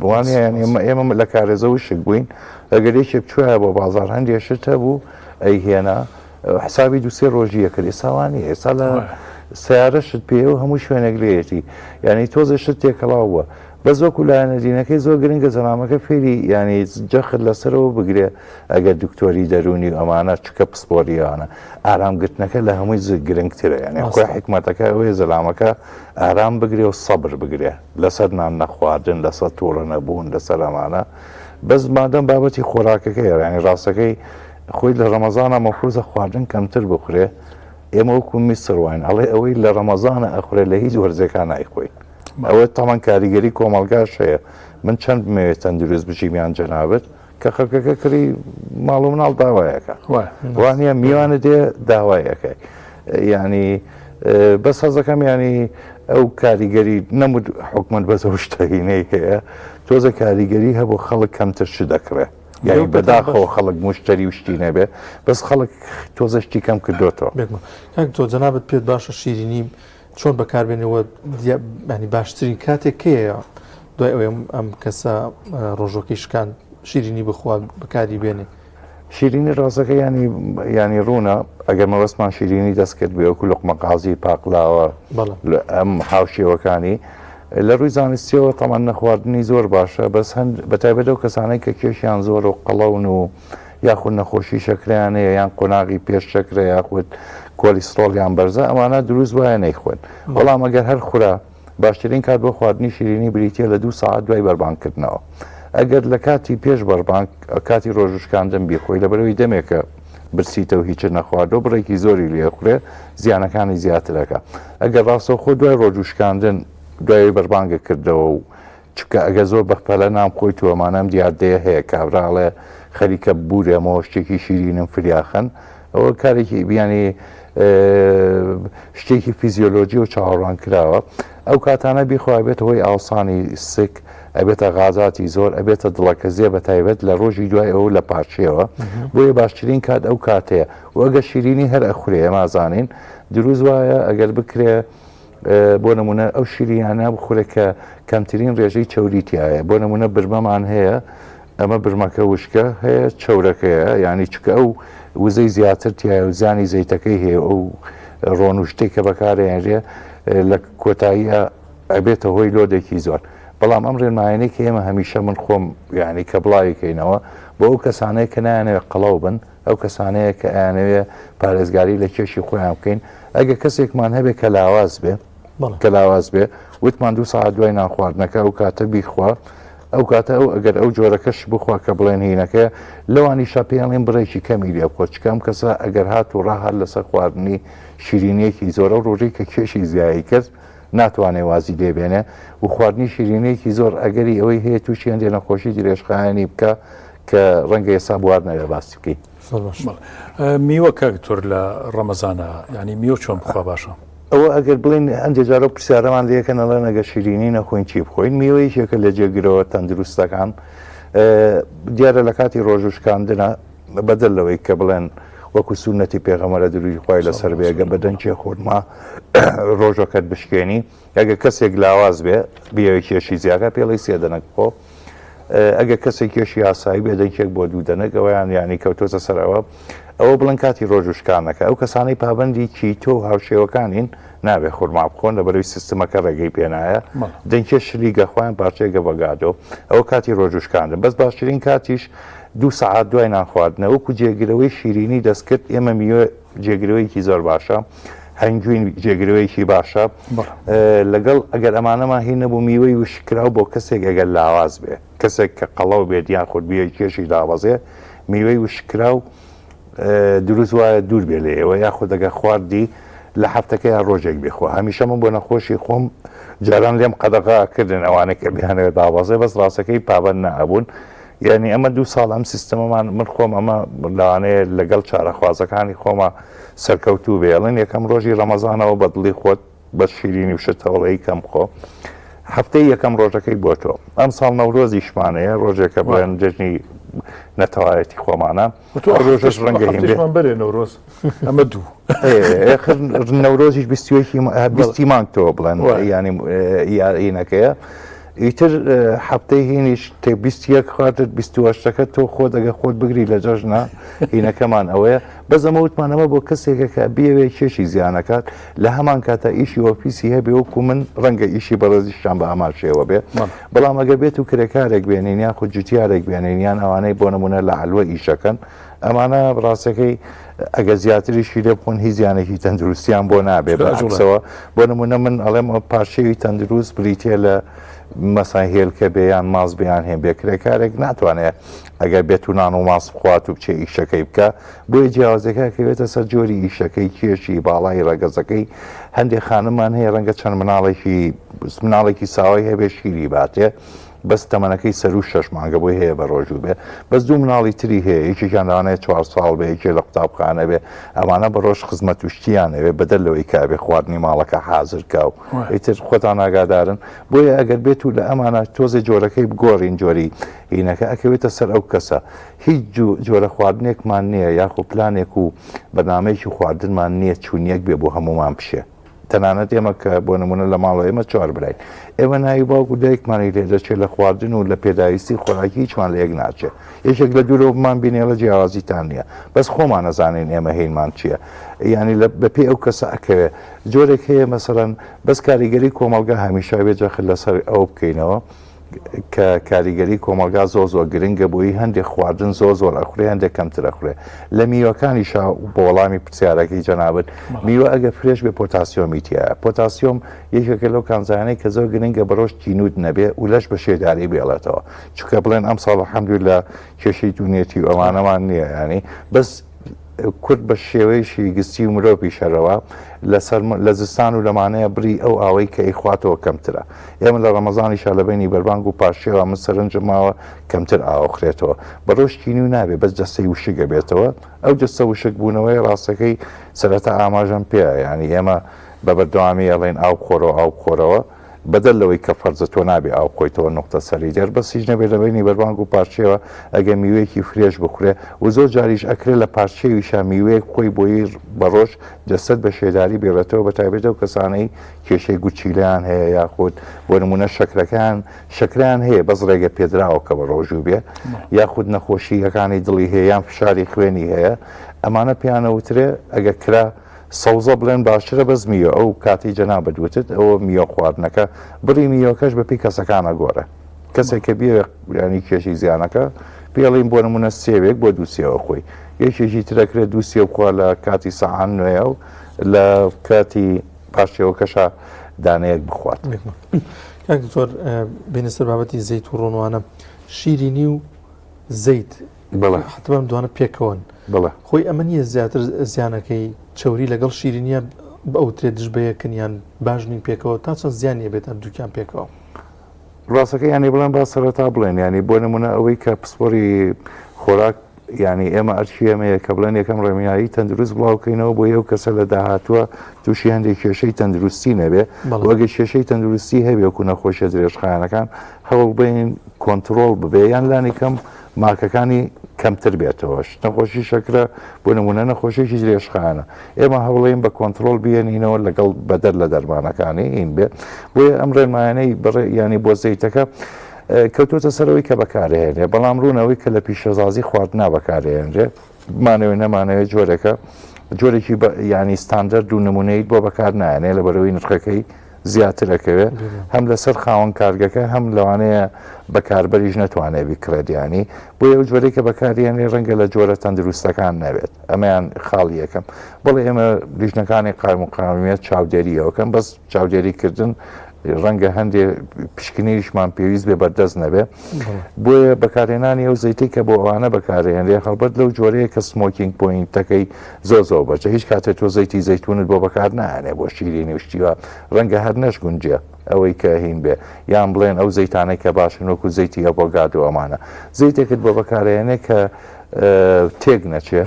[SPEAKER 6] وانە یان ئێمە ئێمە لە کارێزە وشک بووین ئەگەر یەکێک چوایە بۆ بازار هەندێ شت هەبوو ئەیهێنا حسابی دوو سێ ڕۆژی ئەکرد ئێستا وا نییە ئێستا لە سیارە شت پێ و هەموو شوێنێک لێیەتی یعنی تۆزێ شت تێکەڵاو بووە. بەس وەکو لایەنە دینەکەی زۆر گرنگە زەلامەکە فێری یانی جەخت لەسەرەوە بگرێ ئەگەر دکتۆری دەروونی و ئەمانە چکە پسپۆری ئەوانە ئارام گرتنەکە لە هەمووی گرنگترە یانی خۆی حیکمەتەکە ئەوەیە زەلامەکە ئارام بگرێ و سەبر بگرێ لەسەر نان نەخواردن لەسەر توڕە نەبوون لەسەر ئەمانە بەس مادەم بابەتی خۆراکەکەیە یانی ڕاستەکەی خۆی لە ڕەمەزانە مەفروزە خواردن کەمتر بخورێ ئێمە وەکو میسر واین ئەڵێ ئەوەی لە ڕەمەزانە ئەخورێ لە هیچ وەرزێکا نایخۆین ئەوە تەمان کاریگەری کۆمەڵگاش هەیە من چەند بمەوێت تەندروست بژیم یان جەنابت کە خەڵکەکە کڕی ماڵ و مناڵ داوایەکە وانە میوانە دێ داوایەکەی ینی بەس حەزەکەم ینی ئەو کاریگەری نەموت حکومت بەس ئەو شتەهینەی هەیە تۆزە کاریگەری هەبوو خەڵک کەمتر چ دەکڕێ یعنی بەداخەوە خەڵک مشتری و شتی نەبێ بەس خەڵک تۆزە شتی کەم کردوتەوە
[SPEAKER 1] کاک تۆ جەنابت پێت باشە شیرینی چۆن بەکاربێنەوە ینی باشترین کاتێک کەیە دوای ئەوەی ئەم کەسە ڕۆژەکەی شکان شیرینی بخوا بەکاری بێنێ
[SPEAKER 6] شیرینی ڕاستەکە ینی ینی ڕوونە ئەگەر مەبەستمان شیرینی دەستکرد بێ وەکو لقمە قازی پاقلاوە ئەم هاوشێوەکانی لە ڕووی زانستیەوە تەمان نەخواردنی زۆر باشە بەس هەند بە تایبەت ئەو کەسانەی کە کێشیان زۆر و قەڵەون و یاخود نەخۆشی شەکرەیان هەیە یان قۆناغی پێش شەکرە یاخود کۆلیسترۆڵیان بەرزە ئەمانە دروست وایە نەیخۆن بەڵام ئەگەر هەر خورا باشترین کات بۆ خواردنی شیرینی بریتیە لە دوو سەعات دوای بەربانگ کردنەوە ئەگەر لە کاتی پێش بەربانگ کاتی ڕۆژوشکاندن بیخۆی لەبەرەوەی دەمێکە برسیتە و هیچت نەخواردووە بڕێکی زۆری لێ خوێ زیانەکانی زیاترەکە ئەگەر ڕاستەوخۆ دوای ڕۆژوشکاندن دوای بەربانگە کردەوە و چونکە ئەگەر زۆر بە پەلە نان بخۆیت و ئەمانە ئەم دیاردەیە هەیە کابرا ئەڵێ خەریکە بورێمەوە شتێکی شیرینم فریاخەن ئەوە کارێکی بیانی شتێکی فیزیۆلۆجی و چاوەڕوان کراوە ئەو کاتانە بیخوا بێت هۆی ئاوسانی سک ئەبێتە غازاتی زۆر ئەبێتە دڵەکەزیە بە تایبەت لە ڕۆژی دوای ئەو لە پارچەوە بۆیە باشترین کات ئەو کاتەیە و ئەگەر شیرینی هەر ئەخورێ ئێمازانین دروست وایە ئەگەر بکرێ بۆ نمونە ئەو شیرینانە بخورە کە کەمترین ڕێژەی چەوری تایە بۆ نمونە برمەمان هەیە ئەمە برمەکە وشکە هەیە چەورەکەیە ینی چکە ئەو وزەی زیاتر تایە و زیانی زەیتەکەی هەیە ئەو ڕۆن و شتێک کە بەکارێنرێ لە کۆتاییە ئەبێتە هۆی لۆدێکی زۆر بەڵام ئەم ڕێنمایانەی کە ئێمە هەمیشە من خۆم یعنی کە بڵاوی کەینەوە بۆ ئەو کەسانەیە کە نایانەوێت قەڵەو بن ئەو کەسانەیە کە ئەیانەوێ پارێزگاری لە کێشی خۆیان بکەین ئەگە کەسێکمان هەبێ کە لاواز بێ کە لاواز بێ وتمان دوو ساعت دوای نان خواردنەکە ئەو کاتە بیخوا ئەو کاتە ئەو ئەگەر ئەو جۆرەکەش بخوا کە بڵێن هینەکە لەوانیشا پێڵێن بڕێکی کەمی لێ بخۆ چکەم کەسە ئەگەر هات و ڕاهات لەسەر خواردنی شیرینیەکی زۆرە و ڕۆژەی کە کێشی زیایی کرد ناتوانێ وازی لێ بێنێ و خواردنی شیرینیەکی زۆر ئەگەری ئەوەی هەیە تووشی هەندێ نەخۆشی درێژخایەنی بکە کە ڕەنگە ئێستا بوار نەبێ باسی بکەین.
[SPEAKER 2] زۆر باش. میوە کاک دکتۆر لە ڕەمەزانە یانی میوە چۆن بخوا باشە؟
[SPEAKER 6] ئەوە ئەگەر بڵێین هەندێ جار ئەو پرسیارەمان لێ ئەکەن ئەڵێن ئەگەر شیرینی نەخۆین چی بخۆین؟ میوە یەکێکە لە جێگرەوە تەندروستەکان دیارە لە کاتی ڕۆژوو شکاندنە بەدەر لەوەی کە بڵێن وەکو سوننەتی پێغەمبەرە دروودی خوای لەسەر بێ گە بە دەنکێ خورما ڕۆژەکەت بشکێنی ئەگە کەسێک لاواز بێ بیەوێ کێشی زیاکە پێڵی سێ دەنک بخۆ ئەگە کەسێک کێشی ئاسایی بێ دەنکێک بۆ دوو دەنک ئەویان ینی کەوتۆتە سەر ئەوە ئەوە بڵێن کاتی ڕۆژ و شکانەکە ئەو کەسانەی پابندی کیتۆ و هاوشێوەکانین نابێ خورما بخۆن لە بەرەوی سیستمەکە ڕێگەی پێنایە دەنکێ شلی گەخوایان پارچەیەگە بەگادۆ ئەوە کاتی ڕۆژ و شکاندن بەس باشترین کاتیش دوو سەعات دوای نان خواردنە وەکو جێگرەوەی شیرینی دەستکرد ئێمە میوە جێگرەوەیەکی زۆر باشە هەنگوین جێگرەوەیەکی باشە لەگەڵ ئەگەر ئەمانەمان هی نەبوو میوەی وشکراو بۆ کەسێک ئەگەر لاواز بێ کەسێک کە قەڵەو بێت یان خود بیە کێشی دابەزێ میوەی وشکراو دروست وایە دوور بێ لە ئێوە یاخود ئەگەر خواردی لە هەفتەکە یا ڕۆژێک بخوا هەمیشە من بۆ نەخۆشی خۆم جاران لێم قەدەغا کردن ئەوانە کە بیانەوێت دابەزێ بەس ڕاستەکەی پابەند نەئەبوون یعنی ئەمە دوو ساڵ ئەم سیستەمەمان من خۆم ئەمە لەوانەیە لەگەڵ چارەخوازەکانی خۆمە سەرکەوتوو بێ ئەڵێن یەکەم ڕۆژی ڕەمەزانەوە بە دڵی خۆت بە شیرینی و شتەوەڵەی کەم بخۆ هەفتەی یەکەم ڕۆژەکەی بۆ تۆ ئەم ساڵ نەورۆزیشمانەیە ڕۆژێکە بڵێن جەژنی نەتەوایەتی خۆمانە ڕۆژەش ڕەنگە هین بێ
[SPEAKER 2] بەرێ نەورۆز ئەمە دوو
[SPEAKER 6] نەورۆزیش بیستویەکی بیستی مانگ تۆ بڵێن ینی یارینەکەیە. ئیتر هەفتەی هینیش تێ 21 خواردت 28ەکە تۆ خۆت ئەگە خۆت بگری لە جەژنە هینەکەمان ئەوەیە بەس ئەمە وتمان ئەمە بۆ کەسێکە کە بیەوێ کێشی زیانەکات لە هەمان کاتە ئیشی ئۆفیسی هەبێ وەکو من ڕەنگە ئیشی بەڕێزیشتان بە هەمان شێوە بێ بەڵام ئەگە بێت و کرێکارێک بێنین یاخود جوتیارێک بێنین یان ئەوانەی بۆ نمونە لە عەلوە ئیشەکەن ئەمانە ڕاستەکەی ئەگەر زیاتریشی لێ بخۆن هیچ زیانێکی تەندروستیان بۆ نابێ بەعکسەوە بۆ نمونە من ئەڵێم پارشێوی تەندروست بریتە لە مەسان هێلکە بێ یان ماز بیان هێن بێ کرێکارێک ناتوانێت ئەگەر بێت و نان و ماست بخوات و بچێ ئیشەکەی بکە بۆیە جیاوازەکە کەوێتە سەر جۆری ئیشەکەی کێشی باڵای ڕەگەزەکەی هەندێک خانمان هەیە ڕەنگە چەند مناڵێکی مناڵێکی ساوای هەبێ شیری باتێ بەس تەمەنەکەی سەروو شەش مانگە بۆی هەیە بە ڕۆژوو بێ بەس دوو مناڵی تری هەیە یەکێکیان لەوانەیە چوار ساڵ بێ یەکێ لە قوتابخانە بێ ئەمانە بە ڕۆژ خزمەت و شتیان ئەوێ بەدەر لەوەی کە ئەبێ خواردنی ماڵەکە حازر کا و ئیتر خۆتان ئاگادارن بۆیە ئەگەر بێت و لە ئەمانە تۆزێ جۆرەکەی بگۆڕین جۆری هینەکە ئەکەوێتە سەر ئەو کەسە هیچ جۆرە خواردنێکمان نییە یاخۆ پلانێک و بەرنامەیەکی خواردنمان نییە چونیەک بێ بۆ هەمومان بشێ. تەنانەت ئێمە کە بۆ نمونە لە ماڵەوە ئێمە چوار براین ئێمە ناوی باوک و دایکمانی لێ دەچێت لە خواردن و لە پێداویستی خۆراکی هیچمان لە یەک ناچێت یەکێک لە دوورەوە بمان بینێڵە جیاوازیتان نییە بەس خۆمان ئەزانین ئێمە هینمان چییە یعنی لە بەپێی ئەو کەسە ئەکەوێ جۆرێک هەیە مەسەرەن بەس کاریگەری کۆمەڵگا هەمیشە بێ جەخت لەسەر ئەو بکەینەوە کە کاریگەری کۆمەڵگا زۆر زۆر گرنگە بۆی هەندێک خواردن زۆر زۆر ئەخورێ هەندێک کەمتر ئەخورێ لە میوەکانیشا بۆ وەڵامی پرسیارەکەی جەنابت میوە ئەگەر fresh بێ پۆتاسیۆمی تیایە پۆتاسیۆم یەکێکە لەو کانزایانەی کە زۆر گرنگە بەڕۆژ تینوت نەبێ و لەش بە شێداری بێڵێتەوە چونکە بڵێن ئەمساڵ الحمدلله کێشەی تونێتی و ئەوانەمان نییە ینی بەس کورد بە شێوەیەکی گستی و مرۆڤی شەرەوە لەسەر لە زستان و لەمانەیە بڕی ئەو ئاوەی کە ئەیخواتەوە کەمترە ئێمە لە ڕەمەزانیشا لە بەینی بەربانگ و پارشێوا من سەرنجم ماوە کەمتر ئاو ئەخورێتەوە بە ڕۆژ تینوو نابێ بەس جەستەی وشک ئەبێتەوە ئەو جەستە وشک بوونەوەی ڕاستەکەی سەرەتا ئاماژەم پێیە یانی ئێمە بە بەردەوامی ئەڵێن ئاو بخۆرەوە ئاو بخۆرەوە بەدەر لەوەی کە فەرزە تۆ نابێ ئاو بخۆیتەوە نوقتە سەری دێر بەس هیچ نەبێ لە بەینی بەربانگ و پارشێوە ئەگەر میوەیەکی fresh بخورێ و زۆر جاریش ئەکرێ لە پارشێویشا میوەیەک بخۆی بۆی بە ڕۆژ جەستەت بە شێداری بێڵێتەوە بە تایبەت ئەو کەسانەی کێشەی گورچیلەیان هەیە یاخود بۆ نمونە شەکرەکان شەکرەیان هەیە بەس ڕێگە پێدراوە کە بە ڕۆژوو بێ یاخود نەخۆشییەکانی دڵی هەیە یان فشاری خوێنی هەیە ئەمانە پێیانەوترێ ئەگە کرا سەوزە بڵێن باشترە بەس میوە ئەو کاتەی جەنابت وتت ئەوە میوە خواردنەکە بڕی میوەکەش بەپێی کەسەکان ئەگۆڕێ کەسێک کە بیەوێ ینی کێشی زیانەکە پێڵین بۆ نمونە سێوێک بۆ دوو سێوە خۆی یەکێکی ترەکرێت دوو سێو بخوا لە کاتی سەعان نوێیە و لە کاتی پاشێوەکەشا دانەیەک بخوات.
[SPEAKER 1] کاک دکتۆر بێنە سەر بابەتی زەیت و ڕۆنوانە شیرینی و زەیت
[SPEAKER 6] بەڵێ
[SPEAKER 1] حتمما ئەم دوانە پێکەوەن
[SPEAKER 6] بەڵێ
[SPEAKER 1] خۆی ئەمە نییە زیاتر زیانەکەی چەوری لەگەڵ شیرینیە بەوترێت دژ بە یەکن یان باش نین پێکەوە تا چەند زیانی ئەبێت هەردووکیان پێکەوە؟
[SPEAKER 6] ڕاستەکە یانی بڵێن با سەرەتا بڵێن یانی بۆ نمونە ئەوەی کە پسپۆری خۆراک یانی ئێمە ئەرکی ئێمەیە کە بڵێن یەکەم ڕێنمایی تەندروست بڵاوکەینەوە بۆ ئەو کەسە لە داهاتووە تووشی هەندێک کێشەی تەندروستی نەبێ وەگە کێشەی تەندروستی هەبێ وەکو نەخۆشیە درێژخایەنەکان هەوڵ بین کۆنتترۆل ببێ یان لانی کەم ماکەکانی کەمتر بێتەوە نەخۆشی شەکرە بۆ نمونە نەخۆشیێکی درێژخایەنە ئێمە هەوڵین بە کۆنتترۆل بێنینەوە لەگەڵ بەدەر لە دەرمانەکانی این بێ بۆیە ئەم ڕێنمایانەی بڕێ ینی بۆ زەیتەکە کەوتۆتە سەرەوەی کە بەکارهێنێ بەڵام ڕوونەوەی کە لە پیشەسازی خواردنا بەکارهێنرێ بمانەوێ نەمانەوێ جۆرێکە جۆرێکی ینی ستاندەرد و نمونەیت بۆ بەکار نایەنێ لە بەرەوەی نرخەکەی زیاتر ئەکەوێ هەم لەسەر خاوەن کارگەکە هەم لەوانەیە بەکاربەریش نەتوانێت بیکڕێت ینی بۆیە ئەو جۆرەی کە بەکاریێنێ ڕەنگە لە جۆرە تەندروستەکان نەبێت ئەمەیان خاڵی یەکەم بەڵێ ئێمە لیژنەکانی قایم و قامیت چاودێری ئەوکەم بەس چاودێریکردن ڕەنگە هەندێ پشکنینیشمان پێویست بێ بەردەست نەبێ بۆیە بەکارهێنانی ئەو زەیتەی کە بۆ ئەوانە بەکارهێنرێ هەڵبەت لەو جۆرەیە کە smoking point ەکەی زۆر زۆر بەرزە هیچ کاتێ تۆ زەیتی زەیتونت بۆ بەکار نایەنێ بۆ شیرینی و شتیوا ڕەنگە هەر نەشگونجێ ئەوەی کە هین بێ یان بڵێن ئەو زەیتانەی کە باشن وەکو زەیتی ئەڤۆگادۆ ئەمانە زەیتێکت بۆ بەکارهێنێ کە تێک نەچێ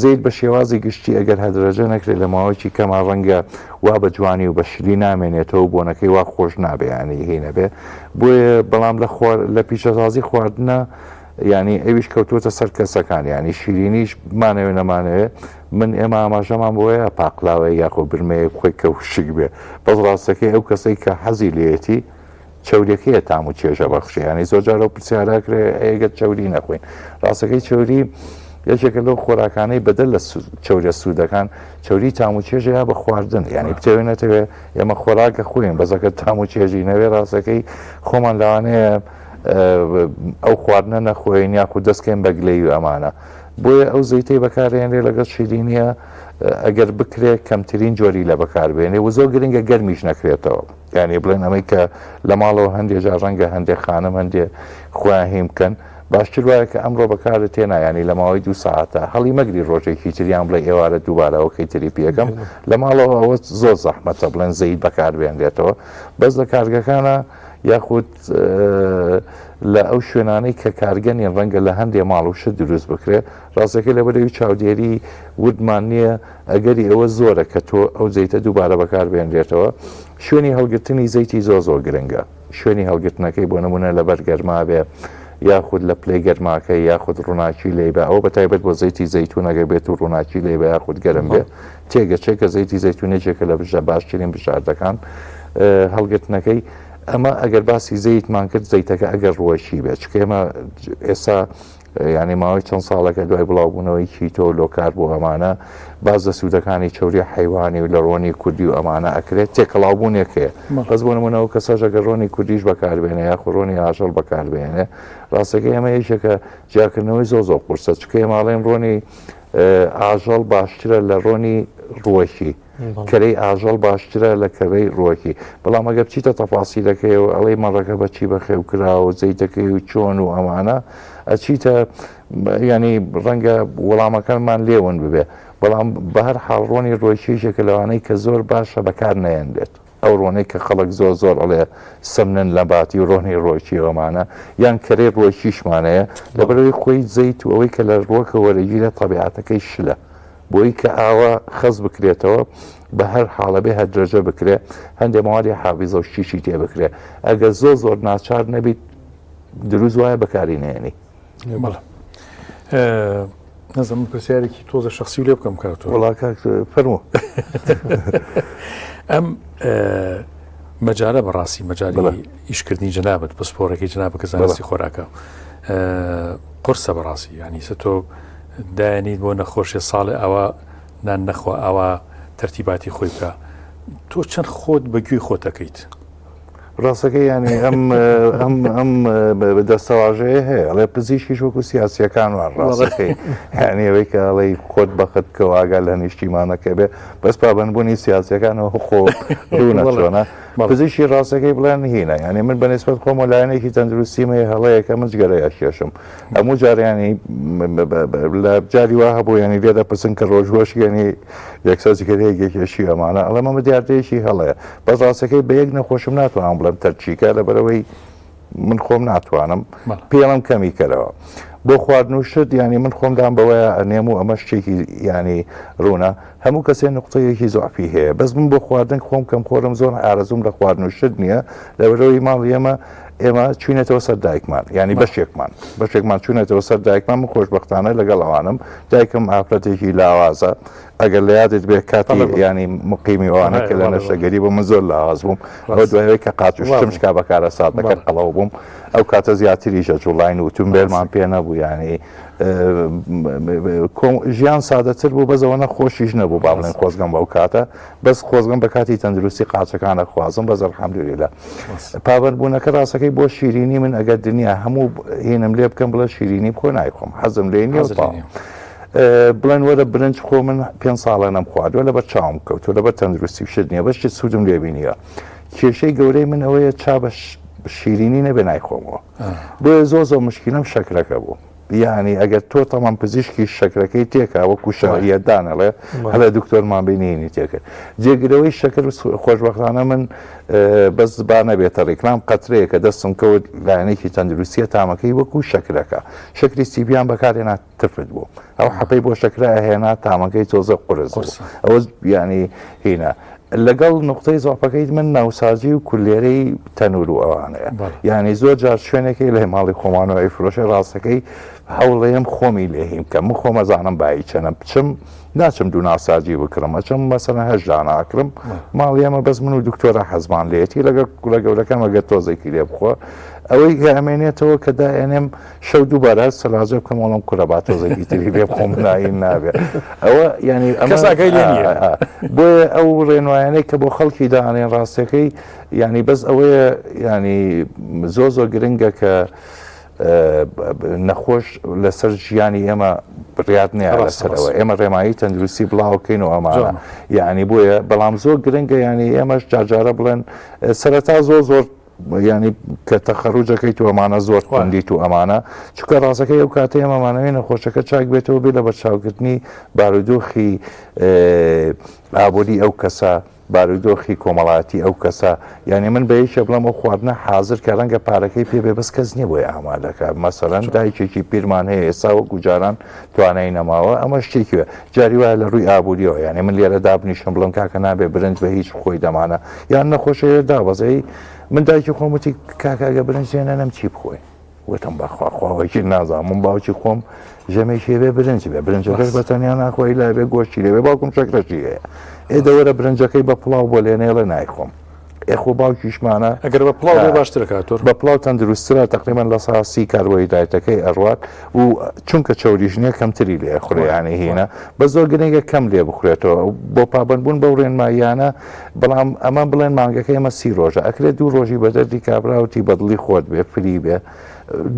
[SPEAKER 6] زەیت بە شێوازی گشتی ئەگەر هەدرەجە نەکرێت لە ماوەیەکی کەما ڕەنگە وا بە جوانی و بە شلی نامێنێتەوە و بۆنەکەی وا خۆش نابێ ینی هی نەبێ بۆیە بەڵام لە خوار لە پیشەسازی خواردنە ینی ئەویش کەوتووەتە سەر کەسەکان ینی شیرینیش بمانەوێ نەمانەوێ من ئێمە ئاماژەمان بۆیە پاقلاوەیە یاخۆ برمەیە خۆی کە وشک بێ بەس ڕاستەکەی ئەو کەسەی کە حەزی لێیەتی. چەوریەکەیە تام و چێژە بەخشێ یانی زۆر جار ئەو پرسیارە ئەکرێ ئەگەر چەوری نەخۆین ڕاستەکەی چەوری یەکێکە لەو خۆراکانەی بەدەر لە چەوریە سوودەکان چەوری تام و چێژەیە بە خواردن یانی بتەوێ نەتەوێ ئێمە خۆراکە خۆین بەزەکە تام و چێژی نەوێ ڕاستەکەی خۆمان لەوانەیە ئەو خواردنە نەخۆین یاخود دەستکەین بە گلەی و ئەمانە بۆیە ئەو زەیتەی بەکارێنرێ لەگەڵ شیرینیە ئەگەر بکرێت کەمترین جۆری لە بەکاربێنێ و زۆر گرنگە گەرمیش نەکرێتەوە یانی بڵێن ئەمەی کە لە ماڵەوە هەندێ جار ڕەنگە هەندێ خانم هەندێ خۆیان هین بکەن باشتر وایە کە ئەمڕۆ بەکارت تێنا ینی لە ماوەی دوو ساعتە هەڵی مەگری ڕۆژێکی تریان بڵێ ئێوارە دووبارەوەکەی تری پێەکەم لە ماڵەوە ئەوە زۆر زەحمەتە بڵێن زەیت بەکاربێنرێتەوە بەس لە کارگەکانە یاخود لە ئەو شوێنانەی کە کارگە نین ڕەنگە لە هەندێ ماڵ و شت دروست بکرێ ڕاستەکەی لەبەرەوی چاودێری وردمان نییە ئەگەری ئەوە زۆرە کە تۆ ئەو زەیتە دووبارە بەکاربێنرێتەوە. شوێنی هەڵگرتنی زەیتی زۆر زۆر گرنگە. شوێنی هەڵگرتنەکەی بۆ نموونە لەبەر گەرما بێ یاخود لە پلەی گەرماکەی یاخود ڕووناکی لێی بە ئەوە بە تایبەت بۆ زەیتی زەیتون ئەگەر بێت و ڕووناکی لێی بە یاخود گەرم بێ تێگەچێ کە زەیتی زەیتون یەکێکە لە بژە باشترین بژاردەکان هەڵگرتنەکەی ئەمە ئەگەر باسی زەیتمان کرد زەیتەکە ئەگەر ڕووەکی بێت چونکە ئێمە ئێستا یانی ماوەی چەند ساڵێکە دوای بڵاوبوونەوەی keto و low carb و ئەمانە باس لە سوودەکانی چەوری حەیوانی و لە ڕۆنی کوردی و ئەمانە ئەکرێت تێکەڵاوبوونێک هەیە بەس بۆ نمونە ئەو کەسەش ئەگەر ڕۆنی کوردیش بەکاربێنێ یاخود ڕۆنی ئاژەڵ بەکاربێنێ ڕاستەکەی ئەمە یەکێکە جیاکردنەوەی زۆر زۆر قورسە چونکە ئێمە ئەڵێن ڕۆنی ئاژەڵ باشترە لە ڕۆنی ڕووەکی کەرەی ئاژەڵ باشترە لە کەرەی ڕووەکی بەڵام ئەگەر بچیتە تەفاسیلەکەی و ئەڵێی مەڕەکە بە چی بەخێو کراوە و زەیتەکەی و چۆن و ئەمانە ئەچیتە ینی ڕەنگە وەڵامەکانمان لێون ببێ بەڵام بە هەر حاڵ ڕۆنی ڕۆیشی یەکێکە لەوانەی کە زۆر باشە بەکار نەیەنرێت ئەو ڕۆنەی کە خەڵک زۆر زۆر ئەڵێ سمنن لە باتی و ڕۆنی ڕۆکی ئەمانە یان کەرەی ڕۆکیشمانەیە لەبەرەوەی خۆی زەیت و ئەوەی کە لە ڕوەکە وەرەگیرە تەبیعەتەکەی شلە بۆی کە ئاوا خەست بکرێتەوە بە هەر حاڵە بێ هەدرەجە بکرێ هەندێ مەوادی حافیزە و شتیشی تێ بکرێ ئەگەر زۆر زۆر ناچار نەبیت دروست وایە بەکاری نێنی.
[SPEAKER 2] بەڵێ نەزم من پرسیارێکی تۆزە شخصی لێ بکەم کاک تۆ
[SPEAKER 6] وڵا کاک فەرموو
[SPEAKER 2] ئەم مەجالە بەڕاستی مەجالی ئیشکردنی جەنابەت پسپۆڕێکی جەنابە کە زانستی خۆراکە قرسە بەڕاستی ینی سە تۆ دایەنیت بۆ نەخۆشێ ساڵێ ئاوا نان نەخوا ئاوا تەرتیباتی خۆی بکا تۆ چەند خۆت بە گوێی خۆت ئەکەیت؟
[SPEAKER 6] ڕاستەکەی یانی ئەم ئەم ئەم دەستەواژەیە هەیە ئەڵێ پزیشکیش وەکو سیاسیەکان وان ڕاستەکەی یانی ئەوەی کە ئەڵێی خۆت بەخت بکە و ئاگا لە نیشتیمانەکە بێ بەس پابەندبوونی سیاسیەکانەوە خۆ ڕوونە چۆنە پزیشکی ڕاستەکەی بڵێن هینە یانی من بە نسبەت خۆمەوە لایەنێکی تەندروستیم هەیە هەڵەیەکە من جگەرە ئەکێشم هەموو جار ینی لە جاری وا هەبوو ینی لێ دەپرسن کە ڕۆژوەش ینی یەکسەر جگەرەیەک یەکێشی ئەمانە ئەڵێم ئەمە دیاردەیەکی هەڵەیە بەس ڕاستەکەی بە یەک نەخۆشم ناتوانم بڵێم تەرچیکە لەبەرەوەی من خۆم ناتوانم پێڵم کەمی کەرەوە بۆ خواردن و شت ینی من خۆم دام بەوەیە ئەنێم و ئەمە شتێکی ینی ڕوونە هەموو کەسێ نقطەیەکی زۆعفی هەیە بەس من بۆ خواردن خۆم کەم خۆرم زۆر ئارەزوم لە خواردن و شت نییە لەبەرەوەی ماڵی ئێمە ئێمە چوینەتەوە سەر دایکمان یعنی بەشێکمان بەشێکمان چوونەتەوە سەر دایکمان من خۆشببختانە لەگەڵ ئەوانم دایکم ئافرەتێکی لاوازە ئەگەر لە یادت بێ کاتی ینی مقیمی ئەوانە کە لە نەشەگەری بۆ من زۆر لاواز بووم ئەوە دوایەوەی کە قاچ شتم شکا بە کارەساتەکە قەڵەو بووم ئەو کاتە زیاتریشە جوڵاین و تومبێلمان پێ نەبوو ینی ژیان سادەتر بوو بەس ئەوەنە خۆشیش نەبوو با بڵێن خۆزگەم بەو کاتە بەس خۆزگەم بە کاتی تەندروستی قاچەکانە خوازم بەس الحمدللە پابەندبوونەکە ڕاستەکەی بۆ شیرینی من ئەگەر دنیا هەموو هینم لێ بکەم بڵێ شیرینی بخۆ نایخۆم حەزم لێ نییە بڵێن وەرە برنج خۆ من پێ ساڵە نەم خواردوە لەبەر چاوم کەوتوە لەبەر تەندروستی و شت نییە بەشتی سوودم لێ بینیوە کێشەی گەورەی من ئەوەیە چا بە شیرینی نەبێ نایخۆمەوە بۆیە زۆر زۆر مشکلەم شەکرەکە بوو یانی ئەگەر تۆ تەمان پزیشکی شەکرەکەی تێکا وەکو شەرعیەت دانەڵێ هەڵێ دکتۆرمان بینینی تێکرد جێگرەوەی شەکر خۆشبەختانە من بەس با نەبێتە ڕیکلام قەترەیە کە دەستم کەوت لایەنێکی تەندروستیە تامەکەی وەکو شەکرەکە شەکری سیبیان بەکارێنا تفت بوو ئەو حەپەی بۆ شەکرە ئەهێنا تامەکەی تۆزە قورس بوو ئەوە ینی هینە لەگەڵ نقطەی زۆپەکەیت من ناوسازی و کولێرەی تەنور و ئەوانەیە یعنی زۆر جار شوێنێکی لە ماڵی خۆمانەوە ئەیفرۆشێ ڕاستەکەی. هەوڵەیەم خۆمی لێ هین بکەم من خۆم ئەزانم بایی چەنە بچم ناچم دوو ناساجی بکڕم ئەچم مەسەلەن هەشت دانە ئەکڕم ماڵی ئێمە بەس من و دکتۆرە حەزمان لێتی لەگەڵ کوڕە گەورەکەم ئەگەر تۆزێکی لێ بخوا ئەوەی کە ئەمێنێتەوە کە دائێنێم شەو دووبارە سەلاجە بکەم وەڵام کوڕە با تۆزێکی تری لێ بخۆم ناین نابێ ئەوە یعنی ئەمە
[SPEAKER 2] کەس ئاگای لێ نییە.
[SPEAKER 6] بۆیە ئەو ڕێنوایانەی کە بۆ خەڵکی دانێن ڕاستەکەی یعنی بەس ئەوەیە یعنی زۆر زۆر گرنگە کە نەخۆش لەسەر ژیانی ئێمە بڕیار نییە لەسەرەوە ئێمە ڕێمایی تەندروستی بڵاوکەین و ئەمانە یعنی بۆیە بەڵام زۆر گرنگە ینی ئێمەش جارجارە بڵێن سەرەتا زۆر زۆر ینی کە تەخەروجەکەی تو ئەمانە زۆر خوندیت و ئەمانە چکە ڕاستەکەی ئەو کاتەی ئەمانەوەی نەخۆشەکە چاک بێتەوە بێ لە بەرچاوگرتنی بارودۆخی ئابووری ئەو کەسە بارودۆخی کۆمەڵایەتی ئەو کەسە، یانی من بە یەکێ بڵێم ئەو خواردنە حازر کە ڕەنگە پارەکەی پێ بێ بەس کەس نییە بۆی ئامادە کا، مەسەلەن دایکێکی پیرمان هەیە ئێستا وەکو جاران توانای نەماوە، ئەمە شتێکی وایە. جاری وایە لە ڕووی ئابووریەوە یانی من لێرە دابنیشم بڵێم کاکە نابێ برنج بە هیچ بخۆی دەمانە یان نەخۆشە لێرە دابەزێی من دایکی خۆم وتی کاکە ئەگەر برنج لێ نەنەم چی بخۆین؟ وتم بەخوا خوا وەکیل نازانم من باوکی خۆم ژەمێکی بێ برنج بێ برنجەکەش بە تەنیا ناخۆی لا بێ گۆشتی لێ بێ باوکم شەکرەشی هەیە ئێ دەوەرە برنجەکەی بە پڵاو بۆ لێنێڵێ نایخۆم ئێ خۆ باوکیشمانە
[SPEAKER 2] ئەگەر بە پڵاو بێ باشترە کاک تۆر
[SPEAKER 6] بە پڵاو تەندروستترە تقریبا 30% کاربۆهیدراتەکەی ئەڕوات و چونکە چەوریش نییە کەمتری لێ ئەخورێ یانی هینە بە زۆر گرنگە کەم لێ بخورێتەوە بۆ پابەندبوون بەو ڕێنماییانە بەڵام ئەمە بڵێن مانگەکە ئێمە سی ڕۆژە ئەکرێت دوو ڕۆژی بە دەردی کابراوتی بەدڵی خۆت بێ free بێ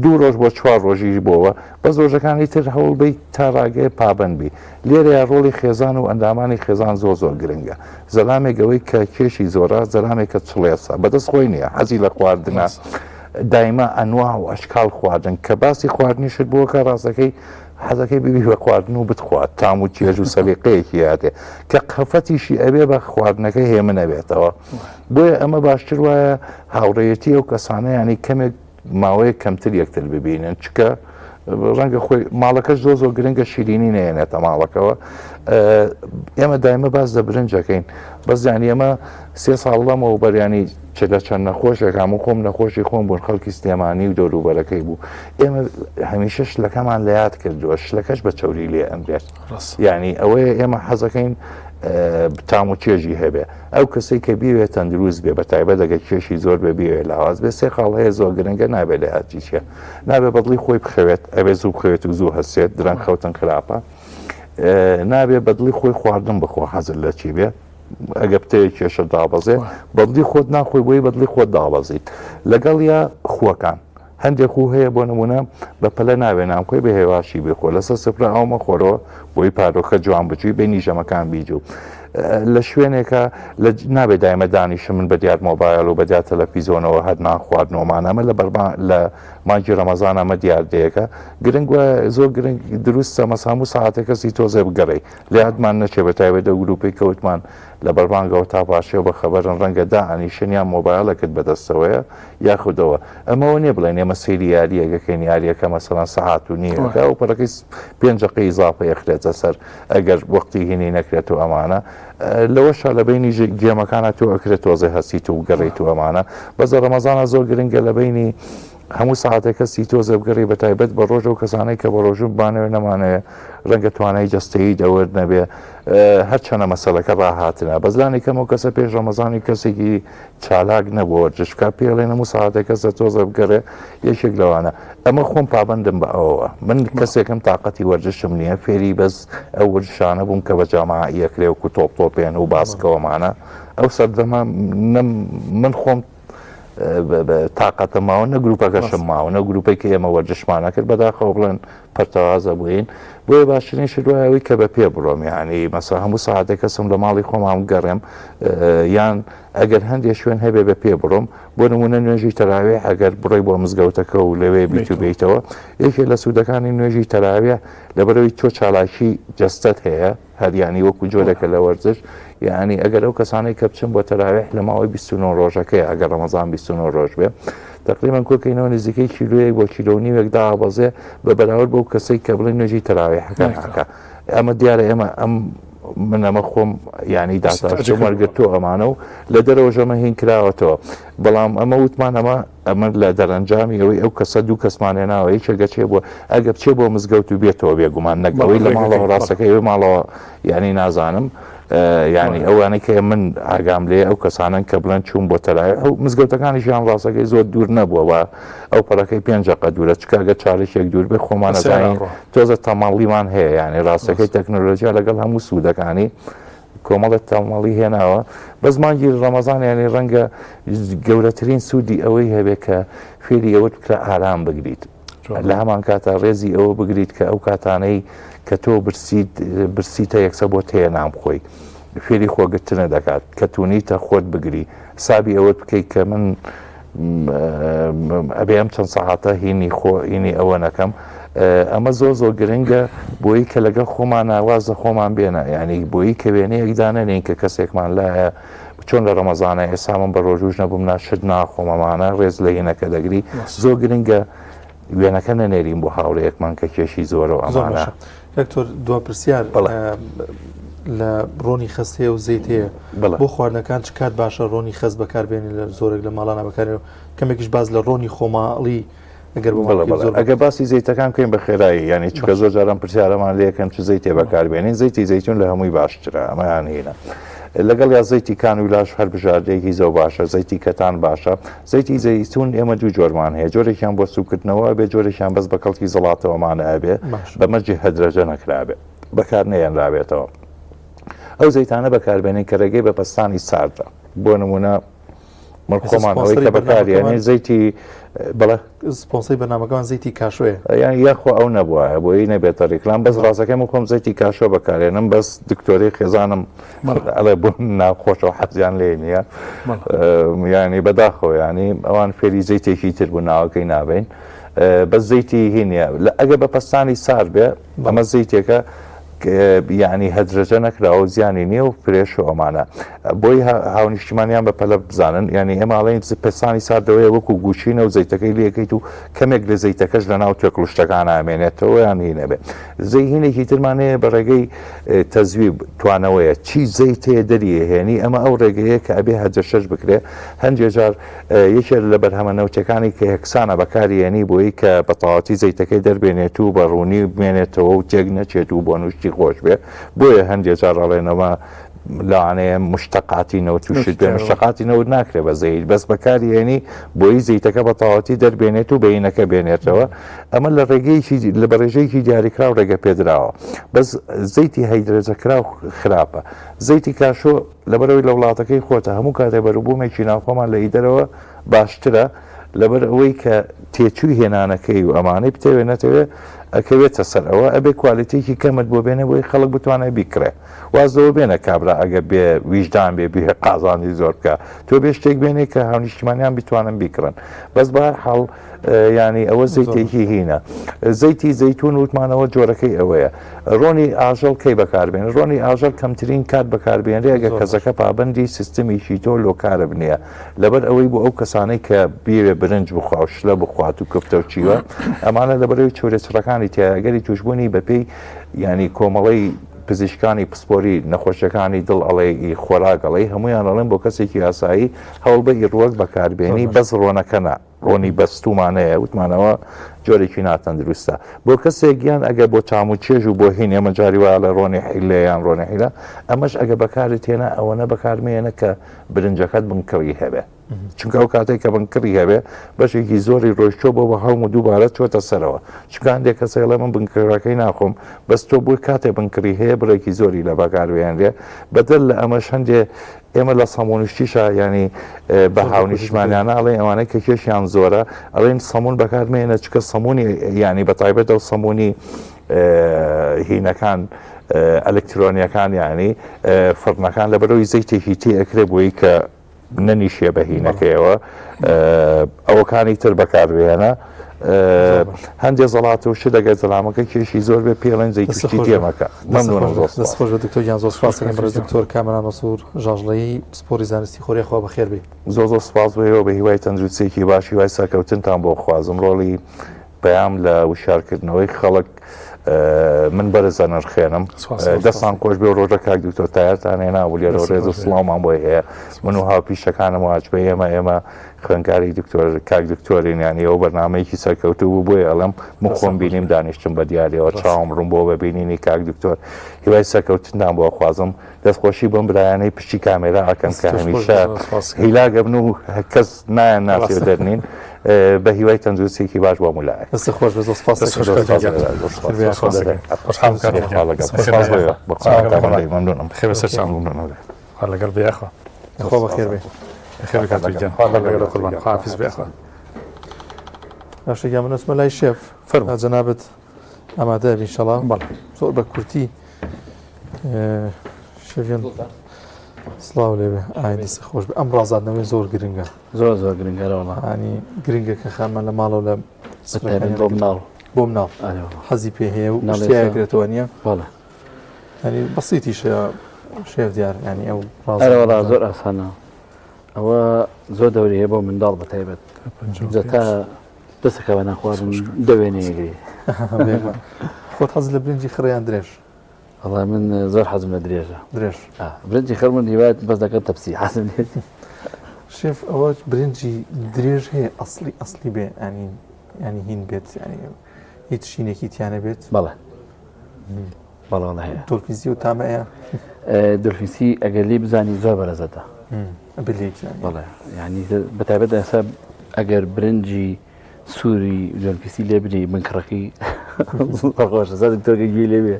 [SPEAKER 6] دوو ڕۆژ بۆ چوار ڕۆژیش بۆوە بەس ڕۆژەکانی تر هەوڵ بەی تا ڕاگەیە پابەند بی لێرەیا ڕۆڵی خێزان و ئەندامانی خێزان زۆر زۆر گرنگە زەلامێک ئەوەی کە کێشی زۆرە زەلامێک کە چڵێسە بەدەست خۆی نییە حەزی لە خواردنە دایما ئەنواع و ئەشکال خواردن کە باسی خواردنیشت بۆ کە ڕاستەکەی حەزەکەی ببی بە خواردن و بتخوات تام و چێژ و سەلیقەیەکی هاتێ کە خەفەتیشی ئەبێ بە خواردنەکە هێمن ئەبێتەوە بۆیە ئەمە باشتر وایە هاوڕێیەتی ئەو کەسانە ینی کەمێک ماوەیەک کەمتر یەکتر ببینن چکە ڕەنگە خۆی ماڵەکەش زۆر زۆر گرنگە شیرینی نێنێتە ماڵەکەوە ئێمە دایمە باس لە برنجەکەین بەس یانی ئێمە سێ ساڵ لەمەوە بەریانی چ لە چەند نەخۆشێک هەموو خۆم نەخۆشی خۆم بوون خەڵکی سلێمانی و دەوروبەرەکەی بوو ئێمە هەمیشە شلەکەمان لە یاد کردووە شلەکەش بە چەوری لێ ئەمرێت یعنی ئەوەیە ئێمە حەزەکەین تام و چێژی هەبێ ئەو کەسەی کە بیوێت تەندروست بێ بە تایبەت ئەگەر کێشی زۆر بێ بیوێ لاواز بێ سێ خاڵ هەیە زۆر گرنگە نابێت لە یادی چیە نابێ بەدڵی خۆی بخەوێت ئەبێ زوو بخەوێت و زوو هەستێت درەنگ خەوتن خراپە نابێ بەدڵی خۆی خواردن بخۆ حەزر لە چی بێ ئەگە بتەوێت کێشە دابەزێ بەدڵی خۆت ناخۆی بۆی بەدڵی خۆت دابەزیت لەگەڵ یا خووەکان هەندێک خوو هەیە بۆ نمونە بە پەلە ناوێ نامخۆی بە هێواشی بخۆ لەسەر سفرە ئەو مەخۆرەوە بۆی پارۆکە جوان بچووی بینی ژەمەکان بیجوو لە شوێنێکە لە نابێ دایمە دانیشم من بە دیار مۆبایل و بە دیار تەلەفیزۆنەوە هەر نان خواردنەوەمان ئەمە لە بەرما لە مانگی ڕەمەزان ئەمە دیاردەیەکە گرنگ وایە زۆر گرنگ دروستە مەسا هەموو سەعاتێک کەسی تۆزێ بگەڕێی لە یادمان نەچێ بە تایبەت ئەو گروپەی کەوتمان لە بەربانگەوە تا پارشێو بە خەبەرن ڕەنگە دائەنیشن یان مۆبایلەکت بەدەستەوەیە یاخودەوە ئەمەوە نیە بڵێن ئێمە سەیری یاریەک ئەکەین یاریەکە مەسەلەن سەعات و نیوێکە ئەو پەڕەکەی پێنج دەقەی ئیزافە ئەخرێتە سەر ئەگەر وەختی هینی نەکرێت و ئەمانە لەوەشا لە بینی گێمەکانە تۆ ئەکرێت تۆزێ هەستیت و گەڕیت و ئەمانە بەس لە ڕەمەزانە زۆر گرنگە لە بینی هەموو ساعتێک کەسی تۆزێ بگەڕی بە تایبەت بە ڕۆژ و کەسانەی کە بە ڕۆژوو بانەوێ نەمانەوێ ڕەنگە توانای جەستەیی دەور نەبێ هەرچەنە مەسەلەکە ڕاهاتنە بەس لانی کەم ئەو کەسە پێش ڕەمەزانی کەسێکی چالاک نەبووە وەرزش بکات پێی ئەڵێن هەموو سەعاتێک کەسە تۆزە بگەڕێ یەکێک لەوانە ئەمە خۆم پابەندم بە ئەوەوە من کەسێکم تااقەتی وەرزشم نییە فێری بەس ئەو وەرزشانە بووم کە بە جامعە ئەکرێ وەکو تۆپ تۆپێن و باسکەوەمانە ئەو سەردەمە من خۆم تاقەتە ماوە نە گروپەکەشم ماوە نە گروپێک کە ئێمە وەرزشمانە کرد بەداخەوە بڵێن پەرتەوازە بووین بۆیە باشترین شت وایە ئەوەی کە بە پێ بڕۆم یعنی مەسا هەموو ساعتێک کەسم لە ماڵی خۆمان بگەڕێم یان ئەگەر هەندێک شوێن هەبێ بە پێ بڕۆم بۆ نمونە نوێژی تەراوێح ئەگەر بڕۆی بۆ مزگەوتەکە و لەوێ بیت و بیتەوە یەکێ لە سوودەکانی نوێژی تەراوێح لەبەرەوەی تۆ چالاکی جەستەت هەیە هەر یانی وەکو جۆرێکە لە وەرزش یعنی ئەگەر ئەو کەسانەی کە بچن بۆ تەراویح لە ماوەی 29 ڕۆژەکەی ئەگەر ڕەمەزان 29 ڕۆژ بێ تقریبا کۆکەینەوە نزیکەی کیلۆیەک بۆ کیلۆ و نیوێک دابەزێ بە بەراورد بەو کەسەی کە بڵێ نوێژی تەراویحەکە ناکا ئەمە دیارە ئێمە ئەم من ئەمە خۆم یانی داتاشتم وەرگرتووە ئەمانە و لە دەرەوەش ئەمە هین کراوەتەوە بەڵام ئەمە وتمان ئەمە ئەمە لە دەرەنجامی ئەوەی ئەو کەسە دوو کەسمان هێناوە یەکێک ئەچێ بۆ ئەگە بچێ بۆ مزگەوت و بێتەوە بێگومان نەک ئەوەی لە ماڵەوە ڕاستەکەی ئەوەی ماڵەوە یعنی نازانم یعنی ئەوانەی کە من ئاگام لێ ئەو کەسانن کە بڵێن چوون بۆ تەرای ئەو مزگەوتەکانیشیان ڕاستەکەی زۆر دوور نەبووە و ئەو پەڕەکەی پێنجەقە دوورە چکاگە چارێکێک دوور بێ خۆمان ئەزانین تۆزە تەمەڵیمان هەیە یعنی ڕاستەکەی تەکنۆلۆژیا لەگەڵ هەموو سوودەکانی کۆمەڵێک تەمەڵی هێناوە بەس مانگی ڕەمەزان یعنی ڕەنگە گەورەترین سوودی ئەوەی هەبێ کە فێری ئەوەت بکرا ئارام بگریت لە هەمان کاتا ڕێزی ئەوە بگریت کە ئەو کاتانەی کە تۆ برسیت برسیتە یەکسە بۆ تێ نام خۆی فێری خۆگرتنە دەکات کە تونیتە خۆت بگری حسابی ئەوەت بکەیت کە من ئەبێ ئەم چەند سەعاتە هینی خۆ هینی ئەوە نەکەم ئەمە زۆر زۆر گرنگە بۆی کە لەگەڵ خۆمان واز لە خۆمان بێنە یعنی بۆی کە وێنەیەک دانەنین کە کەسێکمان لایە چۆن لە ڕەمەزانە ئێستا من بە ڕۆژوش نەبووم ناشت ناخۆمەمانە ڕێز لە هینەکە دەگری زۆر گرنگە وێنەکە نەنێرین بۆ هاوڕێیەکمان کە کێشی زۆرە و ئەمانە.
[SPEAKER 1] دکتۆر دوا پرسیار لە ڕۆنی خەست هەیە و زەیت هەیە بۆ خواردنەکان چ کات باشە ڕۆنی خەست بەکاربێنین لە زۆرێک لە ماڵانە بەکارێن کەمێکیش باز لە ڕۆنی خۆماڵی
[SPEAKER 6] ئەگەر ئەگەر باسی زەیتەکان بکەین بە خێرایی ینی چکە زۆر جاران پرسیارەمان لەکەن چ زەیتێ بەکاربێنین زەیتی زەیتون لە هەمووی باشترە ئەمەیان هینە. لەگەڵ یا زەیتی کان و لاش هەر بژاردەیەکی زۆر باشە زەیتی کەتان باشە زەیتی زەیتون ئێمە دوو جۆرمان هەیە جۆرێکیان بۆ سوکردنەوە بێ جۆرێکیان بەس بە کەڵکی زەڵاتەوەمانە ئەبێ بە مەرجی هەدرەجە نەکرابێ بەکار نەیەنرابێتەوە ئەو زەیتانە بەکاربێنین کە ڕێگەی بە پەستانی ساردە بۆ نمونە من خۆمان ئەوەی کە بەکاریێنین زەیتی بەڵێ
[SPEAKER 1] سپۆنسەری بەرنامەکەمان زەیتی کاشۆیە.
[SPEAKER 6] یان یاخوا ئەو نەبوایە بۆیی نەبێتە ڕیکلام بەس ڕاستەکەی من خۆم زەیتی کاشۆ بەکارێنم بەس دکتۆرەی خێزانم ئەڵێ بۆ ناخۆشە و حەزیان لێ نییە ینی بەداخەوە ینی ئەوان فێری زەیتێکی تر بوو ناوەکەی نابین بەس زەیتی هینە لە ئەگە بە پەستانی سار بێ ئەمە زەیتێکە یەعنی هەدرەجە نەکراوە و زیانی نییە و فرێش و ئەمانە بۆی هاونیشتیمانیان بە پەلە بزانن یعنی ئێمە ئەڵێین پستانی ساردەوەیە وەکو گوشینە و زەیتەکەی لەکەیت و کەمێک لە زەیتەکەش لە ناو توێکڵشتەکان ئامێنێتەوە یان هی نەبێ زەیهینێکی ترمان هەیە بە ڕێگەی تەزویب توانەوەیە چی زەیت هەیە دەریهێنی ئەمە ئەو ڕێگەیە کە ئەبێ هەدرەشەش بکرێ هەندێ جار یەکێک لە بەرهەمە نەوتیەکانی کە یەکسانە بەکاریێنی بۆی کە بە تەواوەتی زەیتەکەی دەربێنێت و بە ڕوونی بمێنێتەوە و تێک نەچێت و بۆنوشتی خۆش بێ بۆیە هەندێ جار ئەڵێنەوە لەوانەیە مشتەقاتی نەوت و شت بێ مشتەقاتی نەوت ناکرێ بە زەیت بەس بەکاریێنی بۆی زەیتەکە بە تەواوەتی دەربێنێت و بەینەکە بێنێتەوە ئەمە لە ڕێگەیەکی لە بەڕێژەیەکی دیاریکراو ڕێگە پێدراوە بەس زەیتی هەیدرەجەکراو خراپە زەیتی کاشۆ لەبەرئەوەی لە وڵاتەکەی خۆتە هەموو کاتێ بەروبوومێکی ناوخۆمان لە ئی دەرەوە باشترە لەبەر ئەوەی کە تێچووی هێنانەکەی و ئەمانەی بتەوێ نەتەوێ ئەکەوێتە سەر ئەوە ئەبێ کوالیتێکی کەمت بۆ بێنێ بۆی خەڵک بتوانێت بیکڕێ واز لەوە بێنە کابرا ئەگە بێ ویژدان بێ بێ قازانجی زۆر بکە تۆ بێ شتێک بێنێ کە هاونیشتیمانیان بتوانن بیکڕن بەس بە هەر حاڵ یانی ئەوە زەیتێکی هینە زەیتی زەیتون وتمانەوە جۆرەکەی ئەوەیە ڕۆنی ئاژەڵ کەی بەکاربێن ڕۆنی ئاژەڵ کەمترین کات بەکاربێنرێ ئەگەر کەسەکە پابەندی سیستمی کیتۆ low carb نییە لەبەر ئەوەی بۆ ئەو کەسانەی کە بیەوێ برنج بخوا و شلە بخوات و کفتە و چیوە ئەمانە لەبەرەوەی چۆرە چڕەکانی تیایە ئەگەری توشبوونی بەپێی ینی کۆمەڵەی پزیشکانی پسپۆری نەخۆشیەکانی دڵ ئەڵێ ئی خۆراک ئەڵێ هەمویان ئەڵێن بۆ کەسێکی ئاسایی هەوڵبە ئی ڕوەک بەکاربێنی بەس ڕۆنەکە نا ڕۆنی بەستوومان هەیە وتمانەوە جۆرێکی ناتەندروستە بۆ کەسێک یان ئەگە بۆ تام و چێژ و بۆ هین ئێمە جاری وایە لە ڕۆنی حیلە یان ڕۆنی حیلە ئەمەش ئەگە بەکارت هێنا ئەوەنە بەکارمێنە کە برنجەکەت بنکڕی هەبێ چونکە ئەو کاتێک کە بنکڕی هەبێ بەشێکی زۆری ڕۆیشتۆ بۆ بە هەڵم و دووبارە چۆتە سەرەوە چونکە هەندێک کەس هەیە من بنکڕەکەی ناخۆم بەس تۆ بۆی کاتێ بنکڕی هەیە بڕێکی زۆری لە بەکاربهێنرێ بەدەر لە ئەمەش هەندێ ئێمە لە سەمونشتیشا یانی بە هاونیشتمانیانە ئەڵێن ئەوانەی کە کێشیان زۆرە ئەڵێن سەمون بەکار مێنە چکە سەمونی یانی بە تایبەت ئەو سەمونی هینەکان ئەلکترۆنیەکان یانی فڕنەکان لەبەرەوەی زەیتێکی تێ ئەکرێ بۆی کە نەنیشێ بە هینەکەیەوە ئەوەکانی تر بەکاربهێنە هەندێ زەڵاتە و شت ئەگەر زەلامەکە کێشی زۆر بێ پێڵێن زەیتوشتی تێمەکە مەمنونم زۆر
[SPEAKER 1] دەست خۆش بێت دکتۆر گیان زۆر سوپاس دەکەم بەڕێز دکتۆر کامەران مەسرور ژاژڵەیی پسپۆڕی زانستی خۆری خوا بەخێر بێی.
[SPEAKER 6] زۆر زۆر سوپاس بۆ ئێوە بە هیوای تەندروستیەکی باش هیوای سەرکەوتنتان بۆ خوازم ڕۆڵی پەیام لە وشیارکردنەوەی خەڵک. من بەرز ئەنرخێنم دەستان خۆش بێ و ڕۆژە کاک دکتۆر تایەرتان هێنا بوو لێرە ڕێز و سڵاومان بۆی هەیە من و هاوپیشەکانم واجبە ئێمە ئێمە خوێنکاری دکتۆر کاک دکتۆرین یانی ئەو بەرنمەیەکی سەرکەوتوو بوو بۆیە ئەڵێم من خۆم بینیم دانیشتم بە دیارەوە چاوم ڕوون بۆ بە بینینی کاک دکتۆر هیوای سەرکەوتنتان بۆ خوازم دەستخۆشی بەم برایانەی پشتی کامێرا ئەکەم کە هەمیشە هیلاگەبن و کەس نایان ناسی و دەرنین بە هیوای تەندروستێکی باش بۆ مولایەک
[SPEAKER 1] دەست خۆش بێت سپاس
[SPEAKER 6] ممنونم
[SPEAKER 2] خێر بەسەر چاو خوا لەگەڵ بێ یاخوا
[SPEAKER 1] خوا بەخێر بێ
[SPEAKER 2] خێر بکات گیان خوا لەگەڵ قوربان خوا حافظ بێ یاخوا
[SPEAKER 1] باشە گیان من ئەچمە لای شێف
[SPEAKER 2] فەرموو
[SPEAKER 1] جەنابت ئامادە بی ئینشەڵا
[SPEAKER 2] بەڵێ
[SPEAKER 1] زۆر بە کورتی شێفیان سڵاو لێبێ ئای دەست خۆش بێ ئەم ڕازاندنەوەی زۆر گرنگە
[SPEAKER 3] زۆر زۆر گرنگە وەڵا
[SPEAKER 1] ینی گرنگە کە خانمان لە ماڵەوە لە
[SPEAKER 3] بەتایبەت بۆ مناڵ
[SPEAKER 1] بۆ مناڵ حەزی پێ هەیە و شتیاکرێتەوە نییە
[SPEAKER 3] بەڵێ
[SPEAKER 1] ینی بەسیتیشە شێف دیار ینی ئەو
[SPEAKER 3] ڕازە وەڵا زۆر ئاسانە ئەوە زۆر دەوری هەیە بۆ منداڵ بە تایبەت تا دەسەکە بە ناخواردن دەوێنەیەگری
[SPEAKER 1] خۆت حەز لە برنجی خڕیان درێژ
[SPEAKER 3] وەڵا من زۆر حەزم لە درێژە
[SPEAKER 1] درێژ
[SPEAKER 3] برنجی خڕ من هیوایەت بەس دەکەم تەپسی حەزم لێ
[SPEAKER 1] شێف ئەوە برنجی درێژ هەیە ئەسڵی ئەسڵی بێ ینی ینی هین بێت ینی هیچ شینێکی تیانە بێت
[SPEAKER 3] بەڵێ بەڵێ وەڵا هەیە
[SPEAKER 1] دۆلفیسی و تامەیە
[SPEAKER 3] دۆلفیسی ئەگەر لێ بزانی زۆر بەرەزەتە
[SPEAKER 1] ئەبێ لێی بزانی
[SPEAKER 3] بەڵێ یعنی بەتایبەت ئێستا ئەگەر برنجی سووری دۆلفیسی لێ بنی بنکڕەکەی خۆشە زۆر دکتۆرکە گوێی لێ بێ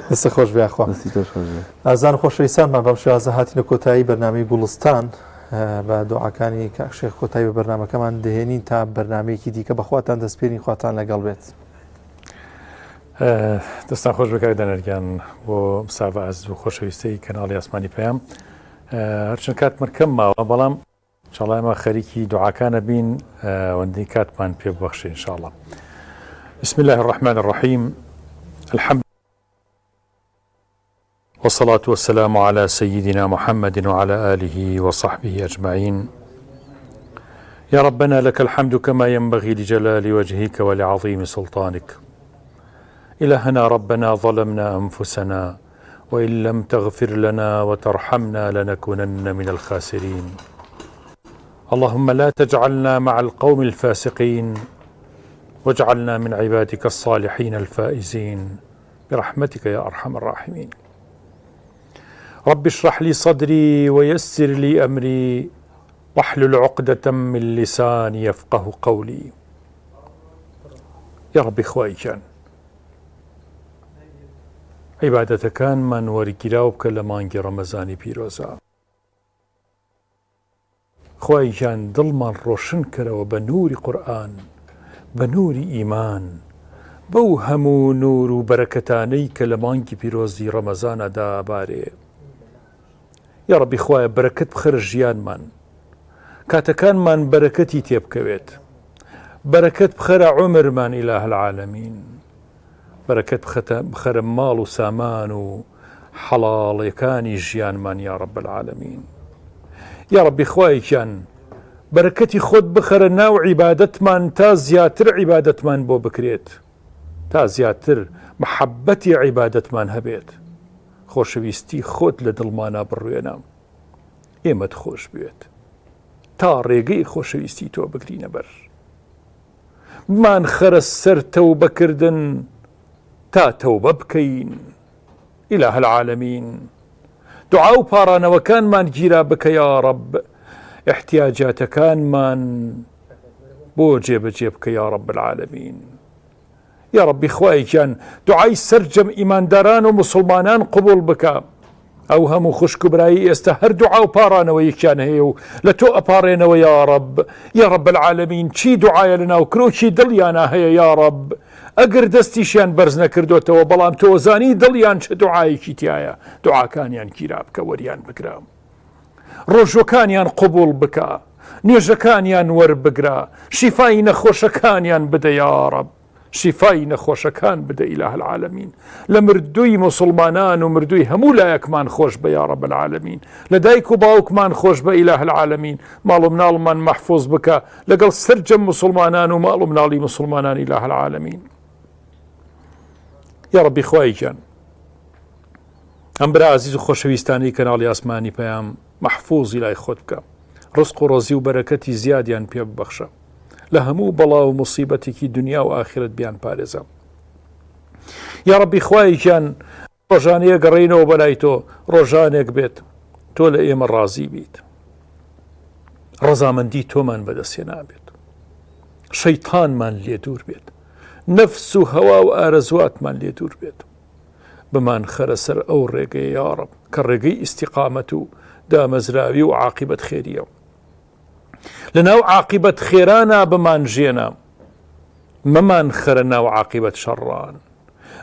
[SPEAKER 1] دەستت خۆش بێ یاخوا
[SPEAKER 3] دەستی تۆش خۆش بێ
[SPEAKER 1] ئازان خۆشەویستانمان بەم شێوازە هاتینە کۆتایی بەرنامەی گوڵستان بە دوعاکانی کاک شێخ کۆتایی بە بەرنامەکەمان دەهێنین تا بەرنامەیەکی دیکە بەخواتان دەسپێرین خواتان لەگەڵ بێت.
[SPEAKER 2] دەستان خۆش بێ کاک دانیار گیان بۆ ساڤ ئازیز و خۆشەویستەی کەناڵی ئاسمانی پەیام هەرچەند کاتمان کەم ماوە بەڵام انشاءاللە ئێمە خەریکی دوعاکانە بین ئەوەندەی کاتمان پێ ببەخشێ انشاءاللە بسم الله الرحمن الرحیم الحمد والصلاة والسلام على سيدنا محمد وعلى آله وصحبه أجمعين يا ربنا لك الحمد كما ينبغي لجلال وجهك ولعظيم سلطانك إلهنا ربنا ظلمنا أنفسنا وإن لم تغفر لنا وترحمنا لنكونن من الخاسرين اللهم لا تجعلنا مع القوم الفاسقين واجعلنا من عبادك الصالحين الفائزين برحمتك يا أرحم الراحمين رب اشرح لي صدري ويسر لي أمري واحلل عقدة من لساني يفقه قولي يا رب خوای گیان عیبادەتەکانمان وەرگیراو بکە لە مانگی ڕەمەزانی پیرۆزا. خوای گیان دڵمان ڕۆشن کەرەوە بە نوری قورئان بە نوری ئیمان بەو هەموو نور و بەرەکەتانەی کە لە مانگی پیرۆزی ڕەمەزانا دابارێ یاڕەبی خوایە بەرەکەت بخەرە ژیانمان کاتەکانمان بەرەکەتی تێبکەوێت بەرەکەت بخەرە عومرمان ئیلاه العالمین بەرەکەت بخەتە بخەرە ماڵ و سامان و حەڵاڵەکانی ژیانمان یا رب العالمین یا ربی خوایە گیان بەرەکەتی خۆت بخەرە ناو عیبادەتمان تا زیاتر عیبادەتمان بۆ بکرێت تا زیاتر محەبەتی عیبادەتمان هەبێت خۆشەویستی خۆت لە دڵمانا بڕوێنە ئێمەت خۆش بوێت تا ڕێگەی خۆشەویستی تۆ بگرینە بەر بمانخەرە سەر تەوبە کردن تا تەوبە بکەین اله العالمین دوعا و پاڕانەوەکانمان گیرا بکە یا رب احتیاجاتەکانمان بۆ جێبەجێ بکە یا رب العالمین یا ربی خوایە گیان دوعای سەرجەم ئیمانداران و موسڵمانان قبوڵ بکە ئەو هەموو خوشک و برایی ئێستا هەر دوعا و پاڕانەوەیەکیان هەیە و لە تۆ ئەپاڕێنەوە یا رب یا رب العالمین چی دوعایە لە ناو کرۆکی دڵیانە هەیە یا رب ئەگەر دەستیشیان بەرز نەکردۆتەوە بەڵام تۆ زانی دڵیان چ دوعایەکی تایە دوعاکانیان گیرا بکە وەریان بگرە ڕۆژوەکانیان قبوڵ بکە نوێژەکانیان وەربگرە شیفای نەخۆشەکانیان بدە یاڕەب شیفای نەخۆشەکان بدە ئیلاه العالمین لە مردووی موسڵمانان و مردووی هەموو لایەکمان خۆش بە یاڕەب العالمین لە دایک و باوکمان خۆش بە ئیلاه العالمین ماڵ و مناڵمان مەحفوظ بکە لەگەڵ سەرجەم موسڵمانان و ماڵ و مناڵی موسڵمانان ئیلاه العالمین. یاڕەبی خوای گیان ئەم برا ئازیز و خۆشەویستانەی کەناڵی ئاسمانی پەیام مەحفوزی لای خۆت بکە ڕزق و ڕەزی و بەرەکەتی زیادیان پێ ببەخشە لە هەموو بەڵا و موسیبەتێکی دنیا و ئاخرەت بیان پارێزە یاڕەبی خوای گیان ڕۆژانەیە گەڕێینەوە بەلای تۆ ڕۆژانێک بێت تۆ لە ئێمە ڕازی بیت ڕەزامەندی تۆمان بەدەستهێنابێت شەیتانمان لێ دوور بێت نەفس و هەوا و ئارەزواتمان لێ دوور بێت بمان خەرە سەر ئەو ڕێگەیە یاڕەب کە ڕێگەی ئیسیقامەت و دامەزراوی و عاقبەت خێریە لە ناو عاقبەت خێرانە بمان ژێنە مەمان خەرە ناو عاقبەت شەڕان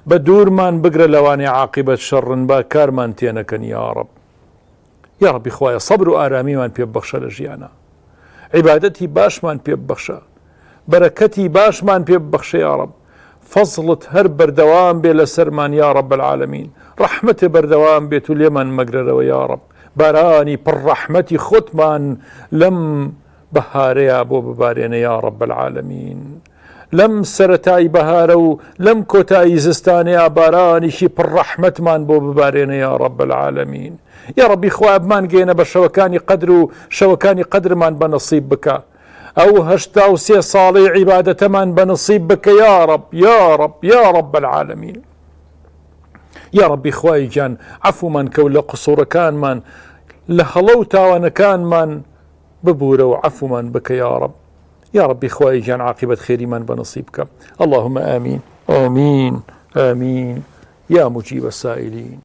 [SPEAKER 2] بە دوورمان بگرە لەوانەی عاقبەت شەڕن با کارمان تێنەکەن یاڕەب یاڕەبی خوایە سەبر و ئارامیمان پێ ببەخشە لە ژیانا عیبادەتی باشمان پێ ببەخشە بەرەکەتی باشمان پێ ببەخشە یاڕەب فەزڵت هەر بەردەوام بێ لەسەرمان یا رب العالمین ڕەحمەتێ بەردەوام بێت و لێمان مەگرەرەوە یا رب بارانی پڕ ڕەحمەتی خۆتمان لەم بەهارەیا بۆ ببارێنە یا رب العالمین لەم سەرەتای بەهارە و لەم کۆتایی زستانەیا بارانێکی پڕ ڕەحمەتمان بۆ ببارێنە یا رب العالمین یا ربی خوا بمانگەیەنە بە شەوەکانی قەدر و شەوەکانی قەدرمان بە نەسیب بکە ئەو 83 ساڵەی عیبادەتەمان بە نەسیب بکە یا رب یا رب یا رب العالمین یا ربی خوای گیان عەفومان کە و لە قسوڕەکانمان لە هەڵە و تاوانەکانمان ببورە و عەفومان بکە یاڕەب یاڕەبی خوایە گیان عاقیبەت خێریمان بە نصیب بکە اللهم آمین آمین آمین یا مجیب السائلین.